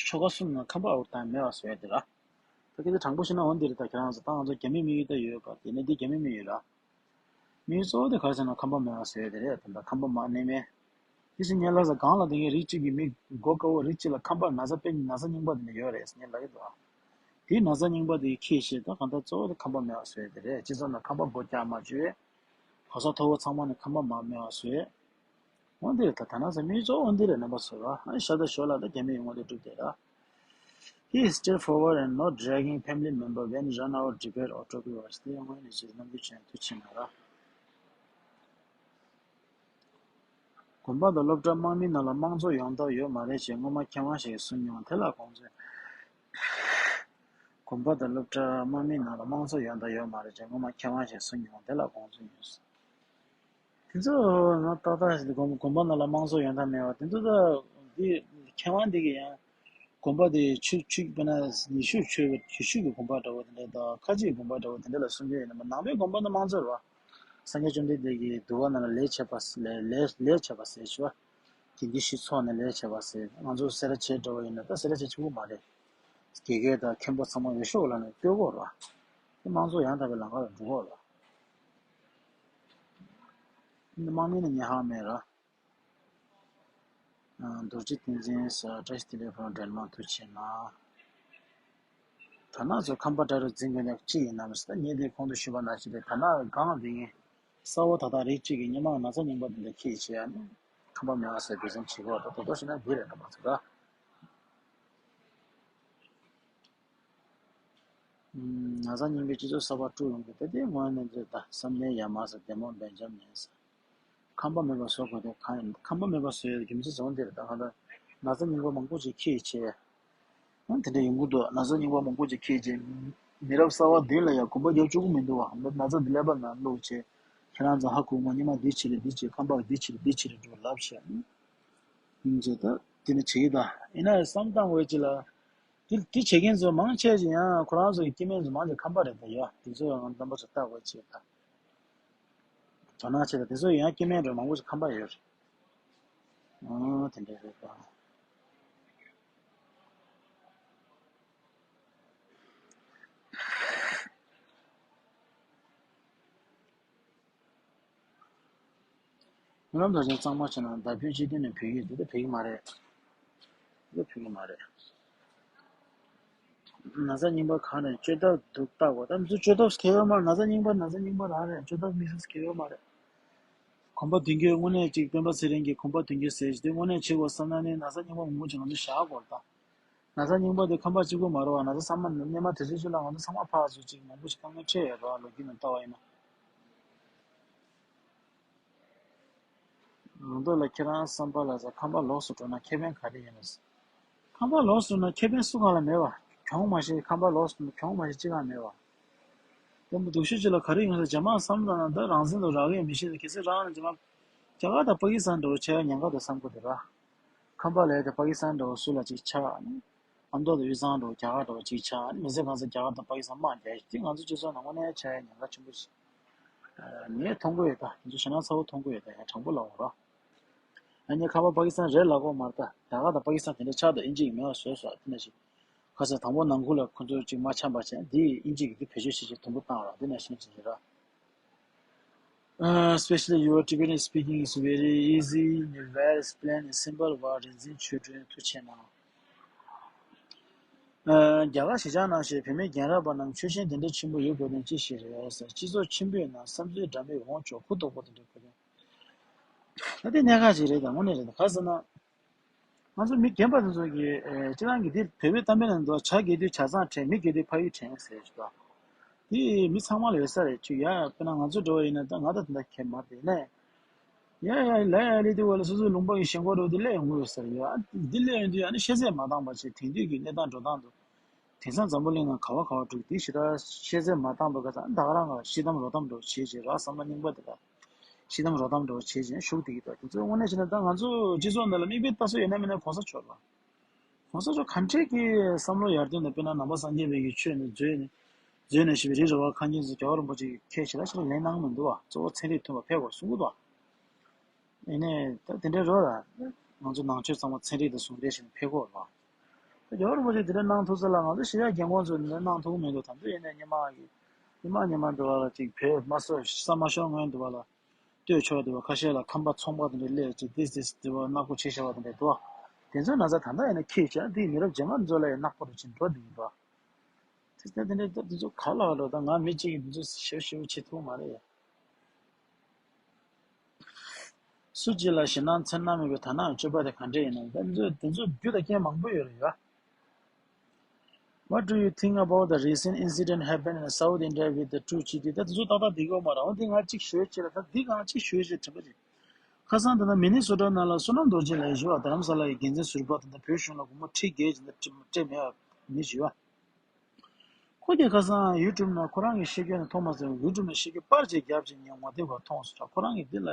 ཆོལ་ཁ་གསུམ་ནང་ཁམས་པ་འོ་དང་མེད་པ་བཟོ་ཡ་དེ་ར། ད་སྐད་ཆ་དྲང་པོ་བཤད་ན་འོ་འདི་རེད། ད་ཁྱེད་རང་ཚོ་ད་ང་ཚོ་རྒྱ་མི་དམིགས་ཡུལ་ད་ཡོད་པ་དེ་ནས་འདི་རྒྱ་མི་དམིགས་ཡུལ་ར། དམིགས་ཡུལ་གཙོ་བོ་དེ་ག་རེ་ཟེར་ན་ཁམས་པ་མེད་པ་བཟོ་ཡ་དེ་རེད། ད་ད་ཁམས་པ་མ་གནས་མེད། དེ་བཞིན་ངས་ལབ་ས་གང་ལ་དེ་ངས་རིགས་གཅིག་གི་མི་མགོ་དཀར་བོ་རིགས་གཅིག་ལ་ཁམས་པ་ན་ཚ་དཔེ་ན་ཚ་རྙིང་པ་དེ་འདྲ་ཡོད་རེད་ངས་ལབ་ཀྱི་འདུག་ཨ། དེའི་ན་ཚ་རྙིང་པ་དེ་ཁྱེར་བྱས་ད་གང་ལྟར་གཙོ་བོ་དེ་ཁམས་པ་མེད་པ་བཟོ་ཡ་དེ་རེད། སྤྱི་ཚོགས་ནང་ཁམས་པ་མགོ་བཀྱག་མ་བཅོས། གོ་ས་མཐོ་བོ་ཚང་མ་ནས་ཁམས་པ་མ་མེད་པ་བཟོས། འོ་འདི་རེད། ད་དར་ནག་ཚོ་དམིགས་ཡུལ་གཙོ་བོ་འོ་འདི་རེད། རྣམ་པ་ཚོ་ར་ཨ་ནི་ཤ་སྟག་ཞོར་ལ་ད་རྒྱ་མི་ཡོང་བ་དེ་སྒྲུབ་བསྡད་ར། He is straightforward and not dragging family member when run our debate or topic was དེ་ཡང་ངོས་ནས་ཅིག་རྣམ་འགྱུར་ཅན་དུ་ཕྱིན་ན་ར། དགོན་པ་དང་སློབ་གྲྭ་དམག་མིའི་ནང་ལ་དམངས་གཙོ་ཡོང་ཐབས་ཡོད་མ་རེད་ཅེས་སྔོན་མ་མཁས་དབང་ཞིག་གིས་གསུངས་མྱོང་། དེ་ལ་དགོངས་ཚུལ། དགོན་པ་དང་སློབ་གྲྭ་དམག་མིའི་ནང་ལ་དམངས་གཙོ་ཡོང་ཐབས་ཡོད་མ་རེད་ཅེས་སྔོན་མ་མཁས་དབང་ཞིག་གསུངས་མྱོང་། དེ་ལ་དགོངས་ཚུལ་ཡོད། དེ་ཚོ་ང་ཏག་ཏག་ཞིག་དགོན་དགོན་པ་ནང་ལ་དམངས་གཙོ་ཡོང་ཐབས་མེད་པ་དེ་ཚོ་ད་འདི་མཁས་དབང་འདི་གི་ཡང་དགོན་པ་དེ་ཆོས་ཆོས་དཔེར་ན་ཡེ་ཤུ་ཆོས་ཡེ་ཤུ་གི་དགོན་པ་འདྲ་བོ་དེ་འདྲ་དང་ཁ་ཆེའི་དགོན་པ་འདྲ་བོ་དེ་འདྲ་ལ་གསུང་རྒྱུ་ཡིན་ན་མ་ནང་པའི་དགོན་པ་ནི་དམངས་གཙོ་རེད་བ། སངས་རྒྱས་བཅོམ་ལྡན་འདས་ཀྱིས་འདུལ་བ་ནང་ལ་ལས་བྱེད་པ་ལས་ལས་ལས་བྱེད་པ་ཟེར་ཞུ་བ། དགེ་འདུན་ཤིང་ཚོགས་ནས་ལས་བྱེད་པ་ཟེར། ང་ཚོ་སེ་ར་བྱེས་འདྲ་བོ་ཡིན་ན་ད་སེ་ར་བྱེས་གཅིག་པུ་མ་རེད། དགེ་རྒན་དང་མཁན་པོ་ཚང་མ་ཡེ་ཤུ་ལ་ནས་བསྐྱོད་དགོས་རེད་བ། དེ་དམངས་གཙོ་ཡང་དག་པའི་ལམ་ཁ་ལ་འགྲོ་དགོས་རེད་བ། དམག་མི་ནི་ཉེ་ཧ་མེད་ར། རྡོ་རྗེ་བསྟན་འཛིན་ཟེར་བཀྲ་ཤིས་བདེ་ལེགས་ཕོ་བྲང་འདྲེན་མ་ཐུགས་ཆེ་གནང་། དར་ནག་ཚོ་ཁམས་པ་དགྲ་རུ་འཛིན་དགོས་ན་ཅི་ཡིན་ནམ་ཟེར་ད་ངས་འདི་གོང་དུ་ཞུས་པ་ནང་བཞིན་དེ་དར་ནག་གང་འཛིན་ཡིན། གསར་བ་ད་ལྟ་རིགས་གཅིག་གིས་སྔོན་མ་ན་ཚ་རྙིང་པ་དེ་འདྲ་ཁྱེར་བྱས་ཡ་ནི་ཁམས་པ་མེད་པ་ཟེར་དུས་ཙམ་བྱེད་དགོས་རེད། ད་དོ་ཞེ་ན་འདི་རེད་འདྲ་མ་ཚོ་ར། ན་ཚ་རྙིང་པའི་སྤྱི་ཚོགས་གསར་པ་དཀྲུག་ཡོང་གི་ད་ལྟའི་ངོས་ནས་འདི་ད་བསམ་གཏན་ཡ་མ་ཟེར་བདེ་མོ་བེན་ཇམ་མིན་ཟེར། ཁམས་པ་མེད་པ་བཟོ་དགོས་དེ་གང་ཡིན། ཁམས་པ་མེད་པ་བཟོ་ཡའི་རྒྱུ་མཚན་ཟོན་འདིར་ད་ག་ད་ན་ཚ་རྙིང་པ་མང་པོ་ཅིག་ཁྱེར་བྱས། ཨང་དེ་འདྲ་ཡོང་གི་འདུག་ན་ཚ་རྙིང་པ་མང་པོ་ཅིག་ཁྱེར་བྱས། མི་རབས་གསར་བ་འདི་ལ་ཡང་གོམ་པ་རྒྱབ་བཅུག་གི་མི་འདུག་བ། ན་ཚ་འདི་ཀླད་པ་ནང་བླུགས་བྱས། ཁྱེད་རང་ཚོ་ཧ་གོ་ང་སྔོན་མ་འདི་བྱས་རེད་འདི་བྱས་ཁམས་པ་འདི་བྱས་རེད་འདི་བྱས་རེད་འགྲོ་ལབ་བྱས། ཡིན་ཚེ་ད་དེ་ནི་བྱེད་ཀྱི་ད་ཡིན་ན་བསམ་བཏང་དགོས་ཅི་ལ། དེ་དེ་བྱེད་མཁན་ཚོ་མང་ཆེ་ཅིག་ཡང་ཁོ་རང་ཚོ་གི་སྐྱེ་དམན་ཚོ་མང་ཆེ་ཁམས་པ་རེད། ད་ཡ་དེ་ཚོ་ཡང་རྣམ་པ་ཚོ་ལྟ་དགོས་ཅི་ད། དོ་སྣང་བྱེད་ད་དེ་ཚོ་ཡང་སྐྱེ་དམན་འགྲོ་མང་པོ་ཞིག་ཁམས་པ་ཡོད་རེད། ཨང་དེ་འདྲ་རེད་ད། ལམ་དང་ཅན་གཙང་མ་བྱས་ན་མདའ་དཔོན་སྤྱི་དོན་ནས་བོད་ཡིག་འདི་ལྟ་བོད་ཡིག་མ་རེད། འདི་ལྟ་བོད་ཡིག་མ་རེད། ན་ཚ་རྙིང་པ་གང་རེད་བཅོས་ཐབས་འདུག་ལྟ་དགོས། ད་མི་ཚོ་བཅོས་ཐབས་ཁེལ་ཡོད་མ་རེད། ན་ཚ་རྙིང་པ་ན་ཚ་རྙིང་པ་རང་རེད། བཅོས་ཐབས་དམིགས་བསལ་ཁེལ་ཡོད་མ་རེད། གོམ་པ་མདུན་སྐྱོད་དངོས་གནས་ཅིག་སྤེན་པ་ཚེ་རིང་གིས་གོམ་པ་མདུན་སྐྱོད་ཟེར་ཞིག་དེ་དངོས་གནས་བྱེད་དགོས་བསམ་ན་ནི་ན་ཚ་རྙིང་པ་མང་པོ་ཅིག་ང་ཚོ་བཞག་དགོས་རེད་ད། ན་ཚ་རྙིང་པ་དེ་ཁམས་པ་གཅིག་པུ་མ་རེད་བ། ན་ཚ་ཚང་མ་སྔོན་མ་དུས་ཚོད་ཅིག་ལ་ང་ཚོ་ཚང་མ་ཕར་ཚུར་ཅིག་མང་པོ་ཞིག་དཀའ་ངལ་འཕྲད་ཡོད་རེད་བ། ལོ་རྒྱུས་ནང་ལྟ་བ་ཡིན་ན། རང་འདོད་ལ་ཁྱེད་རང་བསམ་པ་ལ་ཟེར། ཁམས་པ་ལོགས་སུ་འགྲོ་ན་ཁེ་ཕན་ག་རེ་ཡིན་ནམ་ཟེར། ཁམས་པ་ལོགས་སུ་འགྲོ་ན་ཁེ་ཕན་སུ་གང་ལ་མེད་བ། གྱོང་མ་ཤེས་ཁམས་པ་ལོགས་སུ་འགྲོ་ན་གྱོང་མ་ཤེས་ཅི་གང་མེད་བ། དེ་མོ་སྡུག་ཤོས་ཅིག་ལ་ག་རེ་ཡིན་ཟེར་རྗེས་མ་བསམ་ཙམ་ན་ད་རང་བཙན་དང་རག་གི་མི་ཤེས་ཟེར། གལ་སྲིད་རག་ན་རྗེས་མ་རྒྱ་གར་དང་པ་ཀི་སི་ཐན་འདྲ་བོ་ཆགས་ཡ་ཉེན་ཁ་འདུག་བསམ་གི་འདུག་ར། ཁམས་པ་ལ་ཡ་དེ་པ་ཀི་སི་ཐན་འདྲ་བོ་སུ་ལ་ཅིག་ཆགས་ཨ་ནི། ཨ་མདོ་དང་དབུས་གཙང་འདྲ་བོ་རྒྱ་གར་འདྲ་བོ་ཅིག་ཆགས་ཨ་ནི། མི་ཚེ་གང་ཚེ་རྒྱ་གར་དང་པ་ཀི་སི་ཐན་དམག་རྒྱག་ཡ་དེ་ང་ཚོ་སྤྱི་ཚོགས་ནང་དངོས་གནས་ཆགས་ཡ་ཉེན་ཁ་ཆེན་པོ་ཞིག་ངས་མཐོང་གི་ཡོད་ད། དེ་ཚོ་ཞེ་དྲག་ཚ་བོ་མཐོང་གི་ཡོད་ད། ཡང་དྲང་པོ་ལབ་དགོས་ར། ཨ་ནི་ཁམས་པ་པ་ཀི་སི་ཐན་རེད་ལབ་དགོས་མ་རེད་ད། རྒྱ་གར་དང་པ་ཀི་སི་ཐན་དེ་འདྲ་ཆགས་དང་ཨིན་ཇི་ཡིས་མེད་པ་བཟོས་སོང་དེ་ནང་བཞིན། ཁ་སང་དང་པོ་ནང་ཁུལ་ལ་ཁོ་ཚོ་ཅིག་མ་འཆམ་པ་བྱས་འདི་ཨིན་ཇི་གིས་འདི་བེད་སྤྱོད་བྱེད་ཅིག་དུམ་བུ་བཏང་ར་དེ་ནང་བཞིན་བྱེད་ཅིག་ར། Uh, especially your Tibetan speaking is very easy, very plain and simple. བ་རིག་འཛིན་ཆོས་སྒྲོན་ཐུགས་ཆེ་གནང་། ཨ། རྒྱ་གར་གཞིས་ཆགས་ནང་བཞིན་བོད་མི་རྒན་རབས་པ་རྣམས་ཆོས་ཤེས་དེ་འདྲ་ཆེན་པོ་ཡོད་དགོས་དོན་ཅི་ཞིག་རེད་ཟེར། སྤྱི་ཚོགས་ཆེན་པོའི་ནང་བསམ་ཚུལ་འདྲ་མིན་འོང་ཆོག་གུ་དོག་པོ་དེ་འདྲ་དགོས་དོན། ད་དེ་གནད་འགག་ཅིག་རེད་ད། དངོས་གནས་རེད་ད། ག་ཟེར་ན། ང་ཚོ་མི་རྒན་པ་དེ་ཚོ་གིས་ཨེ་ཁྱེད་རང་གིས་འདིར་བོད་པའི་གཏམ་དཔེ་ནང་དུ་བྱ་རྒས་དུས་བྱ་ཚང་དྲན། མི་རྒས་དུས་ཕ་ཡུལ་དྲན་ཟེར་ཞིག་འདུག་དེ་མི་ཚང་མ་ལ་ཡོད་ས་རེད། ཅིག་ཡ་དཔེར་ན་ང་ཚོ་འགྲོ་བ་ཡིན་ན་ད་ང་ད་དེ་འདྲ་ཁྱད་མ་དེ་ནས། ཡ་ཡ་ལ་ཡ་ལི་དེ་བ་ལ་སོ་སོའི་ལུང་པ་གི་ཞེན་ཁོག་འགྲོ་དེ་སླེབས་ཡོང་གི་ཡོད་ས་རེད། ཡ་འདི་སླེབས་ཡོང་དུས་ཡ་ནི་ཤེས་ཚད་མ་འདང་བ་བྱས། དེང་དུས་ཀྱི་གནས་སྟངས་འགྲོ་སྟངས་འདུག་དེང་སང་འཛམ་བུ་གླིང་ནང་ག་བ་ག་བ་འགྲོ་གི་དེ་ཞེ་དྲག་ཤེས་ཚད་མ་འདང་བ་ག་ཚ་ད་ག་རང་ག་ཤི་དམ་རོ་དམ་འགྲོ་བྱེད་ཅེས་ར་བསམ་བློ་རྙིང་པ་དེ་ག་ཤི་དམ་རོ་དམ་འགྲོ་བྱེད་ཅེས་ཤུགས་དེ་གི་ད་དེ་ཚོ་དངོས་གནས་བྱས་ན་ད་ང་ཚོ་སྤྱི་ཚོགས་འདི་ལ་མིག་དཔེ་ལྟ་སྲོལ་ཡོད་ན་མེད་ན་གོང་ས་མཆོག་ལ། གོང་ས་མཆོག་ག་འདྲས་ཀྱི་བསམ་བློ་ཡར་ཐོན་དང་དཔེར་ན་ནང་པ་སངས་རྒྱས་པའི་གི་ཆོས་ནི་མཛོད་ནི་མཛོད་ནས་ཞེས་པའི་རི་ར་བ་མཁན་ཆེན་ཚོ་རྒྱལ་བ་རིན་པོ་ཆེ་གིས་ཁས་ཞེ་དྲག་ཞེ་དྲག་ལེན་གནང་མི་འདུག་བ། གཙོ་བོ་ཚན་རིག་མཐུན་པ་ཕེབས་དགོས་གསུང་གི་འདུག་བ། ཡིན་ནའི་ད་དེ་འདྲའི་རོ་ལ། ང་ཚོ་ནང་ཆོས་ཚང་མ་ཚན་རིག་དང་ཟུང་འབྲེལ་བྱས་ནས་ཕེབས་དགོས་ལ། ད་རྒྱལ་བ་རིན་པོ་ཆེ་དེ་འདྲ་གནང་ཐུབ་ས་ལ་ང་ཚོ་གཞིས་ཆགས་རྒན་རྒོན་ཚོས་འདི་འདྲ་གནང་ཐུབ་ཀྱི་མི་འདུག་དམ་དུ་ཡིན་ནའི་ཉི་མ་གི་ཉི་མ་ཉི་མ་འདི་བ་ལ་ཅིག་བོད་མ་སོ་ས་མ་ཤོར་སྔོན་འདི་བ་ལ། ལྟོས་ཆོག་འདི་བ་ཁ་ཤས་ལ་ཁམས་པ་ཚོང་པ་དེ་འདྲ་སླེབས་ཅིག་ཏིས་ཏིས་འདི་བ་ནག་པོ་ཆེ་ཤ་བ་དེ་འདྲ་འདུག་དེ་ཚོའི་ན་ཚ་ད་ལྟ་ཡིན་ན་ཁྱེད་ཅག་འདི་མི་རབས་རྗེས་མ་ཚོ་ལ་ཡང་ནག་པོ་རུ་ཕྱིན་འགྲོ་འདི་ཡིན་པ། ཏིས་ཏིས་དེ་འདྲ་འདི་ཚོ་ག་ལ་བ་འགྲོ། ད་ང་མི་གཅིག་གིས་འདི་ཚོ་ཞེ་པོ་ཞེ་པོ་བྱེད་ཐུབ་མ་རེད་ཡ། སུ་གཅིག་ལ་ཞེད་སྣང་འཚེར་སྣང་མེད་པའི་དག་སྣང་གི་སྤྱོད་པ་དེ་ག་འདྲས་ཡིན་ནམ། དེ་ཚོ་དེ་ཚོ་རྒྱུ་དང་རྐྱེན་མང་པོ་ཡོད་རེད་ཡ། What do you think about the recent incident happened in South India with the two Chiti? ད་དེ་ཚོ་ཏག་ཏག་བསྡད་ཀྱི་ཡོད་མ་རེད། འོ་དེ་ང་གཅིག་ཞུ་ཡས་ཅིག་ལ་ད་འདི་གང་གཅིག་ཞུ་ཡས་ཅིག་དྲན་པ་རེད། ཁ་སང་དེ་ན་མི་ནི་སོ་ཊ་ནང་ལ་བསོད་ནམས་རྡོ་རྗེ་ལགས་ཞུ་བ་རྡ་རམ་ས་ལ་ཡི་འགན་འཛིན་ཟུར་པ་དེ་འདྲ་བོད་གཞུང་ལ་སྒོར་མོ་ཁྲི་བརྒྱད་ཅིག་འདྲ་སྤྲད་མེད་པ་མི་ཞུ་བ། ཁོ་གིས་ཁ་སང་ཡུ་ཊུབ་ནང་ཁོ་རང་གིས་བཤད་རྒྱུ་ནི་མཐོང་མ་སོང་། ཡུ་ཊུབ་ནང་བཤད་རྒྱུ་པར་ཅིག་བརྒྱབ་ཅིག་ངས་ངོ་དེབ་བར་མཐོང་སོང་། ཁོ་རང་གིས་འདི་ལ་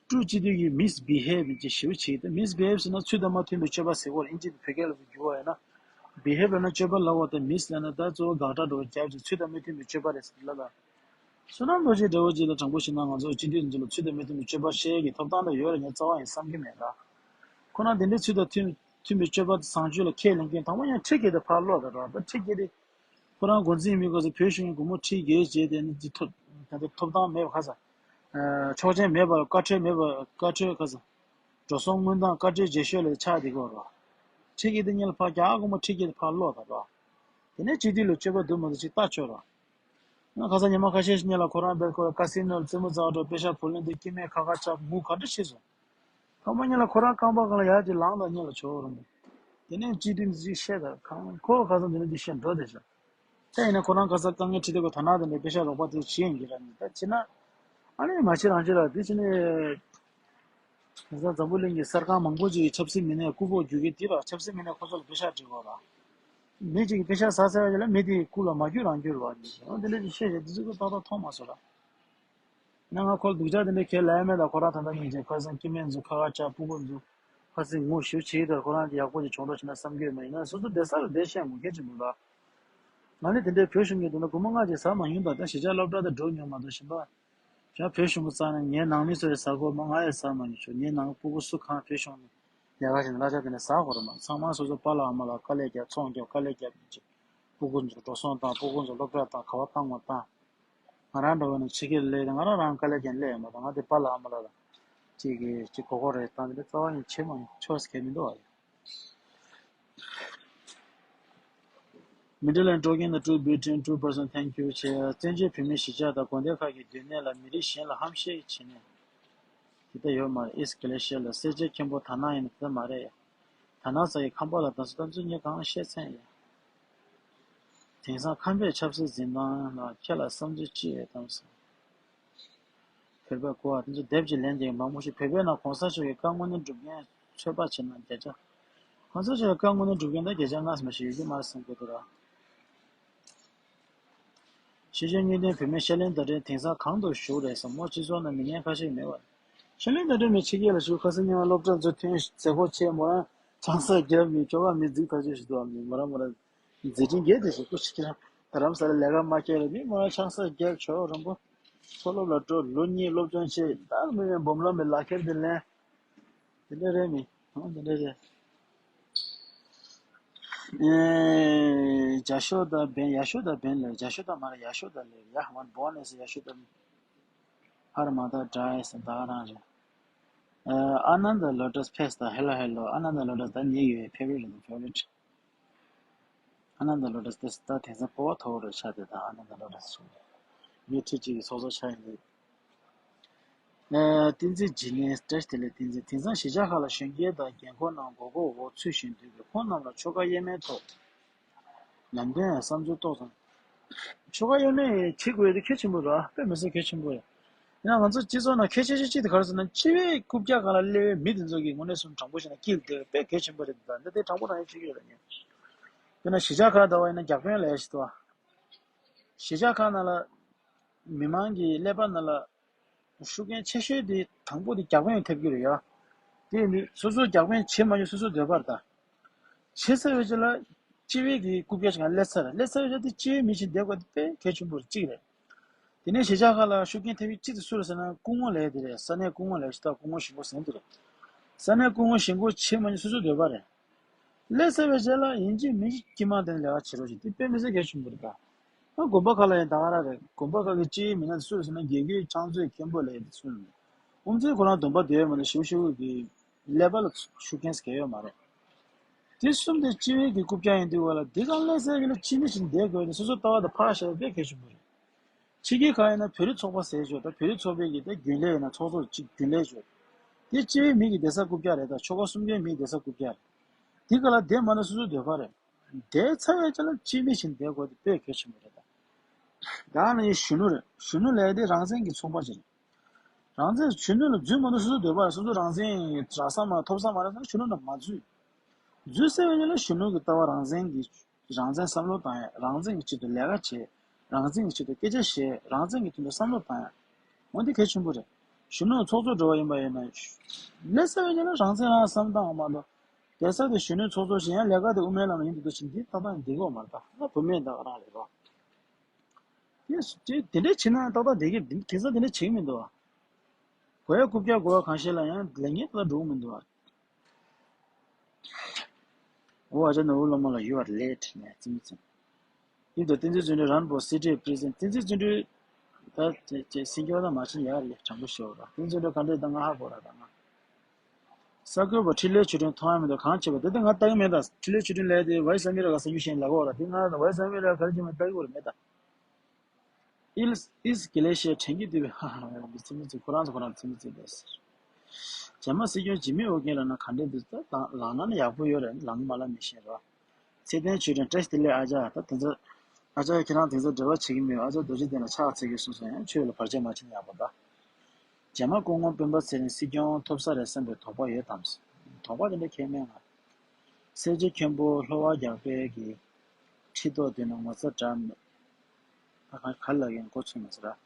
ཀྲུའུ་ཅི་ཏུའུ་གིས་མིས་བྷི་ཧེབ་ཅིག་ཞེ་པོ་བྱེད་ཀྱི་འདུག་མིས་བྷི་ཧེབ་ཟེར་ན་ཚུལ་དང་མ་མཐུན་པའི་སྤྱོད་པ་ཟེར་གོ་རེད། ཨིན་ཇི་ནས་བོད་སྐད་ལ་བསྒྱུར་བ་ཡིན་ན། བྷི་ཧེབ་ལབ་ན་སྤྱོད་པ་ལབ་པ་དང་མིས་ལབ་ན་ད་གཙོ་བོ་དགག་སྒྲ་འདྲ་བོ་བརྒྱབ་ཅིག་ཚུལ་དང་མི་མཐུན་པའི་སྤྱོད་པ་རེད་ཟེར་ལབ་ལ། བསོད་ནམས་རྡོ་རྗེ་འདྲ་བོ་ཅིག་ལ་དྲང་པོ་བཤད་ན་ང་ཚོ་སྤྱི་འཐུས་འདི་ཚོ་ལ་ཚུལ་དང་མི་མཐུན་པའི་སྤྱོད་པ་བཤད་ཀྱི་ཐོབ་ཐང་ལ་ཡོད་ལ་ངས་རྩ་བ་ཡིན་བསམ་གྱི་མེད་ལ། ཁོ་རང་དེ་འདྲའི་ཚུལ་དང་མཐུན་མཐུན་པའི་སྤྱོད་པ་བཟང་སྤྱོད་ལ་ཁས་ལེན་མཁན་དང་པོ་ཡང་ཁྲི་བརྒྱད་དེ་ཕར་ལོག་ད་ར་ད་ཁྲི་བརྒྱད་དེ། ཁོ་རང་འགོ་འཛིན་ཡིན་མིན་སྐོར་ཚོ་བོད་གཞུང་གི་སྒོར་མོ་ཁྲི་བརྒྱད་བྱས་དེ་ནི་འདི་ཐོབ་ད་ལྟ་ཐོབ་ཐང་མེད་པ་ཁ་ས། ཆོག་མཆན་མེད་པ་བཀའ་འཁྲོལ་མེད་པ་བཀའ་འཁྲོལ་ཁ་ས། འགྲོ་སོང་དངུལ་གཏོང་བཀའ་འཁྲོལ་བརྗེ་ཤོས་ལ་ཆགས་བསྡད་ཀྱི་ཡོད་རེད། ཁྲི་བརྒྱད་དེ་སྔོན་ལ་ཕར་རྒྱ་གར་སྒོར་མོ་ཁྲི་བརྒྱད་དེ་ཕར་ལོག་ད་ར། དེ་ནས་སྤྱི་འཐུས་ལ་སྤྱོད་པ་འདུག་མི་འདུག་ཅིག་ལྟ་ཆོག་ར། ང་ཁ་སང་ཉི་མ་ཁ་ཤས་ཤིག་སྔོན་ལ་ཁོ་རང་བེལ་ཀོ་ལ་ཀ་སི་ནོ་ལ་རྩེད་མོ་རྩེ་བར་འགྲོ། པེ་ཤག་བུ་ལོན་དེ་སྐྱེ་དམན་ཁ་ཁ་ཆགས་ངུ་ག་འདྲ་བྱས་སོང་། ཐོག་མ་སྔོན་ལ་ཁོ་རང་རྐང་པ་སྒང་ལ་ཡར་ཅིག་ལངས་དང་སྔོན་ལ་ཆོག་རུང་། དེ་ནས་སྤྱི་འཐུས་འདི་ཅིག་བཤད་དང་ཁོ་ཁ་སང་དེ་ནས་འདི་བཤད་འགྲོ་བསྡད་ཤག་དེ་ཡིན་ན་ཁོ་རང་ཁ་སང་དཀའ་ངལ་འཕྲད་དུས་ག་ཐ་ན་དེ་འདྲའི་པེ་ཤག་རོགས་པ་དེ་བྱེད་ཡིན་གྱི་ར་ནི་ད་བྱེད་ན། ཨ་ནི་མ་བྱེད་རང་བྱེད་ལ་དེ་བྱེད་ནས། དེང་སང་འཛམ་བུ་གླིང་གི་གསར་ཁང་མང་པོ་ཅིག་གིས་ཆབ་སྲིད་མི་སྣའི་སྐུ་ཕོགས་བརྒྱུད་ཀྱི་འདི་ར་ཆབ་སྲིད་མི་སྣས་ཁོ་ཚོ་ལ་པེ་ཤག་སྤྲད་དགོས་ར། མི་གཅིག་གིས་པེ་ཤག་ཟ་ཟེར་བ་ཞིག་ལ་མི་དེའི་སྐུ་ལ་མ་བརྒྱུད་རང་བརྒྱུད་ར་བ་ནི་འོ་དེ་འདྲ་ཅིག་བཤད་བྱས་དེ་ཚོ་ཏག་ཏག་མཐོང་མ་སོང་ར། ན་ང་ཁོ་ལ་སྡུག་ཅག་དེ་འདྲ་ཁས་ལེན་མེད་ལ་ཁོ་རང་ད་ལྟ་ཉིན་བྱེད་ཁ་སང་སྐྱེ་དམན་ཚོ་ཁ་ཁ་ཆགས་སྤུ་གུ་ཚོ་ཁ་སང་ངོ་ཤེས་བྱེད་དེ་ཁོ་རང་གི་ཡག་པོ་ཅིག་བྱུང་འགྲོ་ཕྱིན་ན་བསམ་གྱི་ཡོད་མ་ཡིན་ན་སོ་སོ་བསྡད་ས་ལ་བསྡད་ཤེས་དགོས་སྐད་ཆ་མིན་པ། ང་ནི་དེ་འདྲའི་བོད་གཞུང་གི་དོན་ན་སྒོར་མོ་ལྔ་ཅིག་ཟ་མ་མྱོང་ད་ལྟ་གཞིས་ཆགས་སློབ་གྲྭ་དུ་འགྲོ་མྱོང་མ་གཏོགས་གཞན་པ། ཡང་བོད་གཞུང་གི་རྩ་ནས་ངའི་ནང་མི་ཚོ་ཡི་ཟ་དགོས་མ་ང་ཡི་ཟ་མ་མྱོང་ཆོག་ངའི་ནང་སྤུ་གུ་སུ་གང་བོད་གཞུང་ནས་ལས་ཀ་བྱས་ནས་གླ་ཆ་དེ་ནས་ཟ་དགོས་རེད་མ་ཚང་མ་སོ་སོ་པཱ་ལགས་ཨ་མ་ལགས་དཀའ་ལས་རྒྱབ་ཚོང་རྒྱབ་དཀའ་ལས་རྒྱབ་ནས་ཅིག་སྤུ་གུ་ཚོ་འགྲོ་སོང་བཏང་སྤུ་གུ་ཚོ་སློབ་གྲྭ་བཏང་ག་བ་བཏང་མ་བཏང་། ང་རང་འདྲ་བོ་ནི་ཕྱི་རྒྱལ་སླེབས་ཏེ་ང་རང་རང་དཀའ་ལས་ཀྱང་སླེབས་ཡོད་མ་གཏོགས་ང་དེ་པཱ་ལགས་ཨ་མ་ལགས་ལ་ཅིག་གིས་ཅིག་གོ་གོ་རེ་བཏང་དེ་འདྲ་རྩ་བ་ཡིན་བྱེད་མ་ཡིན་ཆོག་ཟེར་མཁན་མི་འདུག་ཨ་ཡ། མི་འདྲ་ལན་སྤྲོ་མཁན་དང་ཀྲུའུ་བི་ཀྲིན་ཀྲུའུ་པར་སོན་ཐེང་ཀིའུ་ཆེ། བཙན་བྱོལ་བོད་མིའི་གཞིས་ཆགས་དང་དགོན་སྡེ་ཁག་གི་སྡོད་གནས་ལ་མི་རིགས་གཞན་ལ་ཧམ་བཤད་བྱེད་ནས། དེ་ལྟ་ཡོད་མ་རེད། ཨིས་ཀི་ལེ་ཤི་ཡ་ལ་སེར་བྱེས་མཁན་པོ་དར་ནག་ཡིན་ན་དེ་ལྟ་མ་རེད་ཡ། དར་ནག་ས་ཡི་ཁམས་པ་ལ་ད་སོ་ད་ཚོ་ངས་གང་བཤད་ཚན་ཡ། དེང་སང་ཁམས་པའི་ཆབ་སྲིད་འཛིན་སྟངས་ལ་ཁྱེད་ལ་བསམ་ཚུལ་ཅི་ཡོད་དམ་ཟེར། བོད་པའི་སྐོར་བ་དེ་ཚོ་དེབ་ཀྱི་ལན་དེ་མང་པོ་ཞིག་བོད་པའི་ནང་གོང་ས་མཆོག་གི་བཀའ་དངོས་གནས་སྒྲུབ་མཁན་ཚོད་དཔག་བྱས་ན་བརྒྱ་ཆ། གོང་ས་མཆོག་གི་བཀའ་དངོས་གནས་སྒྲུབ་མཁན་ད་བརྒྱ་ཆ་ལྔ་ཙམ་ཞིག་ཡོད་ཀྱི་མ་རེད་བསམ་གྱི་འདུག་ར། ཕྱི་རྒྱལ་གཉིས་ལྡན་བོད་མི་ཤར་གླིང་ཟླ་སྒྲོན་དེང་སང་གང་དུ་བཞུགས་རེད་ཟེར་མོ་སྤྱི་ཚོགས་ནང་མི་ངན་ཁ་ཤས་མེད་པ། ཤར་གླིང་ཟླ་སྒྲོན་མི་ཕྱི་རྒྱལ་ལ་བཞུགས་ཁ་སང་ཉི་མ་སློབ་གྲྭ་ཚོ་ཐོན་མཛད་སྒོ་ཆེ་མོ་རང་ཆང་ས་བརྒྱབ་ནས་ཁྱོ་ག་མི་འཛིག་ཐག་ཆོད་ཞིག་འདུག་ཨ་མི་མོ་རང་མོ་རང་མཛད་འཕྲིན་རྒྱས་ཏེ་ཞིག་སྐུ་ཞིག་ཁྱེད་རང་ད་རམ་ས་ལ་ལས་ཀ་མ་བསྐྱལ་རེད་མི་མོ་རང་ཆང་ས་བརྒྱབ་ཆོག་རོང་པོ་མཐོ་སློབ་ལ་འགྲོ་ལོ་གཉིས་སློབ་སྦྱོང་བྱས་ད་མི་མེད་འབུམ་ལམ་མི་ལག་ཁྱེར་དེ་ལེན། དེ་འདྲ་རེད་མི། ཨང་དེ་འདྲ་རེད། ཨེ། ཇ་ཤོ་ད་བན་ཡ་ཤོ་ད་བན་ལ་ཇ་ཤོ་ད་མ་ར་ཡ་ཤོ་ད་ལེ་ཡ་ཝན་བོ་ནེ་སི་ཡ་ཤོ་ད་ཧར་མ་ད་ཌ་ཡ་སི་ད་རང་རེད། ཨ་ཨ་ནན་ད་ལོ་ཊ་སི་ཕེ་སི་ད་ཧེ་ལོ་ཧེ་ལོ་ཨ་ནན་ད་ལོ་ཊ་སི་ད་ཉེ་ཡོད་ཕེ་ཝ་རིཊ་ད་ཕེ་ཝ་རིཊ། ཨ་ནན་ད་ལོ་ཊ་སི་ད་དེང་སང་སྤོབས་པ་མཐོ་བོ་རུ་ཆགས་ཏེ་ད་ཨ་ནན་ད་ལོ་ཊ་སི་ཞུ། ཡུ་ཊུབ་ཅིག་གི་ཚོགས་གཙོ་ཆགས་ཡིན་དུས། ཨ་བསྟན་འཛིན་ཇི་ནས་བཀྲ་ཤིས་བདེ་ལེགས་བསྟན་འཛིན། དེང་སང་གཞིས་ཆགས་ཁག་ལ་གཞོན་སྐྱེས་དང་རྒན་འཁོགས་རྣམས་མགོ་སྐོར་འོག་ཚུད་བཞིན་འདུག་པས་ཁོང་རྣམས་ལ་ཆོལ་ཁ་དབྱེ་མེད་ཐོག་ལམ་སྟོན་ཡང་བསམ་ཚུལ་ཏོག་ཙམ། ཆོལ་ཁ་དབྱེ་མེད་བྱེད་དགོས་དེ་གལ་ཆེན་པོ་རེད། དཔེ་མི་སྲིད་གལ་ཆེན་པོ་རེད། ཡིན་ན་ང་ཚོ་སྤྱི་ཚོགས་ནང་ཁྱད་ཆོས་ཤིག་ཅིག་དེ་ག་རེ་ཟེར་ན། སྤྱི་བའི་རྐུབ་བཀྱག་སྒང་ལ་སླེབས་པའི་མི་དེ་ཚོ་གིས་དངོས་གནས་སུ་དྲང་པོ་བཤད་ན་སྐྱིད་དེ་དཔེ་གལ་ཆེན་པོ་རེད། ད་འདི་དེ་དྲང་པོ་དྲང་ཡག་བྱེད་ཀྱི་ཡོད་རེད་ནི། དཔེར་ན་གཞིས་ཆགས་ཁག་ད་བ་ཡིན་ན་རྒྱག་དཔོན་ལབ་ཡག་ཞིག་འདུག་གཞིས་ཆགས་ཁག་ནང་ལ་མི་མང་གི་ཀླད་པ་ནང་ལ་ཤུགས་རྐྱེན་ཆེ་ཤོས་དེ་དང་པོ་དེ་རྒྱག་དཔོན་ཐེབས་ཀྱི་རེད་ཡ། དེ་ནི་སོ་སོ་རྒྱག་དཔོན་བྱེད་མ་མྱོང་། སོ་སོའི་འདོད་པ་རེད་ད། བྱས་ཚར་བའི་རྗེས་ལ་སྤྱི་བའི་གི་རྐུབ་བཀྱག་ཅིག་སླེབས་ཚར། སླེབས་ཚར་བའི་རྗེས་དེ་སྤྱི་བའི་མི་ཞིག་བསྡད་དགོས་དེ་དཔེ་གལ་ཆེན་པོ་རེད། གཅིག་རེད། དེ་ནས་གཞིས་ཆགས་ཁག་ལ་ཤུགས་རྐྱེན་ཐེབས་ཡག་གཅིག་དེ་སུ་རེད་ཟེར་ན། སྐུ་ངོ་ལབ་ཡག་དེ་རེད། ས་གནས་སྐུ་ངོ་ལབ་ཡག་ཞིག་ད། སྐུ་ངོ་གཞིས་འགོ་ཟེར་དེ་རེད། ས་གནས་སྐུ་ངོ་གཞིས་འགོ་བྱེད་མ་མྱོང་། སོ་སོའི་འདོད་པ་རེད། སླེབས་ཚར་བའི་རྗེས་ལ་ཡིན་གཅིག་མིན་གཅིག་དཀྱིལ་མ་དེ་ནས་ལས་ཀ་བྱེད་རོགས་བྱེད། དེ་དཔེ་མི་སྲིད་གལ་ཆེན་པོ་རེད་ད། ཨ་དགོན་པ་ཁག་ལ་ཡང་ད་ག་རང་རེད། དགོན་པ་ཁག་གི་སྤྱིའི་མི་སྣ་དེ་སུ་རེད་ཟེར་ན། དགེ་བསྐོས་ཕྱག་མཛོད་མཁན་པོ་ལབ་ཡག་དེ་སུ་རེད། ཨོམ་ཚོས་ཁོ་རང་སྡོམ་པ་སྡོད་ཡོད་མ་གཏོགས་ཞེ་པོ་ཞེ་པོ་གི་ཀླད་པ་ལ་ཤུགས་རྐྱེན་གང་ཡང་ཡོད་མ་རེད། དེ་གསུམ་དེ་སྤྱི་བའི་གི་རྐུབ་བཀྱག་ཡིན་དུས་བ་ལ། དེ་གང་སླེབས་ཚར་གི་ལ་སྤྱི་མི་ཞིག་བསྡད་དགོས་ནས་སོ་སོ་ལྟ་བ་དང་ཕར་བཞག་པ་དཔེ་གལ་ཆེན་པོ་རེད། ཕྱི་རྒྱལ་ཁག་ཡིན་ན་བོད་རིགས་ཚོགས་པ་ཟེར་ཆོག་ད། བོད་རིགས་ཚོགས་པའི་གི་ད་རྒྱུན་ལས་ཡིན་ན་ཚོགས་གཙོ་གཅིག་རྒྱུན་ལས་ཆོག་དེ་སྤྱི་བའི་མི་གི་བསྡད་ས་རྐུབ་བཀྱག་རེད། ད་ཆོལ་ཁ་གསུམ་གའི་མི་བསྡད་ས་རྐུབ་བཀྱག་རེད། དེ་ག་ལ་བསྡད་མ་ན་སོ་སོའི་འདོད་པ་རེད། བསྡད་ཚར་བའི་རྗེས་ལ་སྤྱི་མི་ཞིག་བསྡད་དགོས་དེ་དཔེ་གལ་ཆེན་པོ་རེད་ད། ད་ནི་གཞོན་ནུ་རེད། གཞོན་ནུ་ལབ་ཡག་དེ་རང་བཙན་གྱི་ཚོགས་པ་ཅིག་རེད། རང་བཙན་གཞོན་ནུ་ལ་འཛུལ་མ་ཐུབ། སོ་སོའི་འདོད་པ་རེད། སོ་སོ་རང་བཙན་རག་ས་མ་ཐོབ་ས་མ་རེད་ཟེར་ན་གཞོན་ནུ་ལ་མ་འཛུལ། འཛུལ་ཚར་བའི་རྗེས་ལ་གཞོན་ནུ་གི་ལྟ་བ་རང་བཙན་གྱི་རང་བཙན་བསམ་བློ་བཏང་ཡག་རང་བཙན་གྱི་ཆེད་དུ་ལས་ཀ་བྱེད། རང་བཙན་གྱི་ཆེད་དུ་སྐད་ཆ་བཤད། རང་བཙན་གྱི་དོན་དུ་བསམ་བློ་བཏང་ཡག་འོ་འདི་གལ་ཆེན་པོ་རེད། གཞོན་ནུ་ཚོགས་གཙོ་འདྲ་བ་ཡིན་པ་ཡིན་ན། སླེབས་ཚར་བའི་རྗེས་ལ་རང་བཙན་རང་བསམ་བཏང་བ་མ་གཏོགས། བསྡད་ས་དེ་གཞོན་ནུའི་ཚོགས་གཙོ་བྱེད། ཡང་ལས་ཀ་དེ་དབུ་མའི་ལམ་ཡིན་དུས་ད་ཕྱིན་འདི་ཏག་ཏག་འདི་གོ་མ་རེད་ད། ང་བུད་མེད་ད་ག་རང་རེད་རོ། དེ་དེ་འདྲ་བྱེད་ན་ཏག་ཏག་བསྡད་ཀྱི། དེང་སང་དེ་འདྲ་བྱེད་ཀྱི་མི་འདུག་ཨ། དགོས་ཡག་རྐུབ་བཀྱག་དགོས་པ་གང་ཤེས་ལ་ཡང་ལས་ངན་ད་འགྲོ་གི་མི་འདུག་ཨ། འོ་ཨ་ཅག་ནོར་བུ་སློབ་མ་ལགས། you are late ནས་རྩིས་མི་རྩིས། ཡིན་ད། བསྟན་འཛིན་བརྩོན་འགྲུས་run for city president། བསྟན་འཛིན་བརྩོན་འགྲུས་ད་དེ་ཅེ་སེང་གེ་བ་ད་མ་ཕྱིན་ཡར་ལས་དྲང་པོ་ཤོད་ར། བསྟན་འཛིན་བརྩོན་འགྲུས་ག་འདྲས་ད་ང་ཧ་གོ་ར་ད་ང་། གསར་འགོད་པ་འཕྲིན་ལས་ཆོས་སྒྲོན་མཐོང་ཡ་མི་འདུག་གང་བྱེད་པ་དེ་ད་ང་ལྟ་གི་མེད་ད། འཕྲིན་ལས་ཆོས་སྒྲོན་ལས་དེ་Voice of America ག་ས་ཡུལ་གཞན་ལ་གོ་ར། དེ་ང་Voice of America ག་རེ་བྱེད་མ་ལྟ་གི་གོ་ར་མེད་ད། ཨིལ་ཨིས་ཀི་ལེ་ཤི་ཡ་དྲན་གྱི་འདུག་པས། ཧ་ཧ་ཧ། མི་ཚེ་མི་ཚེ་ཁོ་རང་ཚོ་ཁོ་རང་ཚེ་མི་ཚེ་འདས་ཟེར། རྒྱ་མ་སྲིད་སྐྱོང་འཇིགས་མེད་ཨོ་རྒྱན་ལབ་ན་ག་འདྲས་འདུག་ད་ལངས་ན་ནི་ཡག་པོ་ཡོད་རེད། ལངས་མ་ལ་མི་ཤེས་རོ། ཚེ་བརྟན་ཆོས་སྒྲོན་བཀྲ་ཤིས་བདེ་ལེགས་ཨ་ཅག་ད་དེ་ཚོ་ཨ་ཅག་ཁྱེད་རང་དེ་ཚོ་འབྲེལ་བ་བྱེད་ཀྱི་མེད། ཨ་ཅག་རྡོ་རྗེ་གདན་ལ་ཕྱག་འཚལ་གྱི་གསུངས་སོང་། ཡང་ཆོས་ལ་བར་ཆད་མ་བྱེད་ན་ཡག་པོ་ད། རྒྱ་མ་སྐུ་ངོ་སྤེན་པ་ཚེ་རིང་སྲིད་སྐྱོང་ཐོབ་ས་རེད་བསམ་པའི་དོགས་པ་ཡོད་དམ། དོགས་པ་དེ་འདྲ་ཁྱད་མེད་ང་། སེར་བྱེས་མཁན་པོ་ལྷོ་བ་རྒྱག་པའི་གི་ཁྲི་ཐོག་དེ་ནི་ངོ་ཚ་འདྲ་མེད། ད་ག་ག་ལ་ཡིན་འགོ་ཚུགས་མ་ཟེར་ར།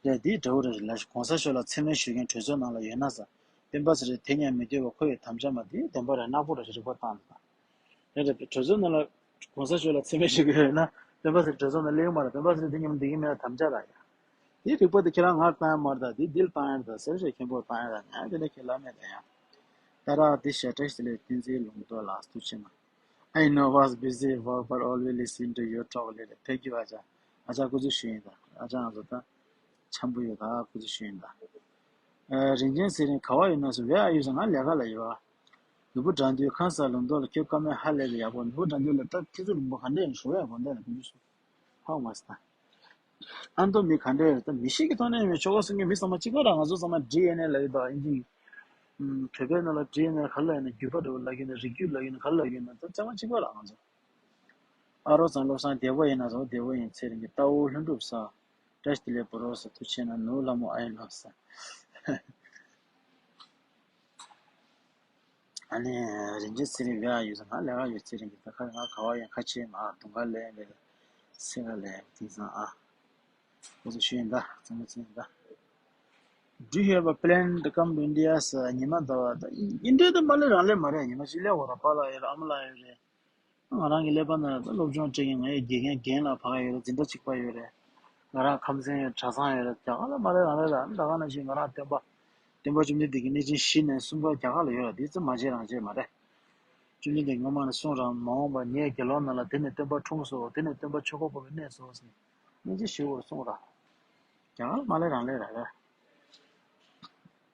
རེད་འདི་འདྲ་བོ་རེད་ལ། གོང་ས་མཆོག་ལ་མཚན་སྨད་ཞུ་མཁན་གྲོས་ཚོགས་ནང་ལ་ཡོད་ན་ཟེར། སྤེན་པ་ཚེ་རིང་དེ་སྙམ་མི་འདོད་པ་ཁོ་ཡི་དམ་བཅའ་མ་འདི་བདེན་པ་རེད། ནག་པོ་རེད། རིག་པ་བཏང་ད། རེད་རེད། གྲོས་ཚོགས་ནང་ལ་གོང་ས་མཆོག་ལ་མཚན་སྨད་ཞུ་གི་ཡོད་ན་སྤེན་པ་ཚེ་རིང་གྲོས་ཚོགས་ནང་སླེབས་ཀྱི་མ་རེད། སྤེན་པ་ཚེ་རིང་དེ་སྙམ་འདོད་ཀྱི་མེད་ན་དམ་བཅའ་ར་ཡ། དེའི་རིག་པ་དེ་ཁྱེད་རང་ངར་བཏང་ཡ་མ་རེད་ད། དེ་འདིར་བཏང་ཡ་རེད་ད་ཟེར་ཞེས་མཁན་པོར་བཏང་ཡ་རེད། ཡང་དེ་འདྲ་ཁྱེད་ལབ་མེད་ད་ཡ། ད་ར་དེ་ཞེ་དྲག་ཞིག་ལས་བསྟན་འཛིན་ལུང་རྟོགས་ལགས་ཐུགས་ཆེ་གནང་། I know was busy work but always listen to your talk later. Thank you ཨ་ཅག་ཨ་ཅག་སྐུ་གཟུགས་ཞུ་ཡིན་ད། ཨ་ཅག་ང་ཚོ་ད་འཆམ་པོ་ཡོད་ད། སྐུ་གཟུགས་ཞུ་ཡིན་ད། ཨ་རིན་ཆེན་ཚེ་རིང་ག་བ་ཡོད་ན་སོ། Where are you ཟེར། ང་ལས་ཀ་ལ་ཡོད་ཨ། ལུས་པོ་འགྲང་དུས་ཁམས་བཟང་ལུང་རྟོགས་ལ་ཁྱོད་བཀའ་མོལ་ཧ་ལས་པའི་ཡག་པོ། ལུས་པོ་འགྲང་དུས་ལ་ད་ཁྱེད་ཚོ་ལུང་པ་ག་འདྲ་ཡིན་ཞུ་ཡག་པོ་འདྲ་ལ་དགོངས་ཞུ། ཧ་མ་སི་ད། ཨ་མདོ་མི་ག་འདྲ་ཡོད་ད། མི་ཤེས་ཀྱི་ཐོག་ནས་མི་ཆོལ་ཁ་གསུམ་གྱི་མི་ཚང་མ་གཅིག་པ་ར། ང་ཚོ་ཚང་མ་ཌི་ཨེན་ཨེ་ལ་ཡོད་ད། ཨིན་ཇི་ཨམ་བོད་པའི་ནང་ལ་ཌི་ཨེན་ཨེ་ག་ལ་ཡིན་ན་བརྒྱུད་པ་འདྲ་བོ་ལ་ཡིན་ན། རིགས་རྒྱུད་ལ་ཡིན་ན། ག་ལ་ཡིན་ན་ད་ཚང་མ་གཅིག་པ་ར་ང་ཚོ། ཨ་རོགས་ཚང་བློ་བཟང་བདེ་པོ་ཡིན་ན་ཚོ་བདེ་པོ་ཡིན། ཚེ་རིང་གི་རྟ་བོ་ལྷུན་གྲུབ་ས། བཀྲ་ཤིས་བདེ་ལེགས་བུ་རོགས་ས། ཐུགས་ཆེ་གནང་། ནོར་བུ་ལྷ་མོ་ཨ་ཡེ་ལོ་ས། ཨ་ནི་རིན་ཆེན་ཚེ་རིང་ཝེ་ཨར་ཡུ་ཟེར། ང་ལས་ཀ་ཡོད། ཚེ་རིང་གི་ད་ཁ་ང་ག་བ་ཡིན་ཁ་ཆེ་མ་དུང་ག་ལས་མེད་སེ་ག་ལས་དེང་སང་ཨ། ཁོ་ཚོ་ཤེས་ཡིན་ད། ཚང་མ་ཚིག་ཡིན་ད། Do you have a plan to come to India ཟེར། ཉི་མ་ད་བ་ད་ཨིན་ཌི་ཡ་ད་མ་སླེབས་རང་སླེབས་མ་རེད། ཉི་མ་ཞིག་སླེབས་འོ་ར། པཱ་ལགས་ཡོད་རེད། ཨ་མ་ལགས་ཡོད་རེད། ང་རང་གི་ཀླད་པ་ནང་ད་སློབ་སྦྱོང་སྤྲད་མཁན་ང་ཡི་དགེ་རྒན་རྒན་ལགས་ཕ་ག་ཡོད་རེད། འཛིན་གྲྭ་གཅིག་པ་ཡོད་རེད། ང་རང་ཁམས་ཚན་ཡོད། གྲྭ་ཚང་ཡོད་རེད། རྒྱ་གར་ལ་མ་སླེབས་རང་སླེབས་ར། ད་ག་ནང་བཞིན་ང་རང་སྟོན་པ། སྟོན་པ་བཅོམ་ལྡན་འདས་ཀྱི་གནས་ཆེན་བཞི་ནས་གསུམ་པ་རྒྱ་གར་ལ་ཡོད་ར། དེ་ཚོ་མ་བརྗེད་རང་བརྗེད་མ་རེད། བཅོམ་ལྡན་འདས་སྔོན་མ་ནས་གསུངས་ར། མ་འོངས་པ་ངའི་དགེ་སློང་རྣམས་ལ་དེ་ནས་སྟོན་པ་འཁྲུངས་སོ། དེ་ནས་སྟོན་པ་ཆོས་འཁོར་བསྐོར་བའི་གནས་སོ་ཟེར་ནས་སྙིང་རྗེ་ཞུ་དགོས་གསུངས་ར། རྒྱ་གར་མ་སླེབས་རང་སླེབས་ར་རེད།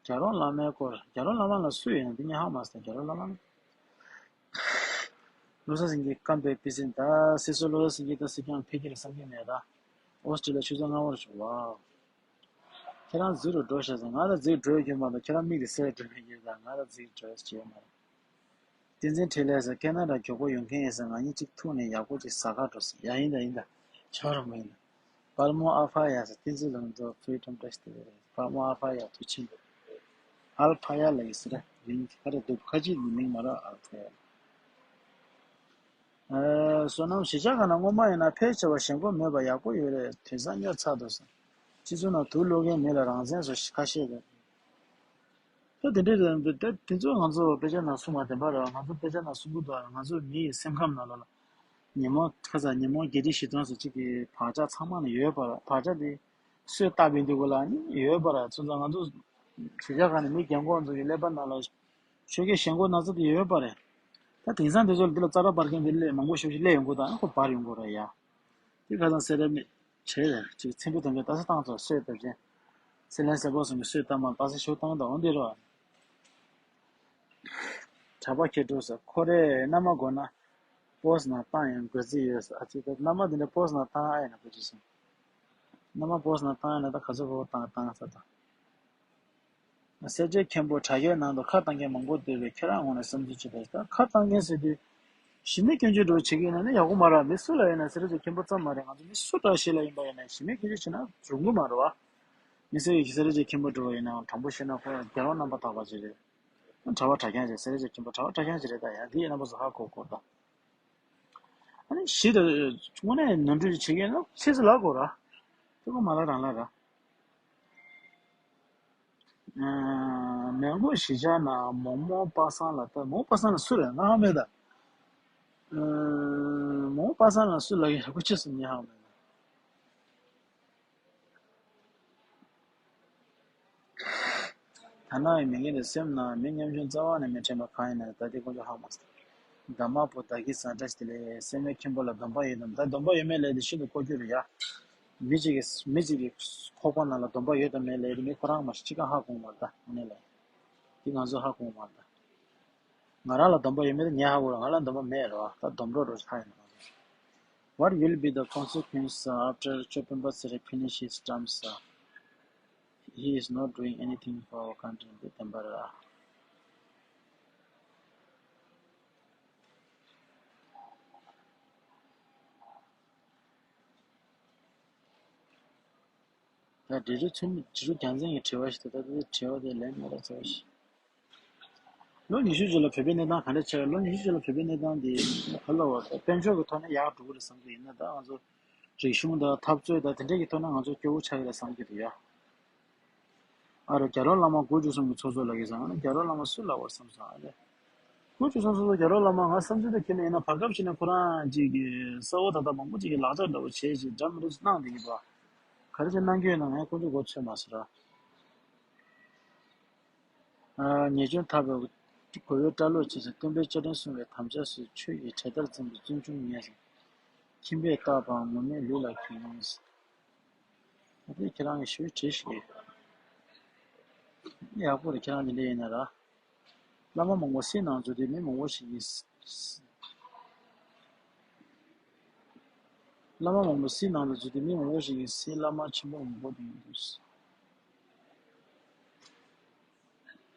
རྒྱ་རོང་བླ་མའི་སྐོར། རྒྱ་རོང་བླ་མ་ལ་སུ་ཡོད་ན་དེ་ངས་ཧ་མ་སོང་། རྒྱ་རོང་བླ་མ་ལ། བློ་བཟང་སེང་གེ་བཀའ་པོད་པི་སེ་ད། སྲིད་ཟུར་བློ་བཟང་སེང་གེ་ད་སྲིད་སྐྱོང་ཕེབས་ཀྱི་རེད་བསམ་གྱི་མེད་ད། ཨོ་སི་ཀྲི་ལི་ཡ་ཆུ་ཚོད་སྔ་པོར་བྱུང་བ། ཁྱེད་རང་གཟིགས་རུ་འགྲོ་ཤག་ཟེར། ང་ལ་གཟིགས་འགྲོ་རྒྱུ་མ་གཏོགས་ཁྱེད་རང་མིག་དེ་གསལ་འགྲོ་མེད་ཀྱི་ད། ང་ལ་གཟིགས་འགྲོ་བྱས་མ་རེད། བསྟན་འཛིན་འཕྲིན་ལས་ཟེར་ཁེ་ན་ཌ་མགྱོགས་པོ་ཡོང་མཁན་ཡིན་ཟེར། ང་གཉིས་གཅིག་ཐུག་ནས་ཡག་པོ་ཅིག་ཟ་ག་འགྲོ་ཟེར། ཡ་ཡིན་ད་ཡིན་ད། ཆོག་རུང་མ་ཡིན་ད། པར་མོ་ཨ་ཕ་ཡ་ཟེར། བསྟན་འཛིན་ལུང་རྟོགས་ཕུལ་ཁྲོམ་བཀྲ་ཤིས་བདེ་ལེགས། པར་མོ་ཨ་ཕ་ཡ་ཐུགས་ཆེ། ཨལ་ཕ་ཡ་ལ་ཡི་ཟེར། ཡིན་ག་རེ་འདུག་ཁ་ཅིག་གི་མིང་མ་ར་ཨལ་ཕ་ཡ། ཨ། བསོད་ནམས་གཞིས་ཆགས་ཁག་ན་སྔོན་མ་ཡིན་ན་ཕལ་ཆེ་བ་ཞེན་ཁོག་མེད་པ་ཡག་པོ་ཡོད་རེད། དེང་སང་སྨྱོ་ཚར་འདུག་ཟེར། སྤྱི་ཚོགས་ནང་དུག་སློག་མཁན་མི་ལ་རང་བཙན་བཟོ་ཁ་ཤས་རེད། ད་དེ་འདྲའི་རེད་འདུག་ད་དེ་ཚོ་ང་ཚོ་དཔེ་ཆ་ནང་གསུངས་པ་བདེན་པ་རེད། ང་ཚོ་དཔེ་ཆ་ནང་གསུང་གི་འདུག་ང་ཚོ་མི་ཡི་སེམས་ཁམས་ནང་ལོགས་ལ་ཉོན་མོངས་ཁ་ཚ་ཉོན་མོངས་བརྒྱད་ཁྲི་བཞི་སྟོང་ཟེར་གཅིག་གི་བག་ཆགས་ཚང་མ་ནི་ཡོད་པ་རེད། བག་ཆགས་དེ་གསོས་བཏབ་པའི་འདུག་གོ་ལ་ནི་ཡོད་པ་རེད། སོང་ཙང་ང་ཚོ་གཞིས་ཆགས་ཁག་ནས་མི་རྒན་གོག་ཚོ་གི་ཀླད་པ་ནང་ལ་ཆོས་སྐད་ཞེན་ཁོག་ན་ཚ་དེ་ཡོད་པ་རེད། ད་དེང་སང་དེ་ཚོ་ལ་འདི་ལ་རྩ་ར་པར་མཁན་དེ་ལས་མང་པོ་ཞིག་ཞིག་སླེབས་ཡོང་གི་འདུག་ཨ་ཁོ་པར་ཡོང་གི་རེད་ཡ། དེ་ཁ་སང་སེ་ར་མི་བྱས་རེད་ཅིག་ཚེ་འཕེལ་དོན་གྱི་ལྟ་ས་བཏང་ཚོ་སོས་བཏབ་ཅན། སེ་ལན་སེ་པོ་སོང་གི་སོས་བཏབ་མ་ལྟ་ས་ཞོ་བཏང་དང་འོན་དེ་རོ། གྲྭ་པ་ཁྱེད་འགྲོ་ས་ཁོ་རེ་མནའ་མ་དགོས་ན་པོ་སི་ནང་བཏང་ཡང་དགོས་རྩིས་ཡོད་ས། ཨ་ཅེ་ད་མནའ་མ་དེ་འདྲ་པོ་སི་ནང་བཏང་ཨ་ཡིན་ན་དགོས་ཅི་སོང་། མནའ་མ་པོ་སི་ནང་བཏང་ཡང་ན་ད་ག་ཚོད་ཕོ་བཏང་བཏང་ས་དང་། སེར་བྱེས་མཁན་པོ་དྲ་རྒྱའི་ནང་དུ་ཁ་བཏང་མཁན་མང་པོ་འདུག་པས་ཁྱེད་རང་ངོས་ནས་བསམ་ཚུལ་ཅི་འདུག་ད་ཁ་བཏང་མཁན་ཟེར་དུས་གཞི་མེད་སྐྱོན་བརྗོད་འདྲ་བོ་བྱེད་ཀྱི་ཡིན་ན་ནི་ཡག་པོ་མ་རེད། མི་སུ་ལ་ཡིན་ན་སེར་བྱེས་མཁན་པོ་ཙམ་མ་རེད། ང་ཚོ་མི་སུ་འདྲ་ཞིག་ལ་ཡིན་པ་ཡིན་ན་གཞི་མེད་སྐྱོན་བརྗོད་བྱེད་ན་རུང་གི་མ་རེད་བ། མི་སེར་ཡིས་སེར་བྱེས་མཁན་པོ་འདྲ་བོ་ཡིན་ནའང་དྲང་པོ་བཤད་ན་ཁོ་ཡང་རྒྱལ་བ་རྣམ་པར་དག་པ་ཅིག་རེད། གྲྭ་པ་གྲྭ་རྐྱང་ཅིག་སེར་བྱེས་མཁན་པོ་གྲྭ་པ་གྲྭ་རྐྱང་ཅིག་རེད། ད་ཡང་འདི་ཡིན་ན་པོ་སུ་ཧ་གོ་གོ་ད། ཨ་ནི་གཞི་དེ་དངོས་གནས་ནོར་འཁྲུལ་བྱེད་མཁན་ལ་ཚིག་ཚིག་ལབ་དགོས་ར། དེ་ཀོ་མ་ལ་རང་ལ་ར། ཨ། མོན་གྷོ་གཞིས་ཆགས་ནང་མོག་མོག་པ་སངས་ལ་ལྟ། མོག་པ་སངས་ལ་སུ་རེད་ང་ཧ་མེད་ད། ཨ། མོག་པ་སངས་ལ་སུ་ལ་ཡག་པོ་ཅི་སུ་ཉེ་ཧ་མེད་ད། ཐ་ན་ཡི་མི་ངན་དེ་སེམས་ནང་མི་ཉམ་ཆུང་རྩ་བ་ནས་མི་དྲན་པ་གང་ཡིན་ན་ད་ལྟའི་ཁོང་ཚོ་ཧ་མ་སོང་། ད་དམར་པོ་ད་གི་ཟ་འདྲ་ཞིག་དེ་ལས་སེམས་མེད་མཁན་པོ་ལ་སྡོམ་པ་ཡོད་དམ། ད་སྡོམ་པ་ཡོད་མེད་ལས་དེ་ཤིན་ཏུ་ལྐོག་གྱུར་རེད་ཡ། མི་གཅིག་གིས་མི་གཅིག་གི་ཁོག་པ་ནང་ལ་སྡོམ་པ་ཡོད་དམ་མེད་ལས་དེ་མི་ཁོ་རང་མ་གཅིག་ཀ་ཧ་གོ་མ་རེད་ད་ངས་ལ། དེ་ང་ཚོ་ཧ་གོ་མ་རེད་ད། ང་རང་ལ་སྡོམ་པ་ཡོད་མེད་དེ་ངས་ཧ་གོ་རེད། ང་ལ་སྡོམ་པ་མེད་རེད་བ། ད་སྡོམ་གྲོགས་རོགས་ཧ་ཡིན་ན། What will be the consequence, uh, after Choe Pemba Tsere finish his terms? Uh, he is not doing anything for our country. ད་འབྲི་རུ་ཚུན་འབྲི་རུ་རྒྱལ་མཚན་གྱི་དྲི་བ་ཞིག་འདུག་ད་ལྟ་དྲི་བ་དེ་ལན་མ་རག་ཚར་བ་ཞིག་ལོ་ཉི་ཤུ་རྗེས་ལ་བོད་པའི་གནས་སྟངས་ག་འདྲ་ཆགས། ལོ་ཉི་ཤུ་རྗེས་ལ་བོད་པའི་གནས་སྟངས་འདི་ག་ལ་བ་དཔལ་འབྱོར་གྱི་ཐོག་ནས་ཡག་འགྲོ་གི་རེད་བསམ་གྱི་ཡིན་ན། ད་ང་ཚོ་རིག་གཞུང་དང་འཐབ་རྩོད་དང་དེ་འདྲས་ཀྱི་ཐོག་ནས་ང་ཚོ་སྐྱོ་བོ་ཆགས་ཀྱི་རེད་བསམ་གྱི་འདུག་ཡ། ཨ་རོ་རྒྱལ་བ་བླ་མ་དགུ་བཅུ་གསུམ་གྱི་ཚོགས་གཙོ་ལ་གི་ཟེར་ན་རྒྱལ་བ་བླ་མ་སུ་ལ་བར་བསམ་སོང་ཨ་ལེ། དགུ་བཅུ་གསུམ་ཚོགས་གཙོ་རྒྱལ་བ་བླ་མ་ང་བསམ་ཚུལ་དུ་ཁྱེར་ནས་ཡིན་ན་བར་སྐབས་ཤིག་ནས་ཁོ་རང་ཅིག་གི་གསལ་བོ་ད་ལྟ་མང་པོ་ཅིག་གི་ལག་ཆ་འདྲ་བོ་བྱས་ཅིག་འདྲ་མི་འདྲ་ཅིག་གནང་བསྡད་ཀྱི་འདུག་ག་རེ་ཅིག་གནང་གི་ཡོད་ན་ངས་ཁོང་ཚོའི་མགོ་ཚོད་མ་སོང་ར། ཉེས་སྐྱོན་ཐར་པའི་གོ་བའི་སྐྲ་ལོག་བྱས་ཤིང་། སྟོན་པའི་བཅའ་ཁྲིམས་སྲུང་བའི་དམ་བཅའ་སྲོལ། ཆོས་ཀྱི་གྲལ་མཐར་འཛིན་པའི་བརྩོན་འགྲུས་ངན་ཞིང་། ཁྱིམ་པས་བཏགས་པའང་ངོ་མས་ལུས་ལ་གྱོན། ད་དེ་ཁྱེད་རང་གིས་ཞུ་བྲིས་ཤིག་ཡག་པོ་རེད། ཁྱེད་རང་འདི་འདྲ་ཡིན་ན་ར། བླ་མ་མང་པོ་སྲིད་ནང་འཛུལ་དུས་མི་མང་པོ་ཞིག་གིས། བླ་མ་མང་པོ་སྲིད་ནང་དུ་འཛུལ་དུས་མི་མང་པོ་ཞིག་གིས་སྲིད་བླ་མ་ཆེན་པོ་མང་པོ་དེ་ཡིན་འདུག་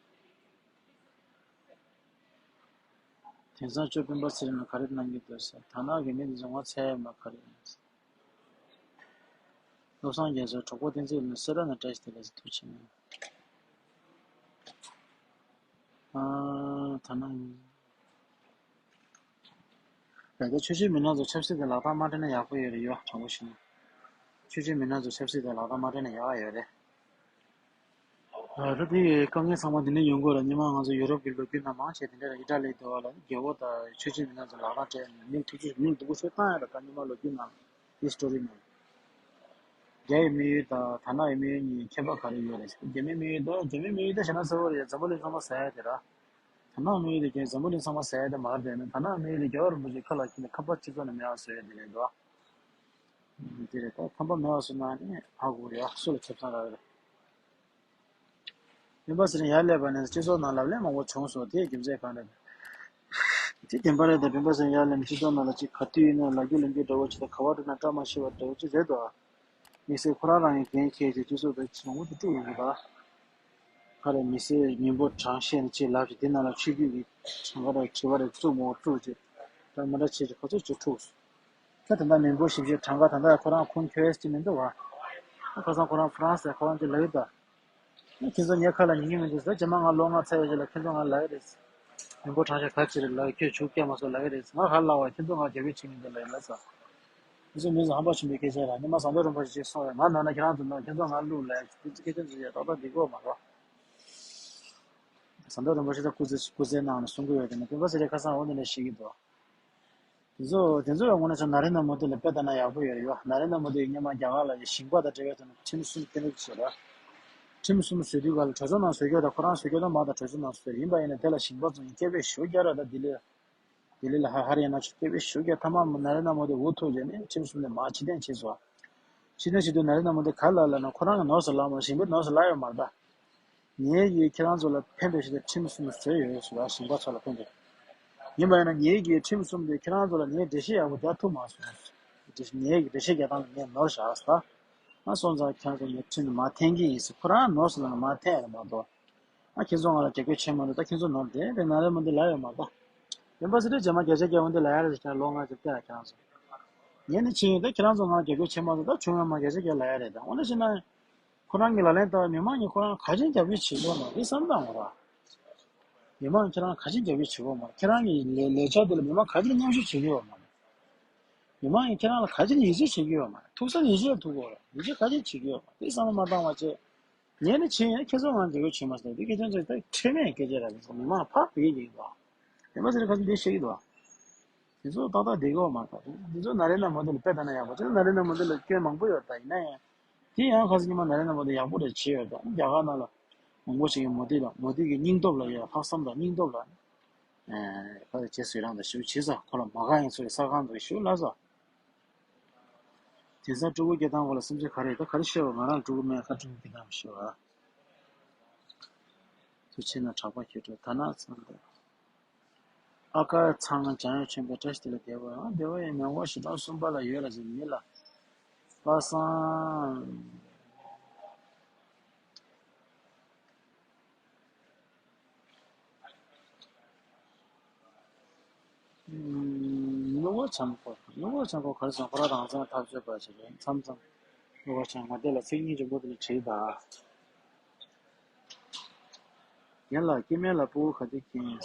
དེང་སང་ཅོ་སྤེན་པ་ཚེ་རིང་ལ་ག་རེ་གནང་གི་འདུག་ཟེར། དར་ནག་གི་མི་འདི་ཚོ་ངོ་ཚ་ཡ་མ་ག་རེ་ཡིན། བློ་བཟང་རྒྱ་མཚོ་གྲོགས་པོ་བསྟན་འཛིན་ལ་སེ་ར་ན་བཀྲ་ཤིས་བདེ་ལེགས་ཐུགས་ཆེ་གནང་། ཨ། ཐ་ན། ད་ལྟ་ཆོས་བྱེད་མི་སྣ་ཚོ་ཆབ་སྲིད་དང་ལག་གདང་མ་སྦྲེལ་ན་ཡག་པོ་ཡོད་རེད་ཡོ། དྲང་པོ་བཤད་ན། ཆོས་བྱེད་མི་སྣ་ཚོ་ཆབ་སྲིད་དང་ལག་གདང་མ་སྦྲེལ་ན་ཡག་ཡོད་རེད། ད་དེ་དཀའ་ངལ་ཚང་མ་འདི་ནས་ཡོང་དགོས་ལ། སྔོན་མ་ང་ཚོ་ཡུ་རོབ་ཀྱི་ལོ་རྒྱུས་ནང་མང་ཆེ་དེ་འདྲ་ལ་ཨི་ཊ་ལི་དེ་བ་ལ་རྒྱལ་པོ་དང་ཆོས་བྱེད་མི་སྣ་ཚོ་ལག་གདང་སྦྲེལ་ནས་མི་ཐུག་ཚུལ་མི་སྡུག་པོ་ཤོས་བཏང་ཡ་ལ། ད་སྔོན་མ་ལོ་རྒྱུས་ནང་ཧི་སི་ཊོ་རི་ནང་རྒྱ་ཡི་དམིགས་ཡུལ་དང་དར་ནག་གི་དམིགས་ཡུལ་གཉིས་ཁྱད་པར་ག་རེ་ཡོད་རེད། རྒྱ་མིའི་དམིགས་ཡུལ་དང་རྒྱ་མིའི་དམིགས་ཡུལ་ད་བྱས་ན་གསལ་པོ་རེད། འཛམ་བུ་གླིང་ཚང་མ་ཟ་ཡ་དེ་ར། དར་ནག་དམིགས་ཡུལ་དེ་ཀྱང་འཛམ་བུ་གླིང་ཚང་མ་ཟ་ཡ་དེ་མ་རེད་དེ། དར་ནག་དམིགས་ཡུལ་དེ་རྒྱལ་བ་རིན་པོ་ཆེའི་ཁ་ལ་འཁྱེར་ནས་ཁམས་པ་སྤྱི་ཚོགས་ནས་མེད་པ་བཟོ་ཡ་དེ་རེད་འདུག་དེ་རེད། ད་ཁམས་པ་མེད་པ་བཟོས་ན་ནི་ཧ་གོ་ཡ་སུ་ལ་ཁེ་བཟང་རག་རེད། སྤེན་པ་ཚེ་རིང་ཡར་སླེབས་པ་ནས་སྤྱི་ཚོགས་ནང་ལབ་གླེང་མང་པོ་བྱུང་སོང་། དེའི་རྒྱུ་མཚན་གང་རེད། དེ་བདེན་པ་རེད། ད་སྤེན་པ་ཚེ་རིང་ཡར་སླེབས་ནས་སྤྱི་ཚོགས་ནང་ལ་ཅིག་ག་དུས་ཡིན་ན་ལབ་རྒྱུ་ལབ་རྒྱུ་འདྲ་བོ་ཅིག་དང་། ག་པར་འགྲོ་ན་བཀྲ་མ་ཤིས་པ་འདྲ་བོ་ཅིག་རེད་དོ། དམིགས་བསལ་ཁོ་རང་རང་གི་འགན་འཁྱེར་ཏེ་སྤྱི་ཚོགས་དང་ཅིག་མང་པོ་ཅིག་དཀྲུགས་ཡོང་གི་འདུག་ཁ་རེ་མི་སེར་མི་འབོར་གྲངས་བཤད་ནས་ཅིག་ལབ་ཅིག་དེ་ནང་ལ་ཆོས་བརྒྱུད་ཀྱི་གྲངས་ཀ་དང་དྲི་བ་རེ་བཙུགས་མོ་བཙུགས་ཅིག་ད་མི་འདྲ་བྱེད་ཅིག་ཁོ་ཚོ་ཅིག་འཁྲུགས་སོང་། ད་ད་ལྟ་མི་འབོར་ཞིབ་བཤེར་གྲངས་ཀ་ད་ལྟ་ཁོ་རང་ཁུངས་འཁྱོལ་ཡས་ཅིག་མི་འདུག་བ། ཁ་སང་ཁོ་རང་ཧྥ་རན་སི་ཁོ་རང་ཅིག་ལབ་ཡོད་ད། ཁྱེད་ཚོ་ངའི་ཁ་ལ་ཉན་གྱི་མི་འདུག་ཟེར། རྗེས་མ་ང་ལོ་ལྔ་ཚར་བའི་རྗེས་ལ་ཁྱེད་ཚོ་ང་ལབ་ཡ་རེད། མི་འབོར་གྲངས་བཤེར་ག་ཅི་རེད་ལབ་ཁྱོད་ཇུས་བསྐྱལ་མ་སོང་ལབ་ཡ་རེད། ང་ག་ལབ་བ་ཁྱེད་ཚོ་ང་རྒྱབ་སྐྱོར་བྱེད་མི་འདུག་ལབ་ཡ་ལབ་ས། ཁྱེད་ཚོ་མི་ཚོ་ཧམ་པ་ཆེན་པོའི་སྐད་ཆ་རེད། ཉི་མ་ཟམ་གདོང་རིན་པོ་ཆེ་གསུངས་རེད། ང་ནང་ན་ཁྱེད་རང་ཚོ་ནང་ཁྱེད་ཚོ་ང་བླུག་ལབ་ཡ་ཁྱེད་ཚོ་ཡ་ཏག་ཏག་འདི་གོ་མ་རོ། ཟམ་གདོང་རིན་པོ་ཆེ་ད་སྐུ་ཚེ་སྐུ་ཚེ་ནང་ནས་གསུང་གི་ཡོད་དེ་ནས་སྤེན་པ་ཚེ་རིང་ཁ་སང་འོ་འདི་ནས་བཤད་ཀྱི་འདུག་དེ་ཚོ་དེ་ཚོ་ཡང་དངོས་གནས་ཆ་ན་རེ་ན་མོ་དི་ལ་དཔེ་ལྟ་ན་ཡག་པོ་ཡོད་རེད་ཡོ། ན་རེ་ན་མོ་དི་ཡིས་སྔོན་མ་རྒྱ་གར་ལ་ཡི་ཞིང་པ་དང་འབྲེལ་བའི་ཐོག་ནས་ཁྲིམས་གསུམ་གཏན་འབེབས་བྱས་ར། ཁྲིམས་གསུམ་བཟོས་དུས་ག་ལ་གྲོས་ཚོགས་ནང་བཟོས་རྒྱུ་དང་ཁོ་རང་བཟོས་རྒྱུ་དང་མ་དང་གྲོས་ཚོགས་ནང་བཟོས་ཡིན་པ་ཡིན་ན་དེ་ལ་ཞིང་པ་ཚོ་ཡིན་སྐད་འབོད་ཞུ་རྒྱ་ར་ད་ལྡི་ལི་ལྡི་ལི་ལ་ཧ་ཧ་རི་ཡ་ན་ཆུ་སྐད་འབོད་ཞུ་རྒྱ་ཐ་མ་ན་རེ་ན་མོ་དི་འུ་ཐུག་རྗེས་ནས་ཁྲིམས་གསུམ་ནས་མ་ཕྱིར་འཐེན་བྱས་སོ། ཕྱིར་འཐེན་བྱེད་དུས་ན་རེ་ན་མོ་དི་ག་ལ་ལ་ན་ཁོ་རང་གི་ནོར་སུ་ལ་མ་ཞིང་པའི་ནོར་སུ་ལ་ཡོད་མ་རེད་ད། ངེད་ཀྱིས་ཁྱེད་རང་ཚོ་ལ་ཕན་པའི་ཆེད་དུ་ཁྲིམས་གསུམ་བཟོས་ཡོད་ཟེར་བ་ཞིང་པ་ཚོ་ལ་ཕན་པའི། ཡིན་པ་ཡིན་ན་ངེད་ཀྱིས་ཁྲིམས་གསུམ་དེ་ཁྱེད་རང་ཚོ་ལ་ངས་འགྲེལ་བཤད་ཡག་པོ་རྒྱག་ཐུབ་མ་སོང་། ངས་འགྲེལ་བཤད་རྒྱག་སྟངས་ལ་ངས་ནོར་བཞག་ཟེར། ང་སོང་ཙང་ཁྱེད་ཚོ་ངས་ཁྲིམས་མ་འཐེན་གྱི་ཡིན་ཟེར་ཁོ་རང་ནོར་སོང་ལ་མ་འཐེན་ཡ་མ་གཏོགས། ཨ་ཁྱེད་ཚོ་ང་ལ་རྒྱབ་སྐྱོར་བྱེད་མ་འདུག་ད་ཁྱེད་ཚོ་ནོར་དེ་དེ་ན་རེ་མ་འདི་ལ་ཡོད་མ་གཏོགས། ཡིན་པ་ཟེར་དུས་རྗེས་མ་བརྒྱ་ཆ་བརྒྱ་འོན་ཏེ་ལ་ཡ་རེད་ཟེར་ཁྱེད་ལོ་ལྔ་བཅུ་བརྒྱ་ཁྱེད་རང་ཚོ། ངས་ནི་ཕྱིན་ཡོད་ད་ཁྱེད་རང་ཚོ་ང་ལ་རྒྱབ་སྐྱོར་བྱེད་མ་འདུག་ད་བྱུང་ཡོད་མ་བརྒྱ་ཆ་བརྒྱ་ལ་ཡ་རེད་ད་འོ་ན་ཕྱིན་ན། ཁོ་རང་གི་ལག་ལེན་བསྟར་བའི་མི་མང་གིས་ཁོ་རང་ག་ཅིག་རྒྱབ་སྐྱོར་བྱེད་ཀྱི་ཡོད་མ་རེད་བསམ་དང་མ་རེད། མི་མང་གིས་ཁྱེད་རང་ག་ཅིག་རྒྱབ་སྐྱོར་བྱེད་ཀྱི་ཡོད་མ་རེད། ཁྱེད་རང་གི་ལས་ལས་འཆར་དེ་ལ་མི་མང་ག་ཅིག་མཉམ་ཞུགས་བྱེད་ཀྱི་ཡོད་མ་རེད། མི་མང་གིས་ཁྱེད་རང་ལ་ག་ཅིག་ཡིད་ཆེས་བྱེད་ཀྱི་ཡོད་མ་རེད། ཐུག་ས་ཡིད་ཆེས་ཐུག་གི་ཡོད་རེད། ཡིད་ཆེས་ག་ཅིག་བྱེད་ཀྱི་ཡོད་མ་རེད། དེ་བསམ་བློ་མ་བཏང་བ་བྱས། ངས་ནི་ཕྱིན་ཡོད་ཁྱེད་ཚོ་ང་རྒྱབ་སྐྱོར་བྱེད་མ་སོང་དེ་སྐད་ཆ་ཚོ་ད་ཁྲེལ་མེད་སྐད་ཆ་རེད་ཟེར་མི་མང་ཕར་བོད་སྐད་ཀྱི་ཡིན་པ། དེ་མ་ཟེར་ག་ཚོད་འདི་བཤད་ཀྱི་འདུག་ཨ། དེ་ཚོ་ཏག་ཏག་བསྡད་ཀྱི་ཡོད་མ་རེད། དེ་ཚོ་ན་རེ་ན་མོ་དི་ལ་དཔེ་ལྟ་ན་ཡག་པོ་ཅིག་ན་རེ་ན་མོ་དི་ལ་སྐྱོན་མང་པོ་ཡོད་ད་ཡིན་ན་ཡང་། དེ་ཡང་ཁ་སང་ཉི་མ་ན་རེ་ན་མོ་དི་ཡག་པོ་རེད་བྱས་ཡོད་ད་རྒྱ་གར་ནང་ལ། མང་པོ་ཞིག་གིས་མོ་དི་ལ་མོ་དི་གི་སྙིང་སྟོབས་ལ་ཡ་ལྷག་བསམ་དང་སྙིང་སྟོབས་ལ། ཨེ་ཁ་རེ་བྱས་བཟོད་རང་དང་ཞུ་བྱས་ས་ཁོ་ལ་མ་དགའ་ཡང་ཚོ་གི་ས་ཁང་དུ་ཞུ་ལ་ས། དེང་སང་སྤྲུལ་སྐུ་སྐྱེ་སྟངས་སྐོར་ལ་སེམས་ཚེགས་ག་རེ་ཡོད་ད་ག་རེ་ཤེས་བ་ང་རང་སྤྲུལ་སྐུ་མེད་ཁ་སྤྲུལ་སྐུ་སྐྱེ་སྟངས་ཤེས་བ། ཚུལ་ཆེ་ན་གྲགས་པ་ཁྱེད་ཚོ་ད་ན་ཚང་ད། ཨ་ཀ་ཚང་འཇམ་དབྱངས་ཆེན་པོ་བཀྲ་ཤིས་བདེ་ལེགས་བདེ་བ་ཡང་བདེ་བ་ཡང་མེ་འཁོར་ཞེ་སྡང་གསུམ་པ་ལ་ཡོད་ལ་ཟེར་མི་ལ། པ་སངས། ནུ་བོ་ཆང་ཁོ་ནུ་བོ་ཆང་ཁོ་ག་རེ་སོང་ཁོ་རང་རང་བཙན་འཐབ་རྩོད་པ་ཞིག་རེད་མཚམས་མཚམས། ནུ་བོ་ཆང་ཁོ་དེ་ལ་ཚིག་སྙིང་རྗེ་པོ་དེ་ལ་བྲིས་པ། རྒན་ལགས་སྐྱེ་དམན་ལ་སྤུ་གུ་ག་དུས་སྐྱེ་ཡིན།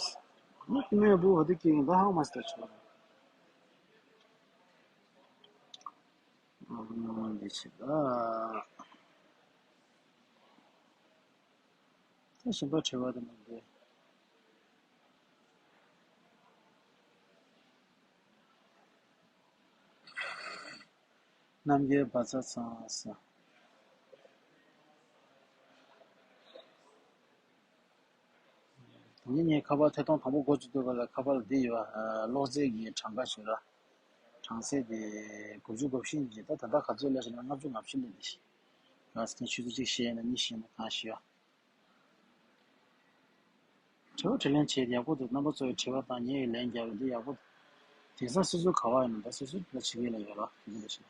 ང་སྐྱེ་དམན་སྤུ་གུ་ག་དུས་སྐྱེ་ཡིན་ད་ཧང་མ་སི་ད་ཆོག་ཨ་འདི་ཆེ་ད། ད་གཞན་པ་དྲི་བ་དེ་མི་འདུག་རྣམ་རྒྱལ་བ་ཚ་ཚང་ས། ད་ནི་ངས་ཁ་པར་ཐད་གཏོང་དང་པོ་འགོ་བཙུགས་དུས་སྐབས་ལ་ཁ་པར་ལ་འདི་ཡོད་ཨ། གློག་རྫས་ཀྱི་གྲངས་ཀ་ཞུ་ར། གྲངས་ཚད་དེ་དགུ་བཅུ་གོ་བཞི་ཡིན་གྱི་ད་ད་ལྟ་ག་ཚོད་སླེབས་ཤག་ན་ལྔ་བཅུ་ང་བཞི་སླེབས་འདི་ཤི། ག་ཚོད་ཆུ་ཚོད་གཅིག་བཤད་ན་གཉིས་བཤད་ན་གང་ཤི་ཡ། དྲི་བ་དྲིས་ལན་བྱས་ཏེ་ཡག་པོ་འདུག་རྣམ་པ་ཚོས་དྲི་བ་དང་ངས་ལན་རྒྱབ་ཡོད་འདི་ཡག་པོ་འདུག་དེང་སང་སོ་སོ་ག་བ་ཡིན་ན་ད་སོ་སོ་ལ་བྱེད་ཀྱི་ལ་ཡོད་ལ་དེ་འདྲ་ཞིག་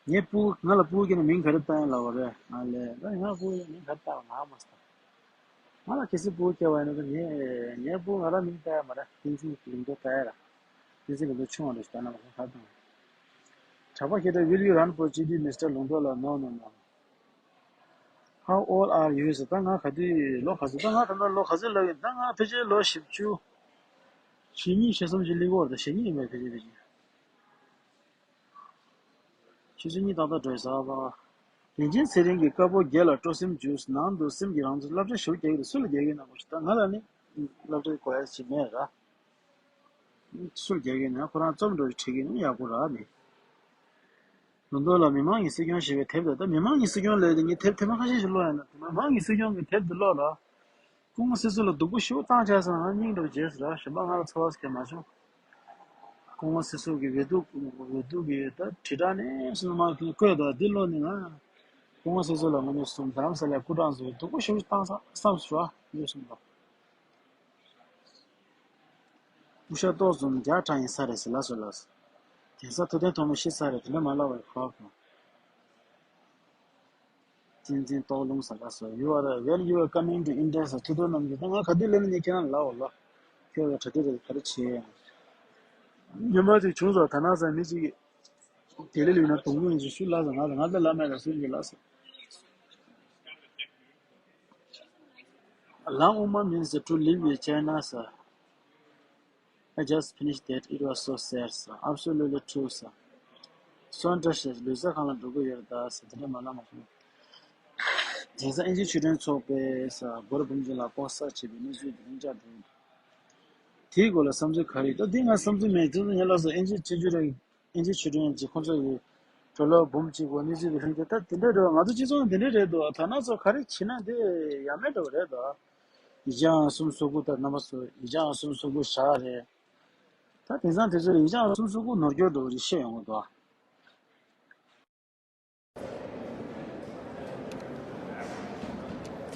ངའི་སྤུ་གུ་ང་ལ་སྤུ་གུ་སྐྱེས་ན་མིང་ག་རེ་བཏགས་ཡིན་ལབ་པ་རེད། ང་ལས་ད་ང་སྤུ་གུ་མིང་ག་རེ་བཏགས་ང་མ་ཟེར། ང་ལ་གལ་སྲིད་སྤུ་གུ་སྐྱེ་བ་ཡིན་ན་ད་ངས་ངའི་སྤུ་གུ་ང་རང་མིང་བཏགས་ཡ་མ་རེད། བསྟན་འཛིན་ལུང་རྟོགས་བཏགས་ཡ་ར། བསྟན་འཛིན་ལུང་རྟོགས་ཆུང་བ་འདྲ་ཞིག་བཏགས་ན་མ་གཏོགས་ག་རེ་བཏགས། གྲགས་པ་ཁྱེད་ད་will you run for G D Mister ལུང་རྟོགས་ལ། No, no, no, no. How old are you ཟེར། ད་ང་ག་དུས་ལོ་ག་ཚོད། ད་ང་ད་ལྟ་ལོ་ག་ཚོད་ལབ་ཡིན། ད་ང་ཕལ་ཆེར་ལོ་བཞི་བཅུ། ཞེ་གཉིས་ཞེ་གསུམ་ཅིག་སླེབས་ཀྱི་ཡོད་རེད། ད་ཞེ་གཉིས་ཡིན་པས་ཕལ་ཆེར་ཕལ་ཆེར། ཆུ་ཚོད་གཉིས་ཏག་ཏག་འགྲོ་ཡི་ཟ་བ། རིན་ཆེན་ཚེ་རིང་གིས་དཀར་པོ་རྒྱལ་ལ་སྤྲོ་སེམས་འཇུག་ནང་དུ་སེམས་ཀྱི་རང་ཚུལ། སློབ་གྲྭ་ཞུགས་རྒྱག་གི་རེད། སུ་ལ་རྒྱག་གི་ཡིན་ན་གོ་ཤིག་ད་ང་ལ་ནི་སློབ་གྲྭའི་གོ་ཡ་ཞིག་མེད་ར། སུ་ལ་རྒྱག་གི་ཡིན་ན་ཁོ་རང་རྩོམ་འགྲོ་ཞིག་བྲིས་གི་ཡིན་ན་ཡག་པོ་ར་ནི། ལུང་རྟོགས་ལ་མི་མང་གི་སྲིད་སྐྱོང་ཞེས་པའི་དེབ་དེ། ད་མི་མང་གི་སྲིད་སྐྱོང་ལབ་དེ་ངས་དེབ་དེབ་ཁ་ཤས་ཤིག་ཀློག་ཡིན་ན། མི་མང་གི་སྲིད་སྐྱོང་གི་དེབ་དེ་ཀློག་ལ། སྐུ་ངོ་སྲིད་ཟུར་ལ་སྡུག་པོ་ཞེ་པོ་བཏང་བྱས་སོང་། ང་སྙིང་འདྲ་བོ་བརྗེད་སོང་ར། གཞན་པ་ང་ལ་ཚོར་བ་ཟེར་མཁན་མ་བྱུང་། སྐུ་ངོ་སྲིད་ཟུར་གྱི་འོས་བསྡུ་འོས་བསྡུ་གི་ད་དྲིལ་བསྒྲགས་ནས་སོང་མ་ཐོན་བཀོད་དོ། འདི་ཀློག་ནས་ང་སྐུ་ངོ་སྲིད་ཟུར་ལ་ངོ་ནས་སོང་རྡ་རམ་ས་ལའི་སྐུ་དྲག་ཚོས་སྡུག་པོ་ཞེ་པོ་བཏང་ས་བསམ་སོང་ར་ཡོད་སོང་ད། སྐུ་ཞབས་ཏོག་ཙམ་རྒྱག་དྲག་ཡིན་ས་རེད་ཟེར་ལ་སོ་ལ། དེང་སང་ཐུབ་བསྟན་ཐོགས་མེད་ཤི་ས་རེད། དེ་འདྲ་མ་ལབ་པའི་ཁོ་ཁོ། སྲིད་འཛིན་ཏོག་ལུང་ཟེར་ག་སོ། You are, when you are coming to India ཟེར། ཐུགས་དོན་གནང་རྒྱུ་ད། ང་ག་དུས་སླེབས་ན་ངས་ཁྱེད་རང་ལ་ལབ་འོ་ལོ། ཁྱོད་ཀྱི་གྲ་སྒྲིག་རེད། ག་རེ་བྱེད་ཡ། ཉི་མ་ཅིག་བྱུང་སོང་། ད་ན་ས་མི་ཅིག་གིས་ལྡི་ལི་ལ་ཡོད་ན་དུང་དཀོན་ཡིན་ཅིག་ཞུ་ལབ་སོང་། ང་ལ་ང་ལ་ལབ་མེད་ལ་སུས་ཀྱིས་ལབ་སོང་། Lang Uma means to live with China ཟེར། I just finished that. It was so sad, sir. Absolutely true, sir. སོན་བཀྲ་ཤིས། ལུས་རྩལ་ཁང་ལ་འགྲོ་གི་ཡོད་རེད་ད་ཟེར། དེ་འདྲ་མ་ལབ་མ་བྱུང་། དེང་སང་དབྱིན་ཇིའི་ཆོས་ལྡན་ཚོགས་པས་ས་སྒོར་འབུམ་གཅིག་ལ་ལྐོག་ཟ་བྱས་པའི་གནས་ཚུལ་དེ་རིང་བསྐྱར་བྱུང་། དེའི་སྐོར་ལ་བསམ་ཚུལ་ག་རེ་ཡོད། ད་འདི་ང་བསམ་ཚུལ་མེད། དེ་ཚོ་ངས་ལབ་སོང་། དབྱིན་ཇིའི་སྤྱི་སྤྱོད་རེད། དབྱིན་ཇིའི་ཆོས་ལྡན་གྱི་ཁོང་ཚོ་ཡི་གྲོས་ལོ་འབུམ་གཅིག་གོ་གནས་ཚུལ་དེ་ལྷུང་དེ། ད་དེ་འདྲ་རེད་བ། ང་ཚོ་སྤྱི་ཚོགས་ནང་དེ་འདྲ་རེད་འདུག་ད་ན་ཚོ་ག་རེ་བྱེད་ན་དེ་ཡ་མེད་འགྲོ་བ་རེད་འདུག་ཡིག་ཆ་ཡང་གསུམ་བཟོ་དགོས། ད་རྣམ་པ་ཚོ་ཡིག་ཆ་ཡང་གསུམ་བཟོ་དགོས་བཞག་རེད། ད་དེང་སང་དེ་ཚོ་ཡིག་ཆ་ཡང་གསུམ་བཟོ་དགོས་ནོར་སྐྱོར་འགྲོ་བ་ཞིག་བཤད་ཡོང་གི་འདུག་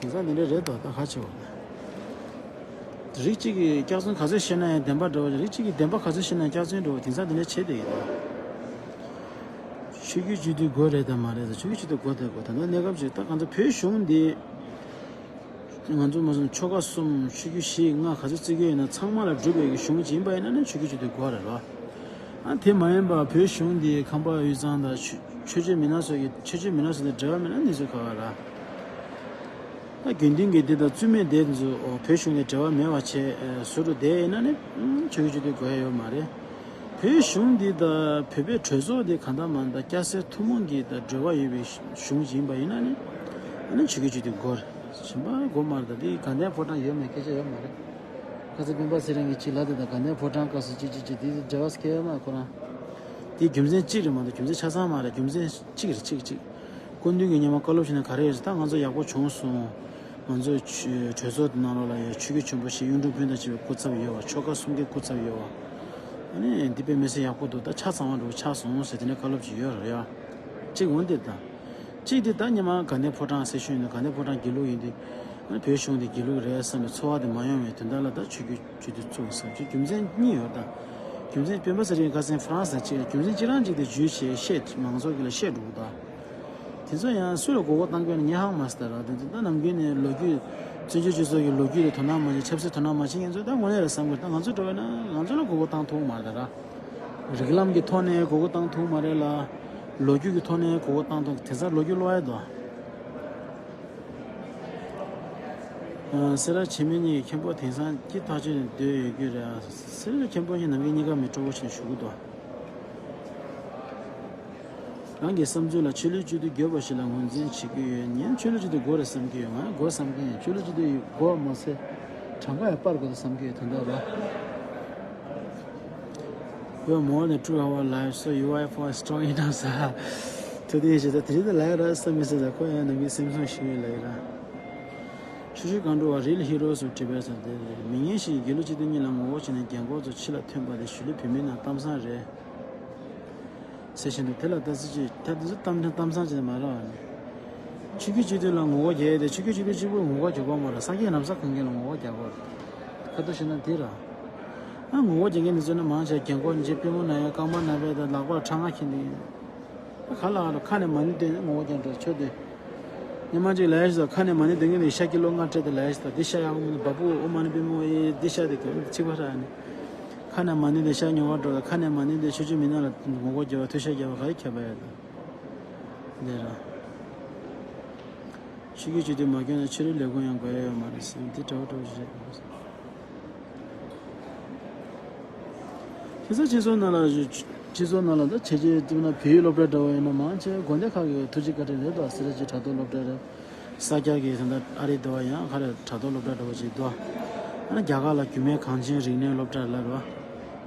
དེང་སང་དེ་འདྲ་རེད་དོ། ད་ཁ་ཆེ་བ། རིགས་གཅིག་གིས་སྐྱག་རྫུན་ག་ཚོད་བཤད་ན་ཡང་བདེན་པ་འདྲ་བ། རིགས་གཅིག་གིས་བདེན་པ་ག་ཚོད་བཤད་ན་ཡང་སྐྱག་རྫུན་འདྲ་བ། དེང་སང་དེ་འདྲ་བྱེད་བསྡད་ཡོད་དོ། ཆོས་བརྒྱུད་སྤྱི་འཐུས་དགོས་རེད་དམ་མ་རེད་དམ། ཆོས་བརྒྱུད་སྤྱི་འཐུས་དགོས་དང་དགོས། ད་ལྟ་གནས་སྐབས་ཅིག་ད་ང་ཚོ་བོད་གཞུང་འདི། ང་ཚོ་མ་སོང་ཆོལ་ཁ་གསུམ་ཆོས་བརྒྱུད་བཞི་ལྔ་ག་ཚོད་བརྩི་གི་ཡོད་ན་ཚང་མ་ལ་འགྲུབ་པའི་གི་གཞུང་ཅིག་ཡིན་པ་ཡིན་ན་ནི་ཆོས་བརྒྱུད་སྤྱི་འཐུས་དགོས་རེད་རོ། ཨ་དེ་མ་ཡིན་པ་བོད་གཞུང་འདི་ཁམས་པ་དབུས་གཙང་དང་ཆོས་ཆོས་བརྒྱུད་མི་སྣ་ཚོ་གི་ཆོས་བརྒྱུད་མི་སྣ་ཚོ་དང་འབྲེལ་བ་མེད་ན་གནས་ཚུལ་ག་བ་ར། ཨ་དགེ་འདུན་གྱི་སྡེ་དང་བཙུན་མའི་སྡེ་ཚོ་བོད་གཞུང་ནས་འབྲེལ་བ་མེད་པ་བྱས་ཟུར་དུ་བསྡད་ཡིན་ན་ནི་ཆོས་བརྒྱུད་སྤྱི་འཐུས་དགོས་ཡ་ཡོད་མ་རེད། བོད་གཞུང་འདི་དང་བོད་པའི་གྲོས་ཚོགས་འདི་གང་ལྟར་མ་ལྟར་སྐྱ་སེར་ཐུན་མོང་གི་དང་འབྲེལ་བ་ཡོད་པའི་གཞུང་ཞིག་ཡིན་པ་ཡིན་ན་ནི་ཨ་ནི་ཆོས་བརྒྱུད་སྤྱི་འཐུས་དགོས། གཞན་པ་དགོས་མ་རེད། ད་འདི་དགའ་ལྡན་ཕོ་བྲང་ཡོད་མེད་སྐད་ཆ་ཡོད་མ་རེད། ཁ་སང་སྤེན་པ་ཚེ་རིང་གིས་ཅིག་ལབ་དེ་དང་དགའ་ལྡན་ཕོ་བྲང་སྐབས་སུ་ཅིག་ཅིག་ཅིག་དེ་འབྲེལ་བ་སྐྱེ་ཡོད་མ་རེད་ཁོ་རང་། དེ་རྒྱུ་མཚན་གཅིག་རེད་མ་གཏོགས་རྒྱུ་མཚན་ཆ་ཚང་མ་རེད། རྒྱུ་མཚན་གཅིག་རེད་གཅིག་གཅིག་སྐུ་མདུན་གྱིས་སྔོན་མ་བཀའ་སློབ་ཞུས་ནས་ག་རེ་ཡོད་ཟེར། ད་ང་ཚོ་ཡག་པོ་བྱུང་སོང་། ང་ཚོའི་ཆོས་གྲོས་ཚོགས་དེ་ནང་ལོགས་ལ་ཡང་ཆོས་བརྒྱུད་ཆེན་པོ་བཞི་གཡུང་དྲུང་བོན་དང་བཅས་པའི་སྐུ་ཚབ་ཡོད་བ། ཆོལ་ཁ་གསུམ་གའི་སྐུ་ཚབ་ཡོད་བ། ཨ་ནི་འདི་དཔེ་མི་སྲིད་ཡག་པོ་འདུག་ད་ཆ་ཚང་བ་འགྲོ་ཆགས་སོང་ཟེར་དེ་འདྲའི་བཀའ་སློབ་ཅིག་ཡོད་རེད་ཡ། གཅིག་འོན་ཏེ་ད། གཅིག་དེ་ད་སྔོན་མ་དགའ་ལྡན་ཕོ་བྲང་ཟེར་ཞུས་ནས་དགའ་ལྡན་ཕོ་བྲང་དགེ་ལུགས་ཡིན་ཏེ། ཨ་ནི་བོད་གཞུང་དེ་དགེ་ལུགས་རེད་བསམ་པའི་ཚོར་བ་དེ་མ་ཡོང་བའི་དོན་དག་ལ་ད་ཆོས་བརྒྱུད་སྤྱི་འཐུས་བཙུགས་བསམ་གྱི་རྒྱུ་མཚན་གཉིས་ཡོད་ད། རྒྱུ་མཚན་སྤེན་པ་ཚེ་རིང་ཁ་སང་ཧྥ་རན་སི་དང་གཅིག་ལ་རྒྱུ་མཚན་གཅིག་རང་གཅིག་དེ་བརྗོད་བྱས་བཤད་མང་ཚོགས་ཀྱི་ལ་བཤད་འགྲོ་གི་ད། དེ་ཚོ་ཡང་སུ་ལ་མགོ་སྐོར་བཏང་དགོས་ན་ངས་ཧང་མ་སི་ད་ར། དེ་ཚོ་ད་ནམ་རྒྱུན་ནས་ལོ་རྒྱུས་བཙན་བྱོལ་སྤྱི་ཚོགས་ཀྱི་ལོ་རྒྱུས་ལ་དོ་སྣང་མ་བྱེད། ཆབ་སྲིད་དོ་སྣང་མ་བྱེད་མཁན་ཚོ་ད་དངོས་གནས་རེད་བསམ་གི། ད་ང་ཚོ་འདྲ་བོ་ན་ང་ཚོ་ལ་མགོ་སྐོར་བཏང་ཐུབ་མ་རེད་ད་ར། རིགས་ལམ་གྱི་ཐོག་ནས་མགོ་སྐོར་བཏང་ཐུབ་མ་རེད་ལ། ལོ་རྒྱུས་ཀྱི་ཐོག་ནས་མགོ་སྐོར་བཏང་ཐུབ། དེང་སང་ལོ་རྒྱུས་ཀློག་ཡ་དོ། ཨ་སེ་ར་བྱེས་སྨད་གཉིས་ཀྱི་མཁན་པོ་དེང་སང་སྐྱིད་ཐག་ཆོད་ནས་སྡོད་ཡོད་རྒྱུ་རེད། ཨ་སེ་ར་མཁན་པོ་གཉིས་ནམ་རྒྱུན་གཉིས་ཀ་མི་སྤྲོ་པོ་བྱས་ནས་བཞུགས་གི་འདུག་རང་གི་བསམ་ཚུལ་ལ་ཆོས་ལུགས་སྤྱི་འཐུས་དགོས་པ་ཞིག་ལ་ངོས་འཛིན་བྱེད་ཀྱི་ཡོད། ངས་ཆོས་ལུགས་སྤྱི་འཐུས་དགོས་རེད་བསམ་གྱི་ཡོད། ང་དགོས་བསམ་གྱི་ཡོད། ཆོས་ལུགས་སྤྱི་འཐུས་དགོས་མ་ཚད་གྲངས་ཀ་ཡང་སྤར་དགོས་རེད་བསམ་གྱི་ཡོད། དོན་དག་རེད། Good morning, two hour live, so you are for strong enough, sir. ཐུགས་རྗེ་ཆེ། ད་དེ་རིང་ད་ལའི་ར་བསམ་མི་སྲིད་ད་ཁོ་ཡང་ནམ་རྒྱུན་སེམས་བཟང་ཞུ་ཡི་ལའི་ར། ཆུ་ཆུ་གང་འགྲོ་བ་real heroes of Tibet ཟེར་དེ་རེད། མི་ངན་ཞིག་གིས་དགེ་ལུགས་སྤྱི་འཐུས་གཉིས་ལ་ངོ་རྒོལ་བྱས་ནས་རྒན་འཁོགས་ཚོ་ཕྱི་ལ་ཐོན་པ་དེ་གཞིས་ལུས་བོད་མིའི་ནང་གཏམ་བཟང་རེད། ཟེར་བཞིན་དུ་དེ་ལ་ལྟ་ཚུལ་གཅིག་ད་དེ་ཚོ་གཏམ་གཏམ་བཟང་ཅིག་མ་རེད་བ་ནི། ཆོས་བརྒྱུད་སྤྱི་འཐུས་ལ་ངོ་རྒོལ་རྒྱག་ཡས་དེ་ཆོས་བརྒྱུད་སྤྱི་འཐུས་གཅིག་པུས་ངོ་རྒོལ་རྒྱག་དགོས་མ་རེད། ས་སྐྱའི་ལམ་སང་གང་ག་ལ་ངོ་རྒོལ་རྒྱག་དགོས་རེད། ཁ་ཐུག་བཤད་ན་དེ་ར། ཨ་ངོ་རྒོལ་རྒྱག་མཁན་དེ་ཚོ་ནི་མང་ཆེ་རྒན་འཁོགས་ནི་ཅིག་པུས་མོ་ན་ཡས་རྐང་པ་ན་བས་དང་ལག་པར་ཁྲག་རྔ་འཁྱེར་ནས། ཨ་ག་ལ་ཨ་ལ་ཁ་ནས་མ་ཎི་འདོན་ངོ་རྒོལ་རྒྱག་འགྲོ་ཆོས་དེ། སྔོན་མ་ཅིག་ལབ་ཡས་ཞིག་ད་ཁ་ནས་མ་ཎི་འདོན་མཁན་དེ་ཤ་ཀི་ལོ་ལྔ་སྤྲད་དེ་ལབ་ཡས་ཞིག་ད་འདི་ཤ་ཡག་པོ་མིན་འདུག་བ་པུ་ཨོཾ་མ་ཎི་པདྨེ་ཧཱུྃ་ཡེ་འདི་ཤ་དེ་ག་ཚིག་པ་ར་ནི། ཁ་ནས་མ་ཎི་དེ་ཤ་ཉོ་བར་འགྲོ་ལ་ཁ་ནས་མ་ཎི་དེ་ཆོས་བརྒྱུད་མི་སྣ་ལ་ངོ་རྒོལ་རྒྱག་པ་མཐུ་ཤ་རྒྱག་པ་ག་རེ་ཁྱད་པར་ཡོད་ད། འདི་ར། ཆོས་བརྒྱུད་སྤྱི་འཐུས་མ་བསྐྱོན་ན་ཆོས་རིག་ལས་ཁུངས་ཡང་དགོས་ཡ་ཡོད་མ་རེད་ཟེར་འདི་འདྲ་བོ་འདྲ་བོ་ཞིག་རེད། ཁ་སང་སྤྱི་ཚོགས་ནང་ལ་སྤྱི་ཚོགས་ནང་ལ་ད་བྱས་རྗེས་བསྟུན་ན་བོད་ཡིག་སློབ་གྲྭ་འདྲ་བོ་ཡིན་ན་མང་ཆེ་དགོན་སྡེ་ཁག་གི་ཐུགས་རྗེ་བཀའ་དྲིན་རེད་དོ། སེ་ར་བྱེས་དྲ་ཐོག་སློབ་གྲྭ་རེད། ས་སྐྱ་གི་ད་ལྟ་ཨ་རི་འདྲ་བོ་ཡང་ག་རེ་དྲ་ཐོག་སློབ་གྲྭ་འདྲ་བོ་ཅིག་འདུག་ཨ་ནི་རྒྱ་གར་ལ་རྒྱུད་སྨད་གངས་ཅན་རིག་གནས་སློབ་གྲྭ་ལབ་རེད་བ།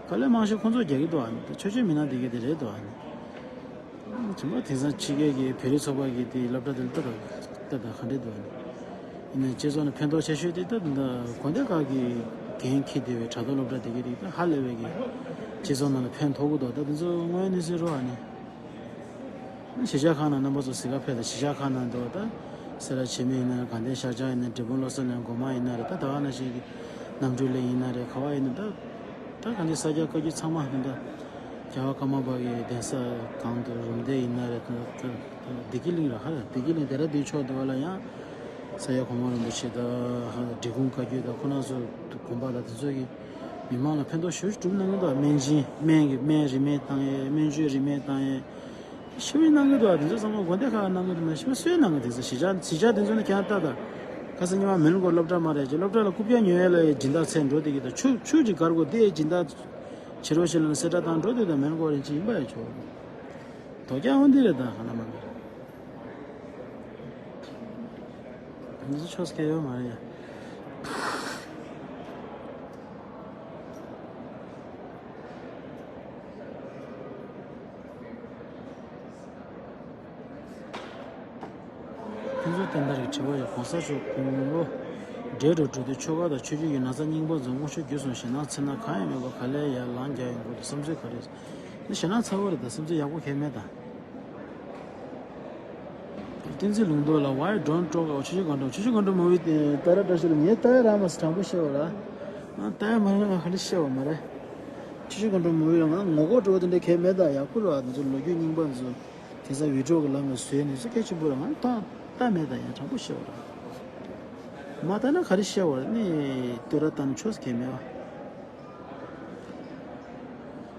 དཀའ་ལས་མང་ཤོས་ཁོང་ཚོ་རྒྱག་གི་འདུག་ཨ་ནི་ཆོས་བརྒྱུད་མི་སྣ་དེ་གས་དེ་རེད་འདུག་ཨ་ནི། ཇི་མ་དེང་སང་ཕྱི་རྒྱལ་གྱི་བོད་རིགས་ཚོགས་པ་གིས་དེའི་སློབ་གྲྭ་དེ་ལ་ལྟ་རོགས་ལྟ་དང་ག་འདྲས་འདུག་ཨ་ནི། ཡིན་ནའི་སྤྱི་ཚོགས་ནང་ཕན་ཐོགས་ཆེ་ཤོས་དེ་ད་ད་དགོན་སྡེ་ཁག་གིས་འགན་འཁྱེར་བསྡད་པའི་དྲ་ཐོག་སློབ་གྲྭ་དེ་གས་དེ་ད་ཧ་ལས་པའི་གི་སྤྱི་ཚོགས་ནང་ལ་ཕན་ཐོགས་ཀྱི་འདུག་ད་དེ་ཚོ་དངོས་གནས་ཟེར་རོགས་ཨ་ནི། གཞིས་ཆགས་ཁག་ནང་རྣམ་པ་ཚོ་གཟིགས་ག་ཕེབས་དང་། གཞིས་ཆགས་ཁག་ནང་དུ་ད་སེ་ར་བྱེས་སྨད་ཡིན་ན་དགའ་ལྡན་ཤར་བྱང་ཡིན་ན་འབྲས་སྤུངས་བློ་གསལ་གླིང་སྒོ་མང་ཡིན་ན་རེད། ད་ད་ག་ནང་བཞིན་གྱི་རྣམ་གྲོལ་གླིང་ཡིན་ན་རེད། ག་བ་ཡིན་ན་ད་ད་གང་ཅི་ས་སྐྱ་བཀའ་བརྒྱུད་ཚང་མ་ད་རྒྱལ་བ་ཀརྨ་པ་གི་གདན་ས་གང་དུ་རུམ་བཏེགས་ཡིན་ན་རེད། ད་ད་ བདེ་སྐྱིད་གླིང་ར་ཧ་ལ་བདེ་སྐྱིད་གླིང་དེ་ར་དེའི་ཕྱོགས་དེ་བ་ལ་ཡང་ས་ཡ་གོང་མ་རིན་པོ་ཆེ་དང་འབྲི་གུང་བཀའ་བརྒྱུད་དང་ཁོ་རང་ཚོ་དགོན་པ་ལ་དེ་ཚོ་གི་མི་མང་ལ་ཕན་ཐོགས་ཞེ་པོ་ཅིག་གྲུབ་གནང་གི་འདུག་སྨན་སྦྱིན་སྨན་གྱི་སྨན་རིན་མེད་བཏང་ཡས་སྨན་བཅོས་རིན་མེད་བཏང་ཡས། ཞེ་པོ་གནང་གི་འདུག་དེ་ཚོ་ཚང་མ་དགོན་སྡེ་ཁག་གནང་གི་འདུག་མ་ཞེ་པོ་སུས་གནང་གི་དེ་ཚོ་གཞིས་ཆགས་གཞིས་ཆགས་དེ་ཚོ་ནི་ཁྱེད་རང་ལྟ་ད། ཁ་སང་ཉི་མ་མི་ལུང་སྐོར་སློབ་གྲྭ་མ་རེད་ཅེས་སློབ་གྲྭ་ལ་རྐུབ་བཀྱག་ཉོ་ཡས་ལ་ཡི་སྦྱིན་བདག་ཚད་འགྲོ་བསྡད་ཀྱི་འདུག་ཆུ་ཆུ་ཅིག་དཀར་གོ་དེ་ཡི་སྦྱིན་བདག་བྱེད་རོགས་ཞེས་ལ་ནི་གསལ་བསྒྲགས་བཏང་འགྲོ་བསྡད་དང་མི་ལུང་སྐོར་རིན་ཆེན་ཡིན་པ་ཡ་ཆོག་དོ་རྒྱ་འོན་འདི་རེད་ད་ཧ་ན་མ་གི། འདི་ཚོ་ཆོས་སྐལ་ཡོད་མ་རེད་ཡ། ཕུན་ཚོགས་བསྟན་དར་གྱི་དྲི་བ་ཡང་གོང་ས་མཆོག་དགུང་ལོ་བགྲེས་འགྲོ་དྲུག་དུས་ཆོ་ག་དང་ཆོས་བརྒྱུད་ཀྱི་ན་ཚ་རྙིང་པ་ཚོ་དངོས་ཤུགས་བརྒྱུད་སོང་ཞེད་སྣང་ཚེར་སྣང་གང་ཡང་མེད་པར་ག་ལེར་ཡར་ལངས་རྒྱག་ཡོང་དགོས་འདུག་བསམ་ཚུལ་ག་རེ། འདི་ཞེད་སྣང་ཚ་བོ་རེད་ད་བསམ་ཚུལ་ཡག་པོ་གང་ཡང་མེད་ད། བསྟན་འཛིན་ལུང་རྟོགས་ལ་Why don't talk about ཆུ་བཞི་སྒང་དྲུག་ཆུ་བཞི་སྒང་དྲུག་མུ་བི་ལྟ་ར་བཀྲ་ཤིས་ལ་ངས་ལྟ་ཡ་རག་མ་སོང་དྲང་པོ་བཤད་པ་ར། ང་ལྟ་ཡ་མ་རག་ང་ག་ལེར་བཤད་པ་མ་རེད། ཆུ་བཞི་སྒང་དྲུག་མུ་བི་ལ་ང་ངོ་ལྐོག་འགྲོ་བ་དེ་འདྲ་གང་ཡང་མེད་ད་ཡག་པོ་རེད་བ་དེ་ཚོ་ལོ་རྒྱུས་རྙིང་པ་ཚོ། དེང་སང་བི་ཌི་ཡོ་གི་ལམ་ལ་བཟོས་ནས་ཚོ་སྐད་ཆེན་པོ་ར་ང་ལྟ་ལྟ་མེད་ད་ཡང་དྲང་པོ་བཤད་པ་ར། མ་ལྟ་ན་ག་རེ་བཤད་པ་ར་ནི་བསྟོད་ར་ལྟ་ན་ཆོས་གང་ཡང་མེད་བ།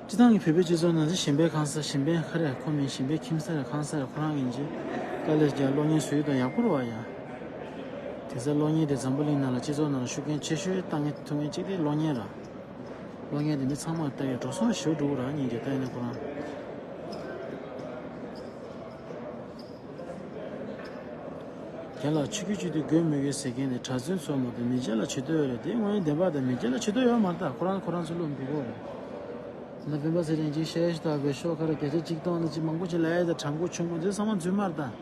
སྤྱི་བཏང་གི་བོད་པའི་སྤྱི་ཚོགས་ནང་གཞན་པའི་ཁང་ས་གཞན་པའི་ཁ་རས་ཁོ་མིན་གཞན་པའི་ཁྱིམ་ས་རེད་ཁང་ས་རེད་ཁོ་རང་ཡིན་གྱི། དཀའ་ལས་རྒྱག་གློག་བརྙན་བཟོ་ཡུལ་དང་ཡག་པོ་རེད་བ་ཡ། དེ་ཚེ་གློག་བརྙན་དེ་འཛམ་བུ་གླིང་ནང་ལ་སྤྱི་ཚོགས་ནང་ལ་ཤུགས་རྐྱེན་ཆེ་ཤོས་བཏང་ངེས་ཐུབ་ངེས་གཅིག་དེ་གློག་བརྙན་ར། གློག་བརྙན་དེ་མི་ཚང་མར་ལྟ་བའི་འགྲོ་སོང་ཞེ་པོ་འགྲོ་གི་ར་སྙིང་རྗེ་ལྟ་ཡིན་ན་ཁོ་རང་། རྒན་ལགས་ཆོས་བརྒྱུད་སྤྱི་འཐུས་དགོས་མི་དགོས་ཟེར་མཁན་དེ་གྲྭ་བཙུན་ཚོ་མ་གཏོགས་མི་རྗེ་ལ་བྱེད་འདོད་ཡོད་རེད་དེ་དངོས་ཡོད་བདེན་པ་དང་མི་རྗེ་ལ་བྱེད་འདོད་ཡོད་མ་རེད་ད་ཁོ་རང་ཁོ་རང་ཚོ་བློ་འགྱུར་གོ་རེད། ད་སྤེན་པ་ཚེ་རིང་གཅིག་ཤེས་ཤེས་དང་བེད་ཤོག་ཁ་ར་བརྒྱ་ཆ་གཅིག་སྟོང་ནས་གཅིག་མང་པོ་ཅིག་ལབ་ཡ་ད་དྲང་པོ་ཆུང་མ་འདི་ཚང་མ་རྫུན་མ་རེད་ད།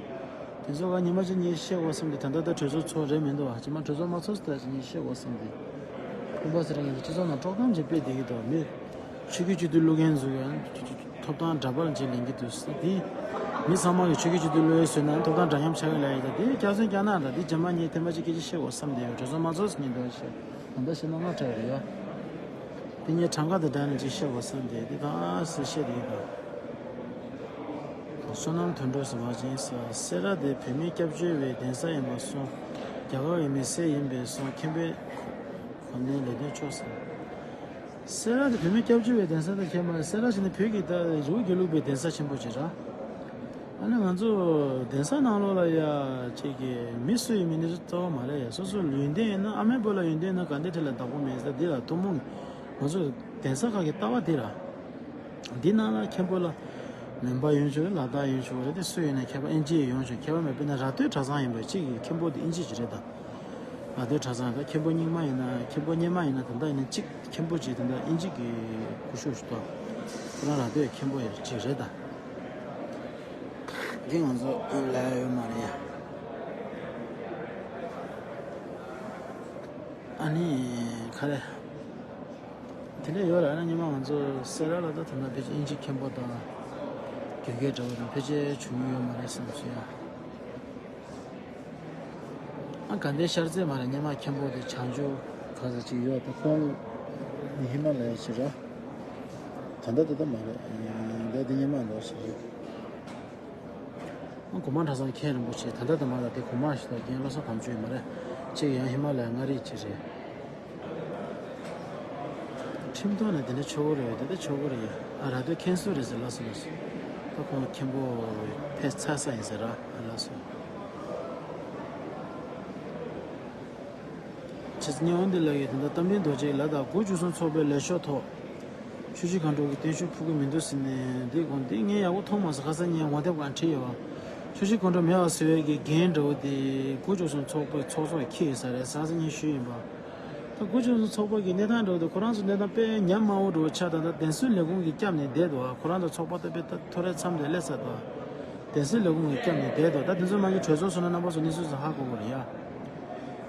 དེ་ཚོ་ག་ཉི་མ་གཅིག་ཉིན་བཤད་དགོས་བསམ་དེ་ད་ལྟ་ད་གྲོས་ཚོགས་ཚོགས་རེད་མི་འདུག་བ་ཅི་མ་གྲོས་ཚོགས་མ་ཚོགས་ཟེར་ད་ཅིག་ཉིན་བཤད་དགོས་བསམ་དེ། སྤེན་པ་ཚེ་རིང་གིས་སྤྱི་ཚོགས་ནང་དཀྲོག་གཏམ་ཅིག་སྤེལ་བསྡད་ཀྱི་འདུག་མི། ཆོས་བརྒྱུད་སྤྱི་འཐུས་བླུག་མཁན་ཚོ་ག་ཐོབ་ཐང་འདྲ་པར་ཅིག་ལེན་གྱི་འདུག་ཟེར་དེ། མི་ཚང་མ་གིས་ཆོས་བརྒྱུད་སྤྱི་འཐུས་བླུག་ཡས་བཟོས་ན་ཐོབ་ཐང་འདྲ་མཉམ་ཆགས་ཀྱི་ལབ་ཡས་ད་དེ་སྐྱག་རྫུན་སྐྱག་ནག་ད་དེ་རྗེས་མ་ངས་ཐེངས་མ་གཅིག་སྐད་ཆ་བཤད་དགོས་བསམ་བསྡད་ཡོད་གྲོས་ཚོགས་མ་ཚོགས་ཟེར་ཉིན་འདུག་བཤད་ད་ལྟ་བཤད་ན་དངངས་སྐྲག་རེད་ཡ། དེ་ངས་གྲངས་ཀ་དང་སྦྲགས་ནས་ཅིག་བཤད་དགོས་བསམ་སྟེ་དེ་དང་ཨ་ཟེར་བཤད་དེ་ཡིན་པ། བསོད་ནམས་དོན་གྲུབ་ཟེར་བ་ཅན་ཟེར་སེ་ར་དེ་བོད་མིའི་སྐྱབས་བཅོལ་བའི་གདན་ས་ཡིན་པ་སོང་། རྒྱ་གར་གྱི་མི་སེར་ཡིན་པས་སོང་མཁན་པོའི་གོ་གནས་ལས་དོན་ཆོག་ཟེར། སེ་ར་དེ་བོད་མི་སྐྱབས་བཅོལ་བའི་གདན་ས་དེ་ཁྱད་མ་རེད་སེ་ར་ཞིག་ནི་བོད་ཀྱི་ད་རི་བོ་དགེ་ལུགས་པའི་གདན་ས་ཆེན་པོ་ཅིག་ར། ཨ་ནི་ང་ཚོ་གདན་ས་ནང་ལོགས་ལ་ཡ་ཅིག་གི་མི་སུ་ཡིན་མིན་ནི་རྩ་བ་མ་རེད་ཡ་སོ་སོ་ཡོན་ཏན་ཡིན་ན་ཨ་མའི་བུ་ལ་ཡོན་ཏན་ཡིན་ན་དགའ་ལྡན་ཁྲི་ལ་བདག་པོ་མེད་ཟེར་འདི་ལ་ཐུན་མོང་ང་ཚོ་གདན་ས་ཁག་གི་ལྟ་བ་འདི་ར། འདི་ནང་ལ་མཁན་པོ་ལ་མོན་པ་ཡོང་ཆོག་རེད་ལ་དྭགས་ཡོང་ཆོག་རེད་དེ་སུ་ཡིན་ན་ཁྱད་པར་ཨིན་ཇི་ཡོང་ཆོག་ཁྱད་པར་མེད་དཔེར་ན་ར་སྟོད་གྲྭ་ཚང་ཡིན་པ་གཅིག་གི་མཁན་པོ་དེ་ཨིན་ཇི་ཅིག་རེད་ད། ར་སྟོད་གྲྭ་ཚང་ད་མཁན་པོ་རྙིང་མ་ཡིན་ན་མཁན་པོ་སྔོན་མ་ཡིན་ན་ད་ལྟ་ཡིན་ན་གཅིག་མཁན་པོ་གཅིག་ད་ལྟ་ཨིན་ཇི་གི་སྐུ་ཞབས་ཞིག་འདུག་ཁོ་རང་ར་སྟོད་མཁན་པོ་ཡང་གཅིག་རེད་ད། འདི་ང་ཚོ་ལ་ཡོད་མ་རེད་ཡ། ཨ་ནི་ག་རེ། དེ་འདྲ་ཡོད་རེད་ཨ་ནི་སྔོན་མ་ང་ཚོ་སེ་ར་ལ་ད་ད་ལྟ་ཕལ་ཆེར་ཨིན་ཇི་མཁན་པོ་དང་། རྒྱུན་སྐྱོང་འདྲ་བོ་དང་ཕལ་ཆེར་བྱུང་ཡོད་མ་རེད་བསམ་སོང་ཡ། ཨ་དགའ་ལྡན་ཤར་རྩེ་མ་རེད་སྔོན་མ་མཁན་པོ་དེ་བྱང་ཆུབ་ག་ས་ཅིག་ཡོད་ད་ཁོང་ནི་ཧི་མ་ལ་ཡ་ཅིག་ར། ད་ལྟ་ད་ལྟ་མ་རེད་ད་དེ་སྔོན་མ་འདྲ་བོ་ཞིག་རེད། ཨ་གོང་མ་གྲྭ་ཚང་མཁན་རིན་པོ་ཆེ་ད་ལྟ་ད་མ་ལ་དེ་གོང་མ་ཞིག་དང་རྒན་བློ་བཟང་དམ་ཆོས་ཡིན་མ་རེད། གཅིག་ཡང་ཧི་མ་ལ་ཡ་མངའ་རིས་ཅིག་རེད། ཁྲིམས་ཐོག་ནས་དེ་འདྲ་ཆོག་གི་རེད་དེ་འདྲ་ཆོག་གི་རེད་ཡ། ཨ་ར་སྟོད་མཁན་ཟུར་རེད་ཟེར་ལབ་སོང་ལབ་སོང་། ད་ཁོང་མཁན་པོ་ཕེབས་ཚར་ས་ཡིན་ཟེར་ར་ཨ་ལབ་སོང་། ཆེས་སྙན་འོང་འདི་ལ་ཡི་དེ་འདྲ་རྟ་མགྲིན་རྡོ་རྗེ་ལ་དྭགས་དགུ་བཅུ་གསུམ་ཚོགས་པའི་ལས་ཤོག་ཐོག་ཆུ་བཞི་སྒང་དྲུག་གི་བརྟན་བཞུགས་ཕུལ་གི་མི་འདུག་ཟེར་ནས་འདི་དགོངས་འདི་ངས་ཡག་པོ་མཐོང་མ་སོང་ཁ་སང་ཉིན་ངོ་དེབ་སྒང་བྲིས་ཡོད་བ། ཆུ་བཞི་སྒང་དྲུག་མེད་པ་བཟོ་ཡས་ཀྱི་འགན་འདྲ་བོ་དེ་དགུ་བཅུ་གསུམ་ཚོགས་པའི་ཚོགས་གཙོ་ཡིས་འཁྱེར་ཡོད་ས་རེད་ཟེར་ཁ་སང་ཉིན་ཞུས་ཡིན་པ། ད་དགུ་བཅུ་གསུམ་ཚོགས་པ་གི་གནས་སྟངས་འདྲ་བོ་དེ་ཁོ་རང་ཚོ་གནས་སྟངས་དཔེ་ཉམས་དམའ་བོ་འདྲ་བོ་ཆགས་ད་ལྟ་བདེན་སྲུང་ལས་ཁུངས་ཀྱིས་བསྐྱབས་ནས་བསྡད་འདུག་བ་ཁོ་རང་ཚོ་ཚོགས་པ་ད་དཔེ་ད་ཐོ་རེ་མཚམས་དེ་སླེབས་ཚར་འདུག་བ། བདེན་སྲུང་ལས་ཁུངས་ཀྱིས་བསྐྱབས་ནས་བསྡད་འདུག་ད་དེ་ཚོ་མ་གི་གྲོས་ཚོགས་སོང་ན་རྣམ་པ་ཚོ་གནས་ཚུལ་ཚོ་ཧ་གོ་གི་རེད་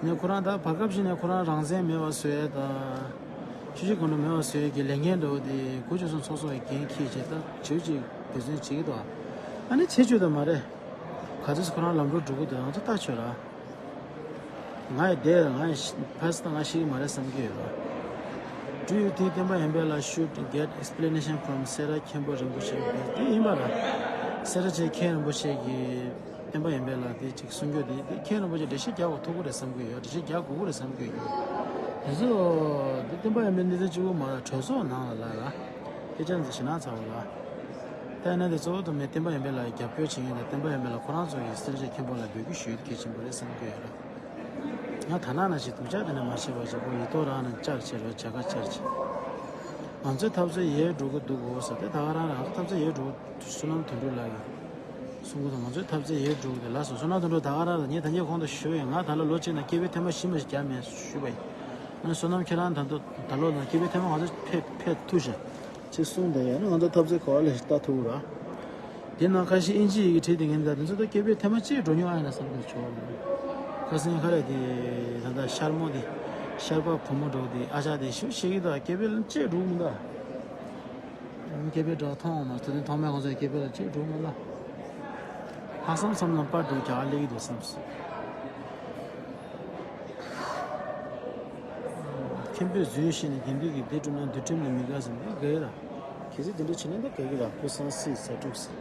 ཡ། ནས་ཁོ་རང་ད་བར་སྐབས་ཤིག་ནས་ཁོ་རང་རང་བཙན་མེད་པ་བཟོ་ཡས་དང་། ཆུ་བཞི་སྒང་དྲུག་མེད་པ་བཟོ་ཡས་ཀྱི་ལས་འགན་འདྲ་བོ་དེ་དགུ་བཅུ་གསུམ་ཚོགས་གཙོ་གི་འགན་འཁྱེར་བྱས་ད་བྱེད་ཀྱི་འབད་བརྩོན་བྱེད་ཀྱི་འདུག་ཨ་ནི་བྱེད་བཅུག་ད་མ་རེད། ག་ཚོད་ཁོ་རང་ལམ་འགྲོ་འགྲོ་གི་འདུག་ང་ཚོ་ལྟ་ཆོག་ར། ང་ཡི་དེ་ང་ཡི་ཕ་སི་ད་ང་ཤེས་ཀྱི་མ་རེད་བསམ་གྱི་ཡོད་ར། Do you think བསྟན་པ་ཡོན་པོ་ལགས་should get explanation from སེ་ར་མཁན་པོ་རིན་པོ་ཆེ་དེ་ཡིན་པ་ར། སེ་ར་བྱེས་མཁན་རིན་པོ་ཆེ་གིས་བསྟན་པ་ཡོན་པའི་ལ་དེ་ཅིག་གསུང་རྒྱུ་དེ་དེ་མཁན་རིན་པོ་ཆེ་འགྲེལ་བཤད་རྒྱག་དགོས་ཐུག་གི་རེད་བསམ་གི་ཡོད། འགྲེལ་བཤད་རྒྱག་དགོས་ཀྱི་རེད་བསམ་གི་ཡོད། དེ་ཚོ་དེ་བསྟན་པ་ཡོན་པའི་གནས་ཚུལ་གཅིག་པུ་མ་རེད། གྲོས་ཚོགས་ནང་ལ་ལ་ལ་སྐད་ཆ་འདི་ཞེ་ན་ཚ་བ་ལ། ད་ཡིན་ན་དེ་གཙོ་བོ་དུ་མས་བསྟན་པ་ཡོན་པའི་ལ་རྒྱབ་སྐྱོར་བྱེད་མཁན་དང་བསྟན་པ་ཡོན་པའི་ལ་ཁོ་རང་ཚོ་ཡི་སེ་ར་བྱེས་མཁན་པོ་ལ་འབོད་སྐུལ་ཞུ་ཡུལ་གལ་ཆེན་པོ་རེད་བསམ་གི་ཡོད་རེད། ང་ད་ནང་ན་ཞིག་སྡུག་ཅག་དེ་ནས་མ་བྱེད་པ་བྱེད་པོ་ཡིད་ཐོག་རང་ནས་བཅར་བྱེད་རོགས་བྱ་དགའ་བཅར་བྱེད། ང་ཚོའི་འཐབ་རྩོད་ཡལ་འགྲོ་གི་འདུག་གོ་ཟེར་ཏེ་ད་ག་རང་རང་ཚོ་འཐབ་རྩོད་ཡལ་འགྲོ་གི་བསོད་ནམས་དོན་གྲུབ་ལགས་ཀྱིས་གསུང་གི་འདུག་ང་ཚོའི་འཐབ་རྩོད་ཡལ་འགྲོ་གི་ལགས་སོ། བསོད་ནམས་དོན་གྲུབ་ད་ག་རང་ལ་ངས་ད་ངས་གོང་དུ་ཞུས་པ་ཡིན། ང་ད་ལོ་ལོ་གཅིག་ནང་སྐད་འབོད་ཐེངས་མ་བཞི་མ་ཞིག་བརྒྱབ་མེད་ཞུས་པ་ཡིན། ང་བསོད་ནམས་ཁྱེད་རང་ད་ལྟ་ད་ལོ་ནང་སྐད་འབོད་ཐེངས་མ་ང་ཚོ་ཕེབས་ཕེབས་ཐུབ་ཤག་ཅེས་གསུངས་བསྡད་ཡོད་ན། ང་ཚོ་འཐབ་རྩོད་ག་བ་ལ་ཞིག་ལྟ་ཐུབ་ར། དེ་ནང་ཁ་ཤས་ཨིན་ཇི་ཡི་གེ་བྲིས་བསྡད་མཁན་དང་དེ་ཚོ་ད་སྐད་འབོད་ཐེངས་མ་གཅིག་འགྲོ་མྱོང་ཨ་ཡིན་ན་བསམ་གྱི་ཆོག་ཁ་སང་ཁ་རེ་དེ་ད་ལྟ་ཤར་མོ་དེ་ཤར་པ་བུ་མོ་འགྲོ་དེ་ཨ་ཅག་དེ་ཞུ་ཤེས་ཀྱི་འདུག་སྐད་འབོད་ལ་གཅིག་འགྲོ་མི་འདུག་སྐད་འབོད་འདྲ་མཐོང་མ་ཐུབ་དེ་ཐོག་མའི་ཁོང་ཚོའི་སྐད་འབོད་ལ་གཅིག་འགྲོ་མི་ལ། ལྷག་བསམ་བསམ་ལ་པར་འགྲོ་རྒྱ་གར་སླེབས་ཀྱི་འདུག་བསམ་སོང་། མཁན་པོས་རྫུན་བཤད་ནས་དགེ་འདུན་གྱི་སྡེ་དཀྲུགས་ན་འདུལ་ཁྲིམས་ལ་མི་དགའ་ཟེར་ནས་དགའ་གི་ར། གལ་སྲིད་དེ་འདྲ་བྱས་ན་ད་དགའ་གི་ར་སྐུ་སངས་སྲིད་ཟ་དཀྲུགས་ཟེར།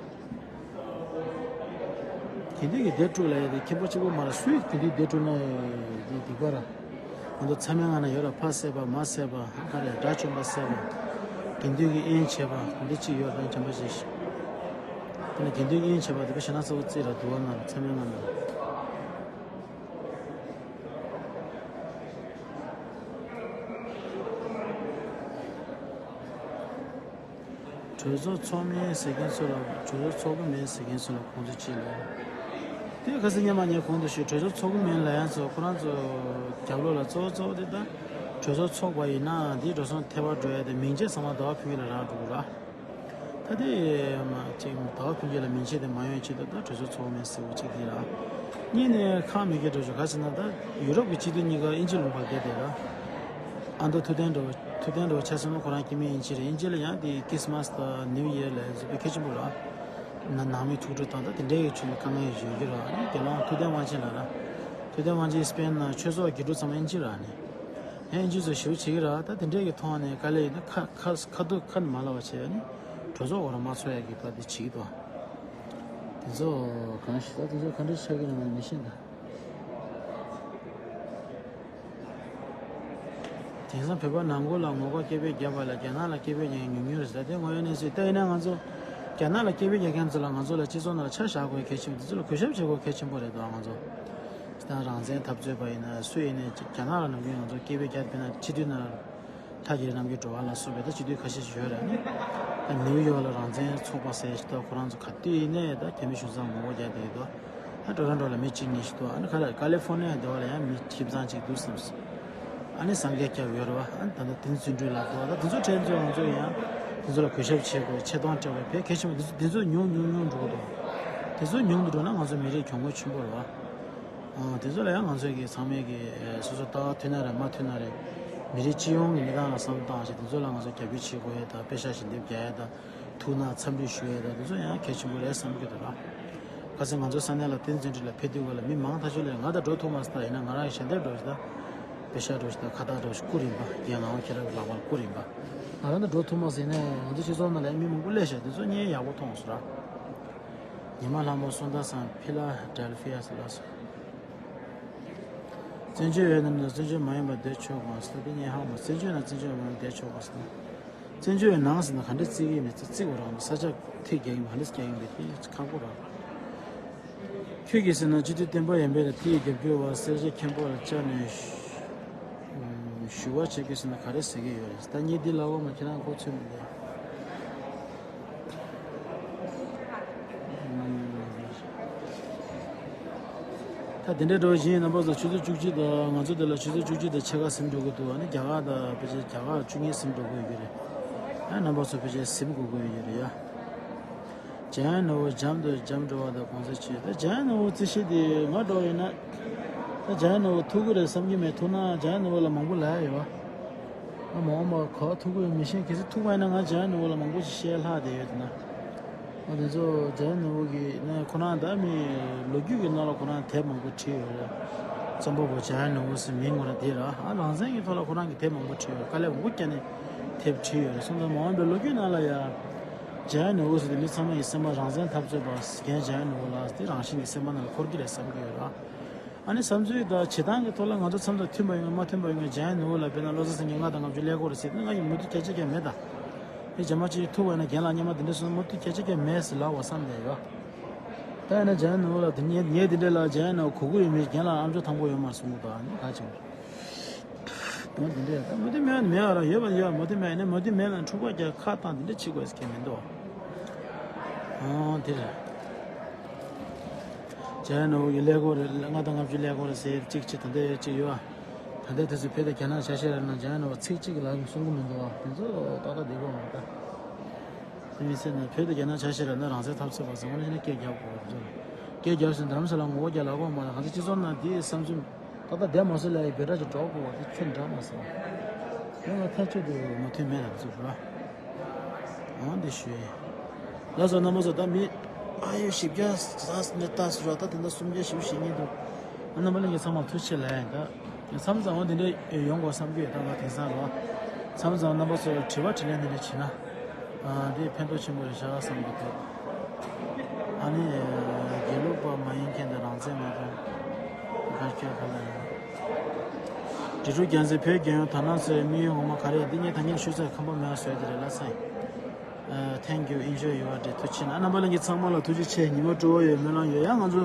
དགེ་འདུན་གྱི་སྡེ་དཀྲུགས་ལ་ཡ་དེ་མཁན་པོ་གཅིག་པོ་མ་རེད། སུས་དགེ་འདུན་སྡེ་དཀྲུགས་ན་ཡ་དེ་སྡིག་པ་ར། ང་ཚོ་ཚང་མའི་ངང་ན་ཡོད་ར། ཕ་བསད་པ་མ་བསད་པ་ག་རེ་དགྲ་བཅོམ་པ་བསད་པ། དགེ་འདུན་གྱི་དབྱེན་བྱས་པ་འདི་གཅིག་ཡོད་ར་བྱམས་པ་ཞིག་དེ་ནས་དགེ་འདུན་དབྱེན་བྱས་པ་དེ་བས་ཞེ་ན་གསལ་པོ་བརྩིས་ར་འདུག་བ་ང་ཚང་མའི་ངང་ན། གྲོས་ཚོགས་ཚོགས་མིན་ཟེར་མཁན་ཚོ་ལ་གྲོས་ཚོགས་ཚོགས་ཀྱི་མེད་ཟེར་མཁན་ཚོ་ལ་ཁོང་ཚོ་ཅི་ལབ། དེ་ཁ་སང་སྔོན་མ་ངས་གོང་དུ་ཞུས་གྲོས་ཚོགས་ཚོགས་ཀྱི་མེད་ལབ་ཡ་ཚོ་ཁོ་རང་ཚོ་རྒྱབ་ལོགས་ལ་གཙོ་བོ་གཙོ་བོ་དེ་ད་གྲོས་ཚོགས་ཚོགས་པ་ཡིན་ན་དེ་འགྲོ་སོང་ཐེ་བ་འགྲོ་ཡ་དེ་མིང་ཆད་ཚང་མ་ཟླ་བ་ཕུན་ཚོགས་ལ་རག་འགྲོ་གི་ར། ད་དེ་མ་ཅིག་ཟླ་བ་ཕུན་ཚོགས་ལ་མིང་ཆད་དེ་མ་ཡོང་ཆེད་དུ་ད་གྲོས་ཚོགས་ཚོགས་མེད་ཟེར་བ་ཅིག་དེ་ར། གཉིས་ནས་ཁག་མེད་ཀྱི་འགྲོ་ཆོག་ག་ཟེར་ན་ད་ཡུ་རོབ་ཀྱི་སྤྱི་འཐུས་གཉིས་ཀ་དབྱིན་ཇི་ལུང་པར་བསྡད་དེ་ར། ཨ་མདོ་ཐུབ་བསྟན་འགྲོ་ཐུབ་བསྟན་འགྲོ་ཆ་སོང་ན་ཁོ་རང་སྐྱེ་དམན་དབྱིན་ཇི་རེད། དབྱིན་ཇི་ལ་ཡང་དེ་ཁྲིས་མས་དང་ནིའུ་ཡེར་ལ་ཡང་གཟུགས་པོ་གལ་ཆེན་པོ་ར། ན་ནང་མི་ཐུགས་སྤྲོ་དང་ད་དེ་འདྲའི་ཆོས་ལ་དཀའ་ངལ་ཡོད་ཀྱི་ར། ཨ་ནི་དགེ་སློང་ཐུབ་བསྟན་དབང་ཆེན་ལགས་ར། ཐུབ་བསྟན་དབང་ཆེན་སི་པེན་ན་ཆོས་ཚོགས་དགེ་ཕྲུག་ཚང་མ་དབྱིན་ཇི་ར་ནི། ཡང་དབྱིན་ཇི་ཚོ་ཞེ་པོ་བྱེད་ཀྱི་ར། ད་དེ་འདྲས་ཀྱི་ཐོག་ནས་དཀའ་ལས་ཡོད་ན་ཁ་ཁ་ཁ་ཐུག་ཁ་ནས་མ་ལབ་པ་བྱས་ནས་གྲོས་ཚོགས་འོག་ལ་མ་ཚོགས་ཡག་གི་བཀའ་དེ་བྱེད་ཀྱི་འདུག་དེ་ཚོ་གང་ཞིག་ད་དེ་ཚོ་ག་འདྲ་ཆགས་ཀྱི་ན་ང་མི་ཤེས་ད། དེང་སང་བོད་པ་ནང་ཁུལ་ལ་ངོ་རྒོལ་སྐད་འབོད་བརྒྱབ་པ་ལ་རྒྱ་ནག་ལ་སྐད་འབོད་རྒྱག་མཁན་ཉུང་ཉུང་རེད་ཟེར། དེ་དངོས་ཡོད་གནས་ཚུལ་ད་ཡིན་ན་ང་ཚོ་རྒྱ་ནག་ལ་སྐད་འབོད་རྒྱག་མཁན་ཚོ་ལ་ང་ཚོ་ལ་སྤྱི་ཚོགས་ནང་ལ་ཆ་བཞག་དགོས་གལ་ཆེན་པོ་དེ་ཚོ་ལ་གུས་ཞབས་བྱེད་དགོས་གལ་ཆེན་པོ་རེད་འདུག་ང་ཚོ། ད་རང་བཙན་འཐབ་རྩོད་པ་ཡིན་ན་སུ་ཡིན་ནའི་རྒྱ་ནག་ལ་ནམ་རྒྱུན་ང་ཚོ་སྐད་འབོད་རྒྱག་དཔེར་ན་སྤྱི་འཐུས་ནང་ལ་ལྷ་རྒྱལ་རྣམ་རྒྱལ་སྒྲོལ་དཀར་ལ་སོགས་པའི་ད་སྤྱི་འཐུས་ཁ་ཤས་ཤིག་ཡོད་རེད། ཨ་ནི་ད་ནིའུ་ཡོག་ལ་རང་བཙན་ཚོགས་པ་ཟེར་ཞིག་ད་ཁོ་རང་ཚོ་ག་དུས་ཡིན་ནའི་ད་རྒྱ་མི་གཞུང་ཚབ་ངོ་རྒོལ་རྒྱག་བསྡད་ཀྱི་འདུག་ཨ་ཊོ་རོན་ཊོ་ལ་མི་གཅིག་གཉིས་ཤིག་འདུག་ཨ་ནི་ཁ་ལ་ཀ་ལི་ཧྥོར་ནི་ཡ་དེ་བ་ལ་ཡང་མི་ཁྱིམ་ཚང་གཅིག་འདུག་བསམ་སོང་། ཨ་ནི་སངས་རྒྱས་སྐྱབས་ཡོད་རེད་བ། ཨ་ནི་ད་ལྟ་བསྟན་འཛིན་བརྩོན་འགྲུས་ལགས་འདུག་ད་དེ་ཚོ་ཕྲན་ཚོས་ང་ཚོ་ཡང་དེ་ཚོ་ལ་གུས་ཞབས་བྱེད་དགོས། ཆེ་མཐོང་སྤྲད་དགོས། བས་གལ་ཆེན་པོ་དེ་ཚོ་དེ་ཚོ་ཉུང་ཉུང་ཉུང་འགྲོ་གི་འདུག་དེ་ཚོ་ཉུང་དུ་འགྲོ་ན་ང་ཚོ་མི་རིགས་གྱོང་གུན་ཆེན་པོ་རེད་བ། ཨ་དེ་ཚོ་ལ་ཡང་ང་ཚོ་གི་ཚང་མས་གི་སོ་སོ་ལྟ་བ་མཐུན་ན་རེད་མ་མཐུན་ན་རེད། མི་རིགས་སྤྱི་ཡོངས་ཀྱི་གནས་སྟངས་ལ་བསམ་བློ་བཏང་བྱས་དེ་ཚོ་ལ་ང་ཚོ་རྒྱབ་སྐྱོར་བྱེད་དགོས་ཡས་དང་པེ་ཤག་ཞལ་འདེབས་རྒྱག་ཡས་དང་། ཐུགས་སྣང་འཚམས་འདྲི་ཞུ་ཡས་དང་དེ་ཚོ་ཡང་གལ་ཆེན་པོ་རེད་བསམ་གྱི་འདུག་ལ། ཁ་སང་ང་ཚོ་ས་གནས་ལ་བསྟན་འཛིན་ཁྲི་ལ་ཕེབས་དུས་སྐབས་ལ་མི་མང་ཐག་ཆོད་ལས་ང་དང་འགྲོ་ཐུབ་མ་སོང་། ད་ཡིན་ན་ང་རང་གི་ཞལ་འདེབས་འགྲོ་ཞིག་དང་། པེ་ཤག་འགྲོ་ཞིག་དང་ཁ་བཏགས་འགྲོ་ཞིག་བསྐུར་ཡིན་པ། རྒན་ངག་དབང་ཁྱེད་རང་གི་ལག་པར་བསྐུར་ཡིན་པ། ང་རང་དང་འགྲོ་ཐུབ་མ་སོང་ཡིན་ནའི་ང་ཚོ་སྤྱི་ཚོགས་ནང་ལ་མི་མང་པོ་སླེབས་ཤག་དེ་ཚོ་བརྙན་ཡག་པོ་མཐོང་སོང་ར། ཉི་མ་ལྷ་མོ་སུ་འདྲ་སང་ཕི་ལ་ཌེལ་ཕི་ཡ་སི་ལ་སོང་། བཙན་བྱོལ་ཡོད་ན་ནི་བཙན་བྱོལ་མ་ཡིན་པ་བསྡད་ཆོག་གམ་ཟེར་དེ་ངས་ཧ་མ། བཙན་བྱོལ་ན་བཙན་བྱོལ་མ་ཡིན་པ་བསྡད་ཆོག་གམ་ཟེར་ན། བཙན་བྱོལ་ཡོད་ནང་ཟེར་ན་ག་འདྲ་བརྩི་གི་ཡིན་མིན་བརྩི་དགོས་རང་ས་ཆ་ཐིག་རྒྱག་ཡིན་ག་འདྲ་རྒྱག་ཡིན་པའི་དེ་ཁག་པོ་རང་། ཁྱོད་ཀྱིས་ཟེར་ན་སྤྱི་འཐུས་བསྟན་པ་ཡོན་ཕེ་ལ་དེའི་རྒྱབ་སྐྱོར་བ་སེར་བྱེས་མཁན་པོ་ལ་བཅར་ནས་ཞུ་བ་བྱེད་དགོས་ཟེར་ན་ག་རེ་ཟེར་གི་ཡོད་རེད། ད་ངས་འདི་ལབ་པ་མ་ཁྱེད་རང་གོ་ཚོད་མི་འདུག་ད་དེ་འདྲའི་འགྲོ་བཞིན་རྣམ་པ་ཚོ་ཆུ་ཚོད་བཅུ་གཅིག་དང་ང་ཚོ་འདི་ལ་ཆུ་ཚོད་བཅུ་གཅིག་དང་ཕྱེད་ཀ་ཟིན་འགྲོ་གི་འདུག་ཨ་ནི་རྒྱ་གར་དང་ཕལ་ཆེར་རྒྱ་གར་བཅུ་གཉིས་ཟིན་འགྲོ་གི་ཡོད་ཀྱི་རེད། ཨ་རྣམ་པ་ཚོ་ཕལ་ཆེར་ཟིན་དགོས་ཀྱི་ཡོད་ཀྱི་རེད་ཡ། འཇམ་དབྱངས་ནོར་བུ་འཇམ་དུ་འཇམ་འགྲོ་བ་དང་གོང་ས་མཆོག་ད་འཇམ་དབྱངས་ནོར་བུ་རྩིས་བཤེར་དེ་ང་འགྲོ་ཡིན་ན། ད་འཇམ་དབྱངས་ནོར་བུ་ཐུག་གི་རེད་བསམ་གྱི་མེད། ཐུག་ན་འཇམ་དབྱངས་ནོར་བུ་ལ་མང་པོ་ལབ་ཡ་ཡོད་བ། ང་མ་འོངས་པ་ག་ཐུག་གི་ཡོད་མི་ཤེས། གལ་སྲིད་ཐུག་པ་ཡིན་ན་ང་འཇམ་དབྱངས་ནོར་བུ་ལ་མང་པོ་ཞིག་བཤད་ལྷག་བསྡད་ཡོད་དེ་ན། ང་དེ་ཚོ་འཇམ་དབྱངས་ནོར་བུ་གི་ནས་ཁོ་རང་ད་མི་ལོ་རྒྱུས་ཀྱི་ནང་ལ་ཁོ་རང་དེབ་མང་པོ་བྲིས་ཡོད་རེད། རྩོམ་པ་པོ་འཇམ་དབྱངས་ནོར་བུ་ཟེར་མིང་ཁོ་རང་དེ་ར། ཨ་རང་བཙན་གྱི་ཐོག་ལ་ཁོ་རང་གི་དེབ་མང་པོ་བྲིས་ཡོད་རེད། དཀའ་ལས་མང་པོ་བརྒྱབ་ནས་དེབ་བྲིས་ཡོད་རེད། སོང་ཙང་མ་འོངས་པའི་ལོ་རྒྱུས་ནང་ལ་ཡ། འཇམ་དབྱངས་ནོར་བུ་ཟེར་དེ་མི་ཚང་མ་ཡི་སེམས་པ་རང་བཙན་འཐབ་རྩོད་པ་རྒན་འཇམ་དབྱངས་ནོར་བུ་ལགས་དེ་རང་བཞིན་གྱི་སེམས་པ་ནང་ལ་འཁོར་གྱི་རེད་བསམ་གྱི་ཡོད་ར། ཨ་ནི་བསམ་ཚུལ་དང་བྱེད་སྟངས་ཀྱི་ཐོག་ལ་ང་ཚོ་མཚམས་མཚམས་མཐུན་པ་ཡོང་མ་མཐུན་པ་ཡོང་། འཇམ་དབྱངས་ནོར་བུ་ལ་དཔེར་ན་བློ་བཟང་སེང་གེ་ལྔ་དང་ལྔ་བཅུ་ཀླད་ཀོར་རེད་ཟེར་དེ་ང་ཡི་མོས་མཐུན་སྐད་ཆ་བརྒྱབ་མེད་ད། ཨེ་རྗེས་མ་ཅིག་ཐུག་པ་ཡིན་ན་རྒན་ལགས་སྔོན་མ་དེ་འདྲ་སོང་ན་མོས་མཐུན་སྐད་ཆ་བརྒྱབ་མེད་ཟེར་ལབ་པ་བསམ་བསྡད་ཡོད། ད་ཡིན་ན་འཇམ་དབྱངས་ནོར་བུ་ལ་དེ་ངས་ངས་དེ་འདྲ་ལ་འཇམ་དབྱངས་ནོར་བུ་གོ་གི་ཡོད་མེད། རྒན་ལགས་ཨམ་ཅོག་དང་པོ་ཡོད་མ་སོང་གི་འདུག་ཨ་ནི་ག་ཅིག་འོ་དེ་འདྲས་ད་མོས་མཐུན་མེད་མེད་ར་ཡོད་པ་ཡོད། མོས་མཐུན་མེད་ནས་མོས་མཐུན་མེད་ལ་འཁྲུག་པ་རྒྱག་ཁ་བཏང་དེ་འདྲས་བྱེད་དགོས་ཟེར་མཁན་མི་འདུག་ཨོ་དེ་རེད། འཇམ་དབྱངས་ནོར་བུ་ཡི་ཀླད་ཀོར་རེད། ལྔ་དང་ལྔ་བཅུ་ཀླད་ཀོར་རེད་ཟེར་གཅིག་གཅིག་ད་ལྟ་གཅིག་ཡོད་ཨ། ད་ལྟའི་དུས་སུ་བོད་དང་རྒྱ་ནག་ཆ་ཤས་རེད་ན་འཇམ་དབྱངས་ནོར་བུ་ཚིག་གཅིག་ལ་གསུང་གི་མི་འདུག་ཨ། དེ་ཚོ་ཏག་ཏག་བསྡད་དགོས་མ་རེད་ད། དེ་མི་ཟེར་ན་བོད་དང་རྒྱ་ནག་ཆ་ཤས་རེད་ན་རང་བཙན་འཐབ་རྩོད་པ་ཚོ་ངོ་ནས་སྐད་རྒྱབ་དགོས་རེད། སྐད་རྒྱབ་ཟིན་དྷ་རམ་ས་ལ་ངོ་རྒོལ་རྒྱག་ལབ་དགོས་མ་རེད། ང་ཚོ་སྤྱི་ཚོགས་ནང་དེའི་བསམ་ཚུལ་ཏག་ཏག་བསྡད་མ་སོང་ལ་ཡི་བེ་ཏྲ་ཅིག་འགྲོ་དགོས་པ་དེ་ཁྱོད་འདྲ་མ་སོང་། ཡང་ན་ཐག་ཆོད་དུ་མོས་མཐུན་མེད་ལབ་ཚུལ་རེད། འོང་འདི་ཞུ་ཡིན། ལགས་སོ་རྣམ་པ་ཚོ། ད་མི་ཨ་ཡོད་བཞི་བརྒྱ་ཟ་ནས་ལྟ་སུ་ར། ད་དེ་འདྲ་སུམ་བརྒྱ་བཞི་བཅུ་ཞེ་གཉིས་འདུག་ཨ་རྣམ་པ་ལྷན་རྒྱས་ཚང་མར་ཐུགས་རྗེ་ཆེ་ལབ་ཡིན། ད་མཚམས་མཚམས་འོང་དེ་འདྲ་ཡོང་དགོས་བསམ་གྱི་ཡོད། ད་ང་དེང་སང་རོ་མཚམས་མཚམས་རྣམ་པ་ཚོ་དྲི་བ་དྲིས་ལན་དེ་འདྲ་བྱེད་ན་ཨ་འདི་ཕན་ཐོགས་ཆེན་པོ་རེད་ཤག་བསམ་གྱི་འདུག་ཨ་ནི་དགེ་ལུགས་པ་མ་ཡིན་མཁན་དང་རང་བཙན་མ་དང་དགའ་སྐྱོ་ག་ལ་ཡིན། འབྲི་གྲུ་རྒྱལ་མཚན། བོད་རྒྱལ་ཡོངས་དར་ནག་ཚོའི་དམིགས་ཡུལ་ངོ་མ་ག་རེ་ཡིན། འདི་ངས་ད་ངས་ཤོད་ཚད་ཁམས་པ་མེད་པ་བཟོས་དེ་རེད་ལ་ཚེ། ཨ། Thank you. Enjoy your day. ཐུགས་རྗེ་ཆེ་གནང་། རྣམ་པ་ལྷན་རྒྱས་ཚང་མ་ལ་ཐུགས་རྗེ་ཆེ། ཉི་མ་སྤྲོ་བོ་ཡོད། སྨོན་ལམ་ཡོད། ཡང་ང་ཚོ་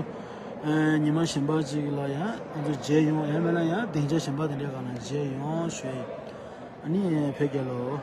ཨ་ཉི་མ་གཞན་པ་ཅིག་ལ་ཡང་ང་ཚོ་མཇལ་ཡོང་། ཡང་མིན་ན་ཡང་སྡིངས་ཆ་གཞན་པ་དེ་འདྲའི་སྒང་ལ་མཇལ་ཡོང་ཞུ་ཡིན། ཨ་ནི་བོད་རྒྱལ་ལོ།